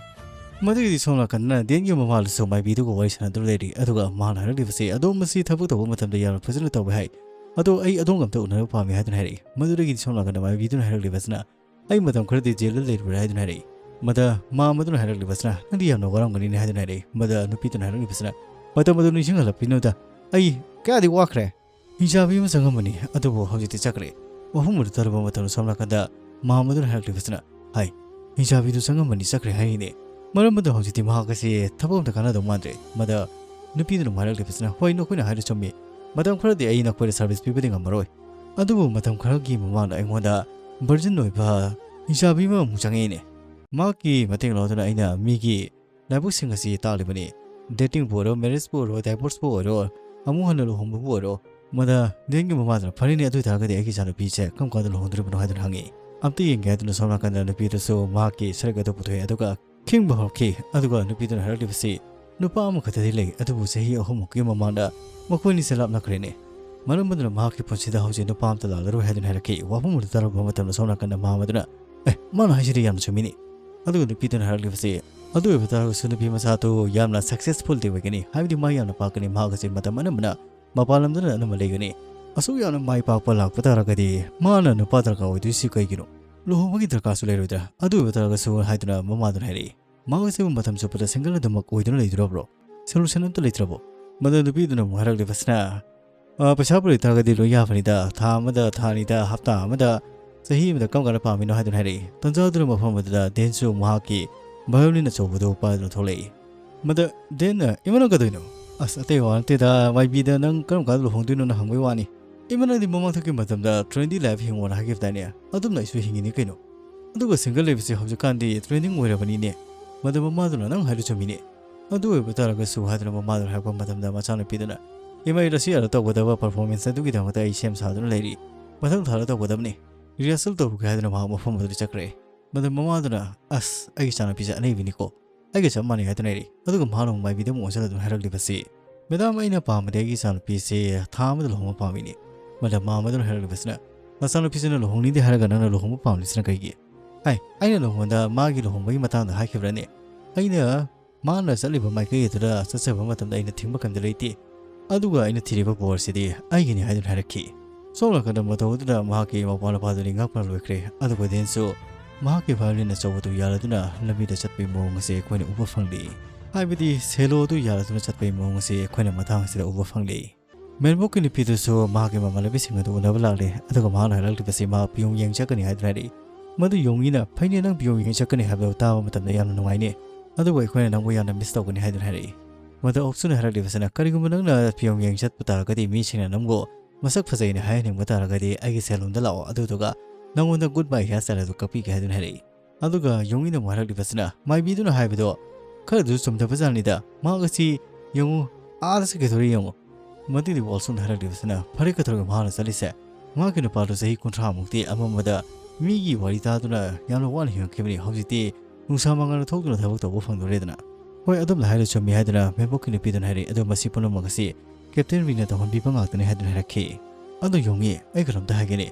ꯃꯗꯨꯒꯤꯗꯤ ꯁꯣꯝ ꯅꯥꯀꯟꯗꯅ ꯗꯦꯟꯒꯤ ꯃꯃꯥꯗꯨꯁꯨ ꯃꯥꯏꯕꯤꯗꯨꯒ ꯋꯥꯔꯤ ꯁꯥꯟꯅꯗꯨꯅ ꯂꯩꯔꯤ꯫ ꯑꯗꯨꯒ ꯃꯥꯅ ꯍꯥꯏꯔꯛꯂꯤꯕꯁꯤ, "ꯑꯗꯣꯝ ꯃꯁꯤ ꯊꯕꯛ ꯇꯧꯕ ꯃꯇꯝꯗ ꯌꯥꯝꯅ ꯐꯖꯅ ꯇꯧꯕ ꯍꯥꯏ꯫ ꯑꯗꯣ ꯑꯩ ꯑꯗꯣꯝꯒ ꯑꯝꯇ ꯎꯅꯕ ꯄꯥꯝꯃꯤ" ꯍꯥꯏꯗꯨꯅ ꯍꯥꯏꯔꯛꯏ꯫ ꯃꯗꯨꯗꯒꯤꯗꯤ ꯁꯣꯝ ꯅꯥꯀꯟꯗ ꯃꯥꯏꯕꯤꯗꯨꯅ ꯍꯥꯏꯔꯛꯂꯤꯕꯁꯤꯅ, "ꯑꯩ ꯃꯇꯝ ꯈꯔꯗꯤ ꯖꯦꯜꯗ ꯂꯩꯔꯨꯔꯦ" ꯍꯥꯏꯗꯨꯅ ꯍꯥꯏꯔꯛꯏ꯫ ꯃꯗ ꯃꯥꯝꯃꯗꯨꯅ ꯍꯥꯏꯔꯛꯂꯤꯕꯁꯤꯅ, "ꯅꯪꯗꯤ ꯌꯥꯝꯅ ꯋꯥꯔꯝꯒꯅꯤꯅꯦ" ꯍꯥꯏꯗꯨꯅ ꯍꯥꯏꯔꯛꯏ꯫ ꯃꯗ ꯅꯨꯄꯤꯗꯨꯅ ꯍꯥꯏꯔꯛꯂꯤꯕꯁꯤꯅ, "ꯃꯇꯝ ꯑꯗꯨ ꯅꯤꯡꯁꯤꯡꯍꯜꯂꯛꯄꯤꯅꯨꯗ, ꯑꯩ ꯀꯌꯥꯗꯤ ꯋꯥꯈ꯭ꯔꯦ꯫ ꯍꯤꯡꯆꯥꯕꯤ ꯑꯃ ꯆꯪꯉꯝꯕꯅꯤ, ꯑꯗꯨꯕꯨ ꯍꯧꯖꯤꯛꯇꯤ ꯆꯠꯈ꯭ꯔꯦ"꯫ ꯋꯥꯐꯝ ꯑꯗꯨ ꯇꯥꯔꯨꯕ ꯃꯇꯝꯗ ꯁꯣꯝ ꯅꯥꯀꯟꯗ ꯃꯥꯝꯃꯗꯨꯅ ꯍꯥꯏꯔꯛꯂꯤꯕꯁꯤꯅ, "ꯍꯥꯏ, ꯍꯤꯡꯆꯥꯕꯤꯗꯨ ꯆꯪꯉꯝꯕꯅꯤ, ꯆꯠꯈ꯭ꯔꯦ ꯍꯥꯏꯔꯤꯅꯦ꯫ ꯃꯔꯝ ꯑꯗꯨꯅ ꯍꯧꯖꯤꯛꯇꯤ ꯃꯍꯥꯛ ꯑꯁꯤ ꯊꯕꯛ ꯑꯝꯇ ꯀꯥꯟꯅꯗꯧ ꯃꯥꯟꯗ꯭ꯔꯦ"꯫ ꯃꯗ ꯅꯨꯄꯤꯗꯨꯅ ꯑꯃꯨꯛ ꯍꯥꯏꯔꯛꯂꯤꯕꯁꯤꯅ, "ꯍꯣꯏ, ꯅꯈꯣꯏꯅ ꯍꯥꯏꯔꯤꯗꯨ ꯆꯨꯝꯃꯤ꯫ ꯃꯇꯝ ꯈꯔꯗꯤ ꯑꯩ ꯅꯈꯣꯏꯗ ꯁꯥꯔꯚꯤꯁ ꯄꯤꯕꯗꯤ ꯉꯝꯃꯔꯣꯏ꯫ ꯑꯗꯨꯕꯨ ꯃꯇꯝ ꯈꯔꯒꯤ ꯃꯃꯥꯡꯗ ꯑꯩꯉꯣꯟꯗ ꯚꯔꯖꯤꯟ ꯑꯣꯏꯕ ꯍꯤꯡꯆꯥꯕꯤ ꯑꯃ ꯑꯃꯨꯛ ꯆꯪꯉꯛꯏꯅꯦ꯫ ꯃꯍꯥꯛꯀꯤ ꯃꯇꯦꯡ ꯂꯧꯗꯨꯅ ꯑꯩꯅ ꯃꯤꯒꯤ ꯂꯥꯏꯕꯛꯁꯤꯡ ꯑꯁꯤ ꯇꯥꯛꯂꯤꯕꯅꯤ꯫ ꯗꯦꯇꯤꯡꯕꯨ ꯑꯣꯏꯔꯣ, ꯃꯦꯔꯤꯖꯄꯨ ꯑꯣꯏꯔꯣ, ꯗꯥꯏꯚꯣꯔꯁꯄꯨ ꯑꯣꯏꯔꯣ, ꯑꯃꯨꯛ ꯍꯟꯅ ꯂꯨꯍꯣꯡꯕꯕꯨ ꯑꯣꯏꯔꯣ"꯫ ꯃꯗ ꯗꯦꯟꯒꯤ ꯃꯃꯥꯗꯨꯅ, "ꯐꯔꯦꯅꯦ, ꯑꯗꯨ ꯑꯣꯏꯇꯥꯔꯒꯗꯤ ꯑꯩꯒꯤ ꯏꯆꯥꯅꯨꯄꯤꯁꯦ ꯀꯔꯝ ꯀꯥꯟꯗ ꯂꯨꯍꯣꯡꯗꯣꯔꯤꯕꯅꯣ?" ꯍꯥꯏꯗꯨꯅ ꯍꯪꯉꯤ꯫ ꯑꯝꯇ ꯌꯦꯡꯒꯦ ꯍꯥꯏꯗꯨꯅ ꯁꯣꯝ ꯅꯥꯀꯟꯗ ꯅꯨꯄꯤꯗꯨꯁꯨ ꯃꯍꯥꯛꯀꯤ ꯁꯔꯛ ꯑꯗꯨ ꯄꯨꯊꯣꯛꯑꯦ, ꯑꯗꯨꯒ ꯈꯤꯡꯕ ꯍꯧꯔꯛꯈꯤ꯫ ꯑꯗꯨꯒ ꯅꯨꯄꯤꯗꯨꯅ ꯍꯥꯏꯔꯛꯂꯤꯕꯁꯤ, "ꯅꯨꯄꯥ ꯑꯃꯈꯛꯇꯗꯤ ꯂꯩ, ꯑꯗꯨꯕꯨ ꯆꯍꯤ ꯑꯍꯨꯝꯃꯨꯛꯀꯤ ꯃꯃꯥꯡꯗ ꯃꯈꯣꯏꯅꯤꯁꯦ ꯂꯥꯞꯅꯈ꯭ꯔꯦꯅꯦ꯫ ꯃꯔꯝ ꯑꯗꯨꯅ ꯃꯍꯥꯛꯀꯤ ꯄꯨꯟꯁꯤꯗ ꯍꯧꯖꯤꯛ ꯅꯨꯄꯥ ꯑꯃꯠꯇ ꯂꯥꯛꯂꯔꯣꯏ" ꯍꯥꯏꯗꯨꯅ ꯍꯥꯏꯔꯛꯈꯤ꯫ ꯋꯥꯐꯝ ꯑꯗꯨ ꯇꯥꯔꯨꯕ ꯃꯇꯝꯗ ꯁꯣꯝ ꯅꯥꯀꯟꯗ ꯃꯥꯝꯃꯗꯨꯅ, "ꯑꯦ, ꯃꯥꯅ ꯍꯥꯏꯁꯤꯗꯤ ꯌꯥꯝꯅ ꯆꯨꯝꯃꯤꯅꯦ"꯫ ꯑꯗꯨꯒ ꯅꯨꯄꯤꯗꯨꯅ ꯍꯥꯏꯔꯛꯂꯤꯕꯁꯤ, ꯑꯗꯨ ꯑꯣꯏꯕ ꯇꯥꯔꯒꯁꯨ ꯅꯨꯄꯤ ꯃꯆꯥꯗꯨ ꯌꯥꯝꯅ successful ꯗꯤ ꯑꯣꯏꯒꯅꯤ, ꯍꯥꯏꯕꯗꯤ ꯃꯥ ꯌꯥꯝꯅ ꯄꯥꯛꯀꯅꯤ꯫ ꯃꯍꯥꯛ ꯑꯁꯤ ꯃꯇꯝ ꯑꯅꯝꯕꯅ ꯃꯄꯥꯟ ꯂꯝꯗꯅ ꯑꯅꯝꯕ ꯂꯩꯒꯅꯤ꯫ ꯑꯁꯨꯛ ꯌꯥꯝꯅ ꯃꯥꯏ ꯄꯥꯛꯄ ꯂꯥꯛꯄ ꯇꯥꯔꯒꯗꯤ ꯃꯥꯅ ꯅꯨꯄꯥ ꯗꯔꯀꯥꯔ ꯑꯣꯏꯗꯣꯏꯁꯤ ꯀꯩꯒꯤꯅꯣ? ꯂꯨꯍꯣꯡꯕꯒꯤ ꯗꯔꯀꯥꯔꯁꯨ ꯂꯩꯔꯣꯏꯗ꯭ꯔꯥ? ꯑꯗꯨ ꯑꯣꯏꯕ ꯇꯥꯔꯒꯁꯨ ꯍꯥꯏꯗꯨꯅ ꯃꯃꯥꯗꯨꯅ ꯍꯥꯏꯔꯛꯏ꯫ ꯃꯍꯥꯛ ꯑꯁꯤꯕꯨ ꯃꯇꯝ ꯆꯨꯞꯄꯗ single ꯑꯗꯨꯃꯛ ꯑꯣꯏꯗꯨꯅ ꯂꯩꯗꯣꯔꯕ꯭ꯔꯣ? Solution ꯑꯝꯇ ꯂꯩꯇ꯭ꯔꯕꯣ? ꯃꯗꯨ ꯅꯨꯄꯤꯗꯨꯅ ꯑꯃꯨꯛ ꯍꯥꯏꯔꯛꯂꯤꯕꯁꯤꯅ, "ꯑ, ꯄꯩꯁꯥꯕꯨ ꯂꯩꯇꯥꯔꯒꯗꯤ ꯂꯣꯏ ꯌꯥꯕꯅꯤꯗ꯫ ꯊꯥ ꯑꯃꯗ, ꯊꯥ ꯑꯅꯤꯗ, ꯍꯞꯇꯥ ꯑꯃꯗ, ꯆꯍꯤ ꯑꯃꯗ ꯀꯔꯝ ꯀꯥꯟꯗ ꯄꯥꯝꯃꯤꯅꯣ?" ꯍꯥꯏꯗꯨꯅ ꯍꯥꯏꯔꯛꯏ꯫ ꯇꯟꯖꯥ ꯑꯗꯨꯅ ꯃꯐꯝ ꯑꯗꯨꯗ ꯗꯦꯟꯁꯨ ꯃꯍꯥꯛꯀꯤ violin ꯑꯆꯧꯕꯗꯨ ꯄꯥꯏꯗꯨꯅ ꯊꯣꯛꯂꯛꯏ꯫ ꯃꯗ ꯗꯦꯟꯅ, "ꯏꯃꯥ, ꯅꯪ ꯀꯩꯗꯧꯔꯤꯅꯣ?" "ꯑꯁ, ꯑꯇꯩ ꯋꯥ ꯅꯠꯇꯦꯗ, ꯃꯥꯏꯕꯤꯗ ꯅꯪ ꯀꯔꯝ ꯀꯥꯟꯗ ꯂꯨꯍꯣꯡꯗꯣꯏꯅꯣꯅ ꯍꯪꯕꯒꯤ ꯋꯥꯅꯤ꯫ ꯏꯃꯥ, ꯅꯪꯗꯤ ꯃꯃꯥꯡꯊꯛꯀꯤ ꯃꯇꯝꯗ trendy life ꯍꯤꯡꯉꯣꯅ ꯍꯥꯏꯈꯤꯕꯗꯥꯏꯅꯦ? ꯑꯗꯨꯝꯅ ꯑꯩꯁꯨ ꯍꯤꯡꯉꯤꯅꯤ ꯀꯩꯅꯣ꯫ ꯑꯗꯨꯒ single ꯂꯩꯕꯁꯦ ꯍꯧꯖꯤꯛꯀꯥꯟꯗꯤ trending ꯑꯣꯏꯔꯕꯅꯤꯅꯦ꯫ ꯃꯗ ꯃꯃꯥꯗꯨꯅ, 'ꯅꯪ ꯍꯥꯏꯗꯣ ꯆꯨꯝꯃꯤꯅꯦ꯫ ꯑꯗꯨ ꯑꯣꯏꯕ ꯇꯥꯔꯒꯁꯨ,' ꯍꯥꯏꯗꯨꯅ ꯃꯃꯥꯗꯨꯅ ꯍꯥꯏꯔꯛꯄ ꯃꯇꯝꯗ ꯃꯆꯥꯅꯨꯄꯤꯗꯨꯅ, "ꯏꯃꯥ, ꯑꯩ ꯔꯁꯤꯌꯥꯗ ꯇꯧꯒꯗꯕ performance ꯑꯗꯨꯒꯤꯗꯃꯛꯇ ꯑꯩ ꯁꯦꯝ ꯁꯥꯗꯨꯅ ꯂꯩꯔꯤ꯫ ꯃꯊꯪ ꯊꯥꯗ ꯇꯧꯒꯗꯕꯅꯤ꯫ Rehearsal ꯇꯧꯔꯨꯒꯦ," ꯍꯥꯏꯗꯨꯅ ꯃꯍꯥꯛ ꯃꯐꯝ ꯑꯗꯨꯗ ꯆꯠꯈ꯭ꯔꯦ꯫ ꯃꯗ ꯃꯃꯥꯗꯨꯅ, "ꯑꯁ, ꯑꯩꯒꯤ ꯏꯆꯥꯅꯨꯄꯤꯁꯦ ꯑꯅꯩꯕꯤꯅꯤꯀꯣ꯫ ꯑꯩꯒ ꯆꯞ ꯃꯥꯟꯅꯩ," ꯍꯥꯏꯗꯨꯅ ꯂꯩꯔꯤ꯫ ꯑꯗꯨꯒ ꯃꯍꯥꯛꯅ ꯑꯃꯨꯛ ꯃꯥꯏꯕꯤꯗ ꯑꯃꯨꯛ ꯑꯣꯟꯁꯤꯜꯂꯗꯨꯅ ꯍꯥꯏꯔꯛꯂꯤꯕꯁꯤ, "ꯃꯦꯗꯥꯝ, ꯑꯩꯅ ꯄꯥꯝꯕꯗꯤ ꯑꯩꯒꯤ ꯏꯆꯥꯅꯨꯄꯤꯁꯦ ꯊꯥ ꯑꯃꯗ ꯂꯨꯍꯣꯡꯕ ꯄꯥꯝꯃꯤꯅꯦ꯫" ꯃꯗ ꯃꯃꯥꯗꯨꯅ ꯍꯥꯏꯔꯛꯂꯤꯕꯁꯤꯅ, "ꯅꯆꯥꯅꯨꯄꯤꯁꯤꯅ ꯂꯨꯍꯣꯡꯅꯤꯡꯗꯦ ꯍꯥꯏꯔꯒ ꯅꯪꯅ ꯂꯨꯍꯣꯡꯕ ꯄꯥꯝꯂꯤꯁꯤꯅ ꯀꯩꯒꯤ?" "ꯍꯥꯏ, ꯑꯩꯅ ꯅꯉꯣꯟꯗ ꯃꯥꯒꯤ ꯂꯨꯍꯣꯡꯕꯒꯤ ꯃꯇꯥꯡꯗ ꯍꯥꯏꯈꯤꯕ꯭ꯔꯅꯦ? ꯑꯩꯅ ꯃꯥꯅ ꯆꯠꯂꯤꯕ ꯃꯥꯏꯀꯩ ꯑꯗꯨꯗ ꯆꯠꯆꯕ ꯃꯇꯝꯗ ꯑꯩꯅ ꯊꯤꯡꯕ ꯀꯔꯤꯝꯇ ꯂꯩꯇꯦ꯫ ꯑꯗꯨꯒ ꯑꯩꯅ ꯊꯤꯔꯤꯕ ꯕꯣꯔꯁꯤꯗꯤ ꯑꯩꯒꯤꯅꯤ," ꯍꯥꯏꯗꯨꯅ ꯍꯥꯏꯔꯛꯈꯤ꯫ ꯁꯣꯝ ꯅꯥꯀꯟꯗ ꯃꯇꯧ ꯑꯗꯨꯗ ꯃꯍꯥꯛꯀꯤ ꯃꯄꯥ ꯅꯨꯄꯥꯗꯨꯗꯤ ꯉꯛꯄꯅ ꯂꯣꯏꯈ꯭ꯔꯦ꯫ ꯑꯗꯨꯒ ꯗꯦꯟꯁꯨ ꯃꯍꯥꯛꯀꯤ violin ꯑꯆꯧꯕꯗꯨ ꯌꯥꯜꯂꯗꯨꯅ ꯂꯝꯕꯤꯗ ꯆꯠꯄꯒꯤ ꯃꯑꯣꯡ ꯑꯁꯤ ꯑꯩꯈꯣꯏꯅ ꯎꯕ ꯐꯪꯂꯤ꯫ ꯍꯥꯏꯕꯗꯤ cello ꯑꯗꯨ ꯌꯥꯜꯂꯗꯨꯅ ꯆꯠꯄꯒꯤ ꯃꯑꯣꯡ ꯑꯁꯤ ꯑꯩꯈꯣꯏꯅ ꯃꯇꯥꯡ ꯑꯁꯤꯗ ꯎꯕ ꯐꯪꯂꯤ꯫ ꯃꯦꯟꯕꯣꯛꯀꯤ ꯅꯨꯄꯤꯗꯨꯁꯨ ꯃꯍꯥꯛꯀꯤ ꯃꯃꯥꯟꯅꯕꯤꯁꯤꯡ ꯑꯗꯨ ꯎꯅꯕ ꯂꯥꯛꯂꯦ꯫ ꯑꯗꯨꯒ ꯃꯍꯥꯛꯅ ꯍꯥꯏꯔꯛꯂꯤꯕꯁꯤ ꯃꯍꯥꯛ ꯄꯤꯌꯣꯡ ꯌꯦꯡ ꯆꯠꯀꯅꯤ ꯍꯥꯏꯗꯨꯅ ꯍꯥꯏꯔꯛꯏ꯫ ꯃꯗꯨ ꯌꯣꯡꯉꯤꯅ, "ꯐꯩꯅꯦ, ꯅꯪ ꯄꯤꯌꯣꯡ ꯌꯦꯡ ꯆꯠꯀꯅꯤ ꯍꯥꯏꯕꯗꯨ ꯇꯥꯕ ꯃꯇꯝꯗ ꯌꯥꯝꯅ ꯅꯨꯡꯉꯥꯏꯅꯦ꯫ ꯑꯗꯨꯕꯨ ꯑꯩꯈꯣꯏꯅ ꯅꯪꯕꯨ ꯌꯥꯝꯅ miss ꯇꯧꯒꯅꯤ," ꯍꯥꯏꯗꯨꯅ ꯍꯥꯏꯔꯛꯏ꯫ ꯃꯗꯨ ꯑꯣꯛꯁꯨꯅ ꯍꯥꯏꯔꯛꯂꯤꯕꯁꯤꯅ, "ꯀꯔꯤꯒꯨꯝꯕ ꯅꯪꯅ ꯄꯤꯌꯣꯡ ꯌꯦꯡ ꯆꯠꯄ ꯇꯥꯔꯒꯗꯤ ꯃꯤꯁꯤꯡꯅ ꯅꯪꯕꯨ ꯃꯁꯛ ꯐꯖꯩꯅ ꯍꯥꯏꯍꯟꯅꯤꯡꯕ ꯇꯥꯔꯒꯗꯤ ꯑꯩꯒꯤ salon ꯗ ꯂꯥꯛꯑꯣ, ꯑꯗꯨꯗꯨꯒ ꯅꯪꯉꯣꯟꯗ good bye hair style ꯑꯗꯨ ꯀꯛꯄꯤꯒꯦ," ꯍꯥꯏꯗꯨꯅ ꯍꯥꯏꯔꯛꯏ꯫ ꯑꯗꯨꯒ ꯌꯣꯡꯉꯤꯅ ꯑꯃꯨꯛ ꯍꯥꯏꯔꯛꯂꯤꯕꯁꯤꯅ, "ꯃꯥꯏꯕꯤꯗꯨꯅ ꯍꯥꯏꯕꯗꯣ ꯈꯔꯗꯨ ꯆꯨꯝꯗꯕꯖꯥꯠꯅꯤꯗ꯫ ꯃꯍꯥꯛ ꯑꯁꯤ ꯌꯦꯡꯉꯨ, ꯑꯥꯗ ꯆꯠꯈꯤꯗꯣꯔꯦ ꯌꯦꯡꯉꯨ꯫" ꯃꯗꯨꯗꯤ ꯋꯣꯜꯁꯨꯅ ꯍꯥꯏꯔꯛꯂꯤꯕꯁꯤꯅ, "ꯐꯔꯦ, ꯀꯩꯗꯧꯔꯒꯦ ꯃꯍꯥꯛꯅ ꯆꯠꯂꯤꯁꯦ? ꯃꯍꯥꯛꯀꯤ ꯅꯨꯄꯥꯗꯨ ꯆꯍꯤ ꯀꯨꯟꯊ꯭ꯔꯥ ꯃꯨꯛꯇꯤ ꯑꯃꯝꯕꯗ ꯃꯤꯒꯤ ꯋꯥꯔꯤ ꯇꯥꯗꯨꯅ ꯌꯥꯝꯅ ꯋꯥꯅ ꯍꯤꯡꯉꯛꯈꯤꯕꯅꯤ꯫ ꯍꯧꯖꯤꯛꯇꯤ ꯅꯨꯡꯁꯥ ꯃꯉꯥꯜꯗ ꯊꯣꯛꯇꯨꯅ ꯊꯕꯛ ꯇꯧꯕ ꯐꯪꯗꯣꯔꯦꯗꯅ꯫" "ꯍꯣꯏ, ꯑꯗꯨꯝꯅ ꯍꯥꯏꯔ ꯆꯨꯝꯃꯤ," ꯍꯥꯏꯗꯨꯅ ꯃꯦꯝꯕꯣꯛꯀꯤ ꯅꯨꯄꯤꯗꯨꯅ ꯍꯥꯏꯔꯛꯏ꯫ ꯑꯗꯨ ꯃꯁꯤ ꯄꯨꯝꯅꯃꯛ ꯑꯁꯤ Captain Reed ꯅ ꯇꯧꯍꯟꯕꯤꯕ ꯉꯥꯛꯇꯅꯤ ꯍꯥꯏꯗꯨꯅ ꯍꯥꯏꯔꯛꯈꯤ꯫ ꯑꯗꯣ ꯌꯣꯡꯉꯤ, ꯑꯩ ꯀꯩꯅꯣꯝꯇ ꯍꯥꯏꯒꯦꯅꯦ꯫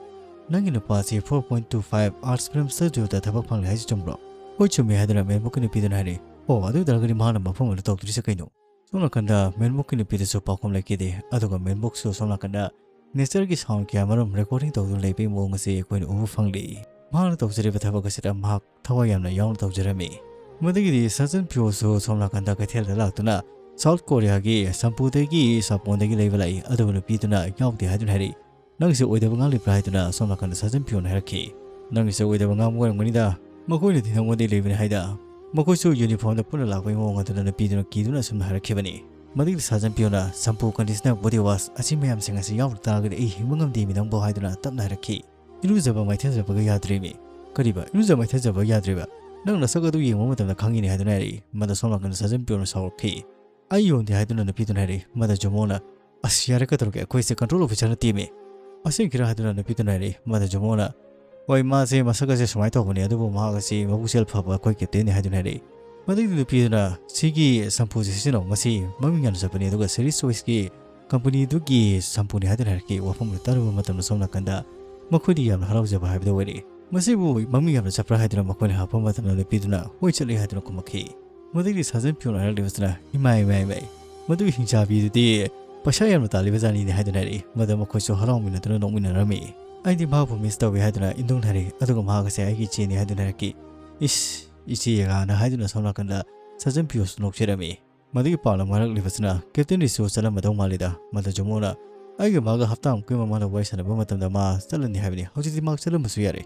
ꯅꯪꯒꯤ ꯅꯨꯄꯥꯁꯤ four point two five Arts Film Studio ꯗ ꯊꯕꯛ ꯐꯪꯂꯦ ꯍꯥꯏꯁꯤ ꯆꯨꯝꯕ꯭ꯔꯣ? "ꯍꯣꯏ, ꯆꯨꯝꯃꯤ," ꯍꯥꯏꯗꯨꯅ ꯃꯦꯝꯕꯣꯛꯀꯤ ꯅꯨꯄꯤꯗꯨꯅ ꯍꯥꯏꯔꯛꯏ꯫ ꯑꯣ, ꯑꯗꯨ ꯑꯣꯏ ꯇꯥꯔꯒꯗꯤ ꯃꯍꯥꯛꯅ ꯃꯐꯝ ꯑꯗꯨ ꯇꯧꯗ꯭ꯔꯤꯁꯦ ꯀꯩꯅꯣ? ꯁꯣꯝ ꯅꯥꯀꯟꯗ ꯃꯦꯟꯕꯨꯛꯀꯤ ꯅꯨꯄꯤꯗꯁꯨ ꯄꯥꯎꯈꯨꯝ ꯂꯩꯈꯤꯗꯦ, ꯑꯗꯨꯒ ꯃꯦꯟꯕꯨꯛꯁꯨ ꯁꯣꯝ ꯅꯥꯀꯟꯗ nature ꯒꯤ sound ꯀꯌꯥ ꯃꯔꯨꯝ recording ꯇꯧꯗꯨꯅ ꯂꯩꯕꯒꯤ ꯃꯑꯣꯡ ꯑꯁꯤ ꯑꯩꯈꯣꯏꯅ ꯎꯕ ꯐꯪꯂꯤ꯫ ꯃꯍꯥꯛꯅ ꯇꯧꯖꯔꯤꯕ ꯊꯕꯛ ꯑꯁꯤꯗ ꯃꯍꯥꯛ ꯊꯋꯥꯏ ꯌꯥꯝꯅ ꯌꯥꯎꯅ ꯇꯧꯖꯔꯝꯃꯤ꯫ ꯃꯗꯨꯒꯤꯗꯤ ꯁꯥꯖꯟ ꯄꯤꯌꯣꯁꯨ ꯁꯣꯝ ꯅꯥꯀꯟꯗ ꯀꯩꯊꯦꯜꯗ ꯂꯥꯛꯇꯨꯅ South Korea ꯒꯤ ꯁꯝꯄꯨꯗꯒꯤ ꯁꯥꯄꯣꯟꯗꯒꯤ ꯂꯩꯕ ꯂꯥꯛꯏ, ꯑꯗꯨꯕꯨ ꯅꯨꯄꯤꯗꯨꯅ ꯌꯥꯎꯗꯦ ꯍꯥꯏꯗꯨꯅ ꯍꯥꯏꯔꯛꯏ꯫ "ꯅꯪꯒꯤꯁꯦ ꯑꯣꯏꯗꯕ ꯉꯥꯡꯂꯤꯕ꯭ꯔꯥ?" ꯍꯥꯏꯗꯨꯅ ꯁꯣꯝ ꯅꯥꯀꯟꯗ ꯁꯥꯖꯟ ꯄꯤꯌꯣꯅ ꯍꯥꯏꯔꯛꯈꯤ꯫ "ꯅꯪꯒꯤꯁꯦ ꯑꯣꯏꯗꯕ ꯉꯥꯡꯕ ꯑꯣꯏꯔꯝꯒꯅꯤꯗ, ꯃꯈꯣꯏꯅꯗꯤ ꯅꯪꯉꯣꯟꯗꯒꯤ ꯂꯩꯕꯅꯤ ꯍꯥꯏꯗ꯫ ꯃꯈꯣꯏꯁꯨ uniform ꯗ ꯄꯨꯟꯅ ꯂꯥꯛꯄꯒꯤ ꯃꯑꯣꯡ ꯑꯗꯨꯗ ꯅꯨꯄꯤꯗꯨꯅ ꯀꯤꯗꯨꯅ ꯑꯁꯨꯝꯅ ꯍꯥꯏꯔꯛꯈꯤꯕꯅꯤ꯫ ꯃꯗꯨꯒꯤ ꯁꯥꯖꯟ ꯄꯤꯌꯣꯅ "ꯁꯝꯄꯨ, conditioner, body wash ꯑꯁꯤ ꯃꯌꯥꯝꯁꯤꯡ ꯑꯁꯤ ꯌꯥꯎꯗ ꯇꯥꯔꯒꯗꯤ ꯑꯩ ꯍꯤꯡꯕ ꯉꯝꯗꯦ ꯃꯤ ꯅꯪꯕꯨ" ꯍꯥꯏꯗꯨꯅ ꯇꯞꯅ ꯍꯥꯏꯔꯛꯈꯤ꯫ "ꯏꯔꯨꯖꯕ ꯃꯥꯏꯊꯖꯕꯒ ꯌꯥꯗ꯭ꯔꯦꯃꯤ"꯫ "ꯀꯔꯤꯕ? ꯏꯔꯨꯖ ꯃꯥꯏꯊꯖꯕ ꯌꯥꯗ꯭ꯔꯤꯕ? ꯅꯪ ꯅꯁꯛ ꯑꯗꯨ ꯌꯦꯡꯕ ꯃꯇꯝꯗ ꯈꯪꯉꯤꯅꯦ" ꯍꯥꯏꯗꯨꯅ ꯍꯥꯏꯔꯛꯏ꯫ ꯃꯗ ꯁꯣꯝ ꯅꯥꯀꯟꯗ ꯁꯥꯖꯟ ꯄꯤꯌꯣꯅ ꯁꯥꯎꯔꯛꯈꯤ꯫ "ꯑꯩ ꯌꯣꯟꯗꯦ" ꯍꯥꯏꯗꯨꯅ ꯅꯨꯄꯤꯗꯨꯅ ꯍꯥꯏꯔꯛꯏ꯫ ꯃꯗ ꯖꯨꯃꯣꯅ, "ꯑꯁ, ꯌꯥꯔꯦ, ꯀꯩꯗꯧꯔꯒꯦ? ꯑꯩꯈꯣꯏꯁꯦ control officer ꯅꯠꯇꯦꯃꯤ"꯫ "ꯑꯁꯦꯡꯀꯤꯔꯥ?" ꯍꯥꯏꯗꯨꯅ ꯅꯨꯄꯤꯗꯨꯅ ꯍꯥꯏꯔꯛꯏ꯫ ꯃꯗ ꯖꯨꯃꯣꯅ, "ꯍꯣꯏ, ꯃꯥꯁꯦ ꯃꯁꯛ ꯑꯁꯦ ꯁꯨꯃꯥꯏꯅ ꯇꯧꯕꯅꯦ, ꯑꯗꯨꯕꯨ ꯃꯍꯥꯛ ꯑꯁꯤ ꯃꯕꯨꯛꯆꯦꯜ ꯐꯕ ꯑꯩꯈꯣꯏ captain ꯅꯤ" ꯍꯥꯏꯗꯨꯅ ꯍꯥꯏꯔꯛꯏ꯫ ꯃꯗꯨꯒꯤ ꯅꯨꯄꯤꯗꯨꯅ, "ꯁꯤꯒꯤ ꯁꯝꯄꯨꯁꯦ ꯁꯤꯖꯤꯟꯅꯧ, ꯃꯁꯤ ꯃꯃꯤꯡ ꯌꯥꯝꯅ ꯆꯠꯄꯅꯤ, ꯑꯗꯨꯒ Series Choice ꯀꯤ ꯀꯝꯄꯅꯤꯗꯨꯒꯤ ꯁꯝꯄꯨꯅꯤ" ꯍꯥꯏꯗꯨꯅ ꯍꯥꯏꯔꯛꯈꯤ꯫ ꯋꯥꯐꯝ ꯑꯗꯨ ꯇꯥꯔꯨꯕ ꯃꯇꯝꯗ ꯁꯣꯝ ꯅꯥꯀꯟꯗ ꯃꯈꯣꯏꯗꯤ ꯌꯥꯝꯅ ꯍꯔꯥꯎꯖꯕ ꯍꯥꯏꯕꯗꯨ ꯑꯣꯏꯔꯛꯏ꯫ "ꯃꯁꯤꯕꯨ ꯃꯃꯤꯡ ꯌꯥꯝꯅ ꯆꯠꯄ꯭ꯔꯥ?" ꯍꯥꯏꯗꯨꯅ ꯃꯈꯣꯏꯅ ꯍꯪꯉꯛꯄ ꯃꯇꯝꯗ ꯅꯨꯄꯤꯗꯨꯅ, "ꯍꯣꯏ, ꯆꯠꯂꯤ" ꯍꯥꯏꯗꯨꯅ ꯈꯨꯝꯃꯛꯈꯤ꯫ ꯃꯗꯨꯒꯤ ꯁꯥꯖꯟ ꯄꯤꯌꯣꯅ ꯍꯥꯏꯔꯛꯂꯤꯕꯁꯤꯅ, "ꯏꯃꯥꯏ, ꯏꯃꯥꯏ, ꯏꯃꯥꯏ, ꯃꯗꯨꯒꯤ ꯍꯤꯡꯆꯥꯕꯤꯗꯨꯗꯤ ꯄꯩꯁꯥ ꯌꯥꯝꯅ ꯇꯥꯜꯂꯤꯕ ꯖꯥꯠꯅꯤꯅꯦ" ꯍꯥꯏꯗꯨꯅ ꯍꯥꯏꯔꯛꯏ꯫ ꯃꯗ ꯃꯈꯣꯏꯁꯨ ꯍꯔꯥꯎꯃꯤꯟꯅꯗꯨꯅ ꯅꯣꯛꯃꯤꯟꯅꯔꯝꯃꯤ꯫ "ꯑꯩꯗꯤ ꯃꯍꯥꯛꯄꯨ miss ꯇꯧꯏ" ꯍꯥꯏꯗꯨꯅ ꯏꯟꯗꯣꯡꯅ ꯍꯥꯏꯔꯛꯏ꯫ ꯑꯗꯨꯒ ꯃꯍꯥꯛ ꯑꯁꯦ "ꯑꯩꯒꯤ ꯏꯆꯦꯅꯤ" ꯍꯥꯏꯗꯨꯅ ꯍꯥꯏꯔꯛꯈꯤ꯫ "ꯏꯁ, ꯏꯆꯦꯒꯅ" ꯍꯥꯏꯗꯨꯅ ꯁꯣꯝ ꯅꯥꯀꯟꯗ ꯁꯥꯖꯟ ꯄꯤꯌꯣꯁꯨ ꯅꯣꯛꯆꯔꯝꯃꯤ꯫ ꯃꯗꯨꯒꯤ ꯄꯥꯎ ꯑꯃ ꯍꯥꯏꯔꯛꯂꯤꯕꯁꯤꯅ, "ꯀꯦꯞꯇꯦꯟ ꯔꯤꯁꯨ ꯆꯠꯂꯝꯃꯗꯧ ꯃꯥꯜꯂꯤꯗ"꯫ ꯃꯗ ꯖꯨꯃꯣꯅ, "ꯑꯩꯒ ꯃꯥꯒ ꯍꯞꯇꯥꯃꯨꯛꯀꯤ ꯃꯃꯥꯡꯗ ꯋꯥꯔꯤ ꯁꯥꯟꯅꯕ ꯃꯇꯝꯗ ꯃꯥ ꯆꯠꯂꯅꯤ ꯍꯥꯏꯕꯅꯤ, ꯍꯧꯖꯤꯛꯇꯤ ꯃꯍꯥꯛ ꯆꯠꯂꯝꯕꯁꯨ ꯌꯥꯔꯦ꯫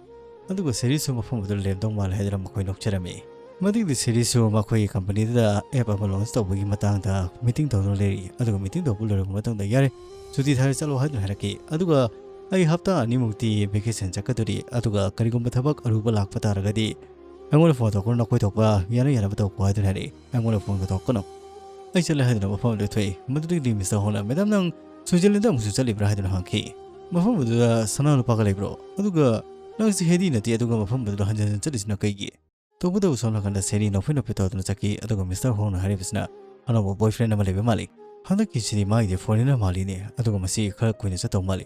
ꯑꯗꯨꯒ ꯁꯦꯔꯤꯁꯁꯨ ꯃꯐꯝ ꯑꯗꯨꯗ ꯂꯩꯔꯝꯗꯧ ꯃꯥꯜꯂꯦ" ꯍꯥꯏꯗꯨꯅ ꯃꯈꯣꯏ ꯅꯣꯛꯆꯔꯝꯃꯤ꯫ ꯃꯗꯨꯒꯤꯗꯤ ꯁꯦꯔꯤꯁꯁꯨ ꯃꯈꯣꯏꯒꯤ ꯀꯝꯄꯅꯤꯗꯨꯗ app ꯑꯃ launch ꯇꯧꯕꯒꯤ ꯃꯇꯥꯡꯗ meeting ꯇꯧꯗꯨꯅ ꯂꯩꯔꯤ꯫ ꯑꯗꯨꯒ meeting ꯇꯧꯕ ꯂꯣꯏꯔꯕ ꯃꯇꯨꯡꯗ, "ꯌꯥꯔꯦ, ꯁꯨꯇꯤ ꯊꯥꯔꯦ, ꯆꯠꯂꯣ" ꯍꯥꯏꯗꯨꯅ ꯍꯥꯏꯔꯛꯈꯤ꯫ ꯑꯗꯨꯒ "ꯑꯩ ꯍꯞꯇꯥ ꯑꯅꯤꯃꯨꯛꯇꯤ vacation ꯆꯠꯀꯗꯣꯔꯤ, ꯑꯗꯨꯒ ꯀꯔꯤꯒꯨꯝꯕ ꯊꯕꯛ ꯑꯔꯨꯕ ꯂꯥꯛꯄ ꯇꯥꯔꯒꯗꯤ ꯑꯩꯉꯣꯟꯗ phone ꯇꯧꯔꯛꯀꯅꯨ, ꯅꯈꯣꯏ ꯊꯣꯛꯄ ꯌꯥꯅ ꯌꯥꯅꯕ ꯇꯧꯀꯣ" ꯍꯥꯏꯗꯨꯅ ꯍꯥꯏꯔꯛꯏ꯫ "ꯑꯩꯉꯣꯟꯗ phone ꯒ ꯇꯧꯔꯛꯀꯅꯨ"꯫ ꯑꯩ ꯆꯠꯂꯦ ꯍꯥꯏꯗꯨꯅ ꯃꯐꯝ ꯑꯗꯨꯗ ꯊꯣꯛꯏ꯫ ꯃꯗꯨꯗꯒꯤꯗꯤ ꯃꯤꯁꯇꯔ ꯍꯣꯡꯅ, "ꯃꯦꯗꯥꯝ, ꯅꯪ ꯁ꯭ꯋꯤꯖꯔꯂꯦꯟꯗ ꯑꯃꯨꯛꯁꯨ ꯆꯠꯂꯤꯕ꯭ꯔꯥ?" ꯍꯥꯏꯗꯨꯅ ꯍꯪꯈꯤ꯫ "ꯃꯐꯝ ꯑꯗꯨꯗ ꯁꯅꯥ ꯂꯨꯄꯥꯒ ꯂꯩꯕ꯭ꯔꯣ? ꯑꯗꯨꯒ ꯅꯪꯁꯤ ꯍꯦꯗꯤ ꯅꯠꯇꯦ, ꯑꯗꯨꯒ ꯃꯐꯝ ꯑꯗꯨꯗ ꯍꯟꯖꯟ ꯍꯟꯖꯟ ꯆꯠꯂꯤꯁꯤꯅ ꯀꯩꯒꯤ?" ꯇꯧꯕꯇꯕꯨ ꯁꯣꯝ ꯅꯥꯀꯟꯗ ꯁꯦꯔꯤ ꯅꯣꯛꯐꯦ ꯅꯣꯛꯐꯦ ꯇꯧꯗꯨꯅ ꯆꯠꯈꯤ꯫ ꯑꯗꯨꯒ ꯃꯤꯁꯇꯔ ꯍꯣꯡꯅ ꯍꯥꯏꯔꯤꯕꯁꯤꯅ, "ꯑꯅꯧꯕ boyfriend ꯑꯃ ꯂꯩꯕ ꯃꯥꯜꯂꯤ꯫ ꯍꯟꯗꯛꯀꯤꯁꯤꯗꯤ ꯃꯥꯒꯤꯗꯤ foreigner ꯃꯥꯜꯂꯤꯅꯦ, ꯑꯗꯨꯒ ꯃꯁꯤ ꯈꯔ ꯀꯨꯏꯅ ꯆꯠꯇꯧ ꯃꯥꯜꯂꯤ꯫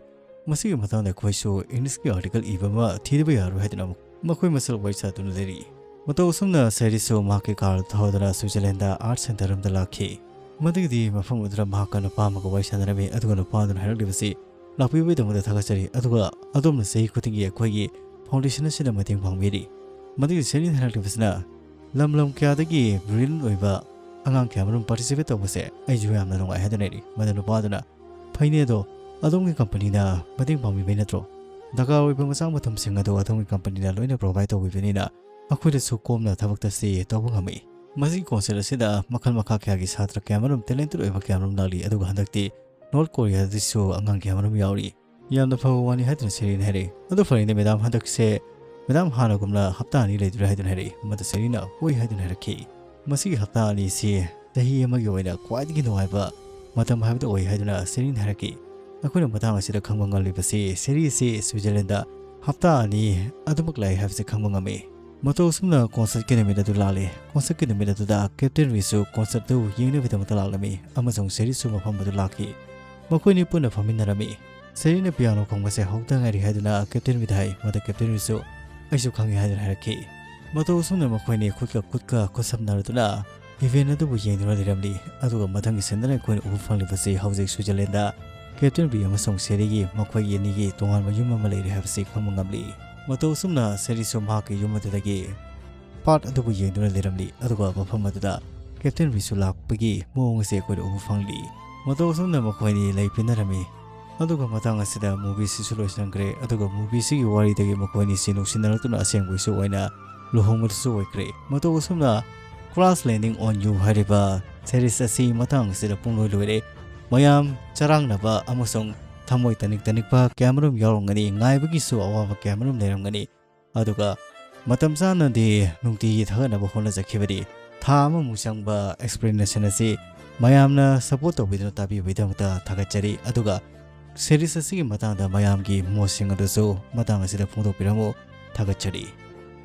ꯃꯁꯤꯒꯤ ꯃꯇꯥꯡꯗ ꯑꯩꯈꯣꯏꯁꯨ English ꯀꯤ article ꯏꯕ ꯑꯃ ꯊꯤꯗꯕ ꯌꯥꯔꯣꯏ" ꯍꯥꯏꯗꯨꯅ ꯑꯃꯨꯛ ꯃꯈꯣꯏ ꯃꯁꯦꯜ ꯋꯥꯔꯤ ꯁꯥꯗꯨꯅ ꯂꯩꯔꯤ꯫ ꯃꯇꯧ ꯑꯁꯨꯝꯅ ꯁꯦꯔꯤꯁꯁꯨ ꯃꯍꯥꯛꯀꯤ ꯀꯥꯔ ꯊꯧꯗꯨꯅ ꯁ꯭ꯋꯤꯖꯔꯂꯦꯟꯗ ꯑꯥꯔꯠ ꯁꯦꯟꯇꯔ ꯑꯃꯗ ꯂꯥꯛꯈꯤ꯫ ꯃꯗꯨꯒꯤꯗꯤ ꯃꯐꯝ ꯑꯗꯨꯗ ꯃꯍꯥꯛꯀ ꯅꯨꯄꯥ ꯑꯃꯒ ꯋꯥꯔꯤ ꯁꯥꯟꯅꯔꯝꯃꯤ, ꯑꯗꯨꯒ ꯅꯨꯄꯥ ꯑꯗꯨꯅ ꯍꯥꯏꯔꯛꯂꯤꯕꯁꯤ, "ꯂꯥꯛꯄꯤꯕꯒꯤꯗꯃꯛꯇ ꯊꯥꯒꯠꯆꯔꯤ, ꯑꯗꯨꯒ ꯑꯗꯣꯝꯅ ꯆꯍꯤ ꯈꯨꯗꯤꯡꯒꯤ ꯑꯩꯈꯣꯏꯒꯤ ꯐꯥꯎꯟꯗꯦꯁꯟ ꯑꯁꯤꯗ ꯃꯇꯦꯡ ꯄꯥꯡꯕꯤꯔꯤ꯫" ꯃꯗꯨꯒꯤ ꯁꯦꯔꯤꯅ ꯍꯥꯏꯔꯛꯂꯤꯕꯁꯤꯅ, "ꯂꯝ ꯂꯝ ꯀꯌꯥꯗꯒꯤ ꯕ꯭ꯔꯤꯂꯤꯌꯟ ꯑꯣꯏꯕ ꯑꯉꯥꯡ ꯀꯌꯥ ꯑꯃꯔꯣꯝ ꯄꯥꯔꯇꯤꯁꯤꯄꯦꯠ ꯇꯧꯕꯁꯦ ꯑꯩꯁꯨ ꯌꯥꯝꯅ ꯅꯨꯡꯉꯥꯏ" ꯍꯥꯏꯗꯨꯅ ꯂꯩꯔꯤ꯫ ꯃꯗꯨ ꯅꯨꯄꯥ ꯑꯗꯨꯅ, "ꯐꯩꯅꯦ, ꯑꯗꯣ ꯑꯗꯣꯝꯒꯤ ꯀꯝꯄꯅꯤꯅ ꯃꯇꯦꯡ ꯄꯥꯡꯕꯤꯕꯩ ꯅꯠꯇ꯭ꯔꯣ? ꯗꯔꯀꯥꯔ ꯑꯣꯏꯕ ꯃꯆꯥꯛ ꯃꯊꯨꯝꯁꯤꯡ ꯑꯗꯨ ꯑꯗꯣꯝꯒꯤ ꯀꯝꯄꯅꯤꯅ ꯂꯣꯏꯅ ꯄ꯭ꯔꯣꯚꯥꯏꯗ ꯇꯧꯕꯤꯕꯅꯤꯅ ꯑꯩꯈꯣꯏꯗꯁꯨ ꯀꯣꯝꯅ ꯊꯕꯛꯇ ꯁꯤ ꯇꯧꯕ ꯉꯝꯃꯤ꯫" ꯃꯁꯤꯒꯤ ꯀꯣꯟꯁꯔꯠ ꯑꯁꯤꯗ ꯃꯈꯜ ꯃꯈꯥ ꯀꯌꯥꯒꯤ ꯁꯥꯇ꯭ꯔ ꯀꯌꯥꯃꯔꯨꯝ, ꯇꯦꯂꯦꯟꯇꯦꯠ ꯑꯣꯏꯕ ꯀꯌꯥꯃꯔꯨꯝ ꯂꯥꯛꯂꯤ, ꯑꯗꯨꯒ ꯍꯟꯗꯛꯇꯤ ꯅꯣꯔꯠ ꯀꯣꯔꯤꯌꯥꯗꯁꯨ ꯑꯉꯥꯡ ꯀꯌꯥꯃꯔꯨꯝ ꯌꯥꯎꯔꯤ꯫ "ꯌꯥꯝꯅ ꯐꯕ ꯋꯥꯅꯤ" ꯍꯥꯏꯗꯨꯅ ꯁꯦꯔꯤꯅ ꯍꯥꯏꯔꯛꯏ꯫ "ꯑꯗꯨ ꯐꯔꯦꯅꯦ ꯃꯦꯗꯥꯝ, ꯍꯟꯗꯛꯁꯦ ꯃꯦꯗꯥꯝ ꯍꯥꯟꯅꯒꯨꯝꯅ ꯍꯞꯇꯥ ꯑꯅꯤ ꯂꯩꯗꯣꯏꯔꯥ?" ꯍꯥꯏꯗꯨꯅ ꯍꯥꯏꯔꯛꯏ꯫ ꯃꯗꯨ ꯁꯦꯔꯤꯅ "ꯍꯣꯏ" ꯍꯥꯏꯗꯨꯅ ꯍꯥꯏꯔꯛꯈꯤ꯫ "ꯃꯁꯤꯒꯤ ꯍꯞꯇꯥ ꯑꯅꯤꯁꯤ ꯆꯍꯤ ꯑꯃꯒꯤ ꯑꯣꯏꯅ ꯈ꯭ꯋꯥꯏꯗꯒꯤ ꯅꯨꯡꯉꯥꯏꯕ ꯃꯇꯝ ꯍꯥꯏꯕꯗꯨ ꯑꯣꯏ" ꯍꯥꯏꯗꯨꯅ ꯁꯦꯔꯤꯅ ꯍꯥꯏꯔꯛꯈꯤ꯫ ꯑꯩꯈꯣꯏꯅ ꯃꯇꯥꯡ ꯑꯁꯤꯗ ꯈꯪꯕ ꯉꯝꯂꯤꯕꯁꯤ, ꯁꯦꯔꯤ ꯑꯁꯤ ꯁ꯭ꯋꯤꯖꯔꯂꯦꯟꯗ ꯍꯞꯇꯥ ꯑꯅꯤ ꯑꯗꯨꯃꯛ ꯂꯥꯛꯏ ꯍꯥꯏꯕꯁꯤ ꯈꯪꯕ ꯉꯝꯃꯤ꯫ ꯃꯇꯧ ꯑꯁꯨꯝꯅ ꯀꯣꯟꯁꯔꯠꯀꯤ ꯅꯨꯃꯤꯠ ꯑꯗꯨ ꯂꯥꯛꯂꯦ꯫ ꯀꯣꯟꯁꯔꯠꯀꯤ ꯅꯨꯃꯤꯠ ꯑꯗꯨꯗ ꯀꯦꯞꯇꯦꯟ ꯔꯤꯁꯨ ꯀꯣꯟꯁꯔꯠ ꯑꯗꯨ ꯌꯦꯡꯅꯕꯒꯤꯗꯃꯛꯇ ꯂꯥꯛꯂꯝꯃꯤ, ꯑꯃꯁꯨꯡ ꯁꯦꯔꯤꯁꯨ ꯃꯐꯝ ꯑꯗꯨ ꯂꯥꯛꯈꯤ꯫ ꯃꯈꯣꯏꯅꯤ ꯄꯨꯟꯅ ꯐꯝꯃꯤꯟꯅꯔꯝꯃꯤ꯫ ꯁꯦꯔꯤꯅ ꯄꯤꯌꯥꯅꯣ ꯈꯣꯡꯕꯁꯦ ꯍꯧꯗ ꯉꯥꯏꯔꯤ ꯍꯥꯏꯗꯨꯅ ꯀꯦꯞꯇꯦꯟ ꯔꯤꯗ ꯍꯥꯏ꯫ ꯃꯗꯨ ꯀꯦꯞꯇꯦꯟ ꯔꯤꯁꯨ "ꯑꯩꯁꯨ ꯈꯪꯉꯤ" ꯍꯥꯏꯗꯨꯅ ꯍꯥꯏꯔꯛꯈꯤ꯫ ꯃꯇꯧ ꯑꯁꯨꯝꯅ ꯃꯈꯣꯏꯅꯤ ꯈꯨꯠꯀ ꯈꯨꯠꯀ ꯈꯨꯠꯁꯝꯅꯔꯗꯨꯅ ꯏꯚꯦꯟꯠ ꯑꯗꯨꯕꯨ ꯌꯦꯡꯗꯨꯅ ꯂꯩꯔꯝꯂꯤ꯫ ꯑꯗꯨꯒ ꯃꯊꯪꯒꯤ ꯁꯤꯟꯗꯅ ꯑꯩꯈꯣꯏꯅ ꯎꯕ ꯐꯪꯂꯤꯕꯁꯤ ꯍꯧꯖꯤꯛ ꯁ꯭ꯋꯤꯖꯔꯂꯦꯟꯗ ꯀꯦꯞꯇꯦꯟ ꯔꯤ ꯑꯃꯁꯨꯡ ꯁꯦꯔꯤꯒꯤ ꯃꯈꯣꯏꯒꯤ ꯑꯅꯤꯒꯤ ꯇꯣꯉꯥꯟꯕ ꯌꯨꯝ ꯑꯃ ꯂꯩꯔꯦ ꯍꯥꯏꯕꯁꯤ ꯈꯪꯕ ꯉꯝꯂꯤ꯫ ꯃꯇꯧ ꯑꯁꯨꯝꯅ ꯁꯦꯔꯤꯁꯨ ꯃꯍꯥꯛꯀꯤ ꯌꯨꯝ ꯑꯗꯨꯗꯒꯤ ꯄꯥꯠ ꯑꯗꯨꯕꯨ ꯌꯦꯡꯗꯨꯅ ꯂꯩꯔꯝꯂꯤ꯫ ꯑꯗꯨꯒ ꯃꯐꯝ ꯑꯗꯨꯗ ꯀꯦꯞꯇꯦꯟ ꯔꯤꯁꯨ ꯂꯥꯛꯄꯒꯤ ꯃꯑꯣꯡ ꯑꯁꯤ ꯑꯩꯈꯣꯏꯅ ꯎꯕ ꯐꯪꯂꯤ꯫ ꯃꯇꯧ ꯑꯁꯨꯝꯅ ꯃꯈꯣꯏ ꯑꯅꯤ ꯂꯩ ꯄꯤꯟꯅꯔꯝꯃꯤ꯫ ꯑꯗꯨꯒ ꯃꯇꯥꯡ ꯑꯁꯤꯗ movie ꯁꯤꯁꯨ ꯂꯣꯏꯁꯤꯟꯈ꯭ꯔꯦ꯫ ꯑꯗꯨꯒ movie ꯁꯤꯒꯤ ꯋꯥꯔꯤꯗꯒꯤ ꯃꯈꯣꯏ ꯑꯅꯤꯁꯤ ꯅꯨꯡꯁꯤꯅꯔꯛꯇꯨꯅ ꯑꯁꯦꯡꯕ ꯏꯁꯨ ꯑꯣꯏꯅ ꯂꯨꯍꯣꯡꯕꯗꯁꯨ ꯑꯣꯏꯈ꯭ꯔꯦ꯫ ꯃꯇꯧ ꯑꯁꯨꯝꯅ Crash Landing on You ꯍꯥꯏꯔꯤꯕ ꯁꯦꯔꯤꯁ ꯑꯁꯤ ꯃꯇꯥꯡ ꯑꯁꯤꯗ ꯄꯨꯡꯂꯣꯏ ꯂꯣꯏꯔꯦ꯫ ꯃꯌꯥꯝ ꯆꯔꯥꯡꯅꯕ ꯑꯃꯁꯨꯡ ꯊꯃꯣꯏ ꯇꯅꯤꯛ ꯇꯅꯤꯛꯄ ꯀꯌꯥꯃꯔꯨꯝ ꯌꯥꯎꯔꯝꯒꯅꯤ, ꯉꯥꯏꯕꯒꯤꯁꯨ ꯑꯋꯥꯕ ꯀꯌꯥꯃꯔꯨꯝ ꯂꯩꯔꯝꯒꯅꯤ꯫ ꯑꯗꯨꯒ ꯃꯇꯝ ꯆꯥꯅꯗꯤ ꯅꯨꯡꯇꯤꯒꯤ ꯊꯥꯒꯠꯅꯕ ꯍꯣꯠꯅꯖꯈꯤꯕꯅꯤ꯫ ꯊꯥ ꯑꯃꯃꯨꯛ ꯆꯪꯕ explanation ꯑꯁꯤ ꯃꯌꯥꯝꯅ support ꯇꯧꯕꯤꯗꯨꯅ ꯇꯥꯕꯤꯕꯒꯤꯗꯃꯛꯇ ꯊꯥꯒꯠꯆꯔꯤ꯫ ꯑꯗꯨꯒ series ꯑꯁꯤꯒꯤ ꯃꯇꯥꯡꯗ ꯃꯌꯥꯝꯒꯤ ꯃꯣꯠꯁꯤꯡ ꯑꯗꯨꯁꯨ ꯃꯇꯥꯡ ꯑꯁꯤꯗ ꯐꯣꯡꯗꯣꯛꯄꯤꯔꯝꯃꯨ꯫ ꯊꯥꯒꯠꯆꯔꯤ꯫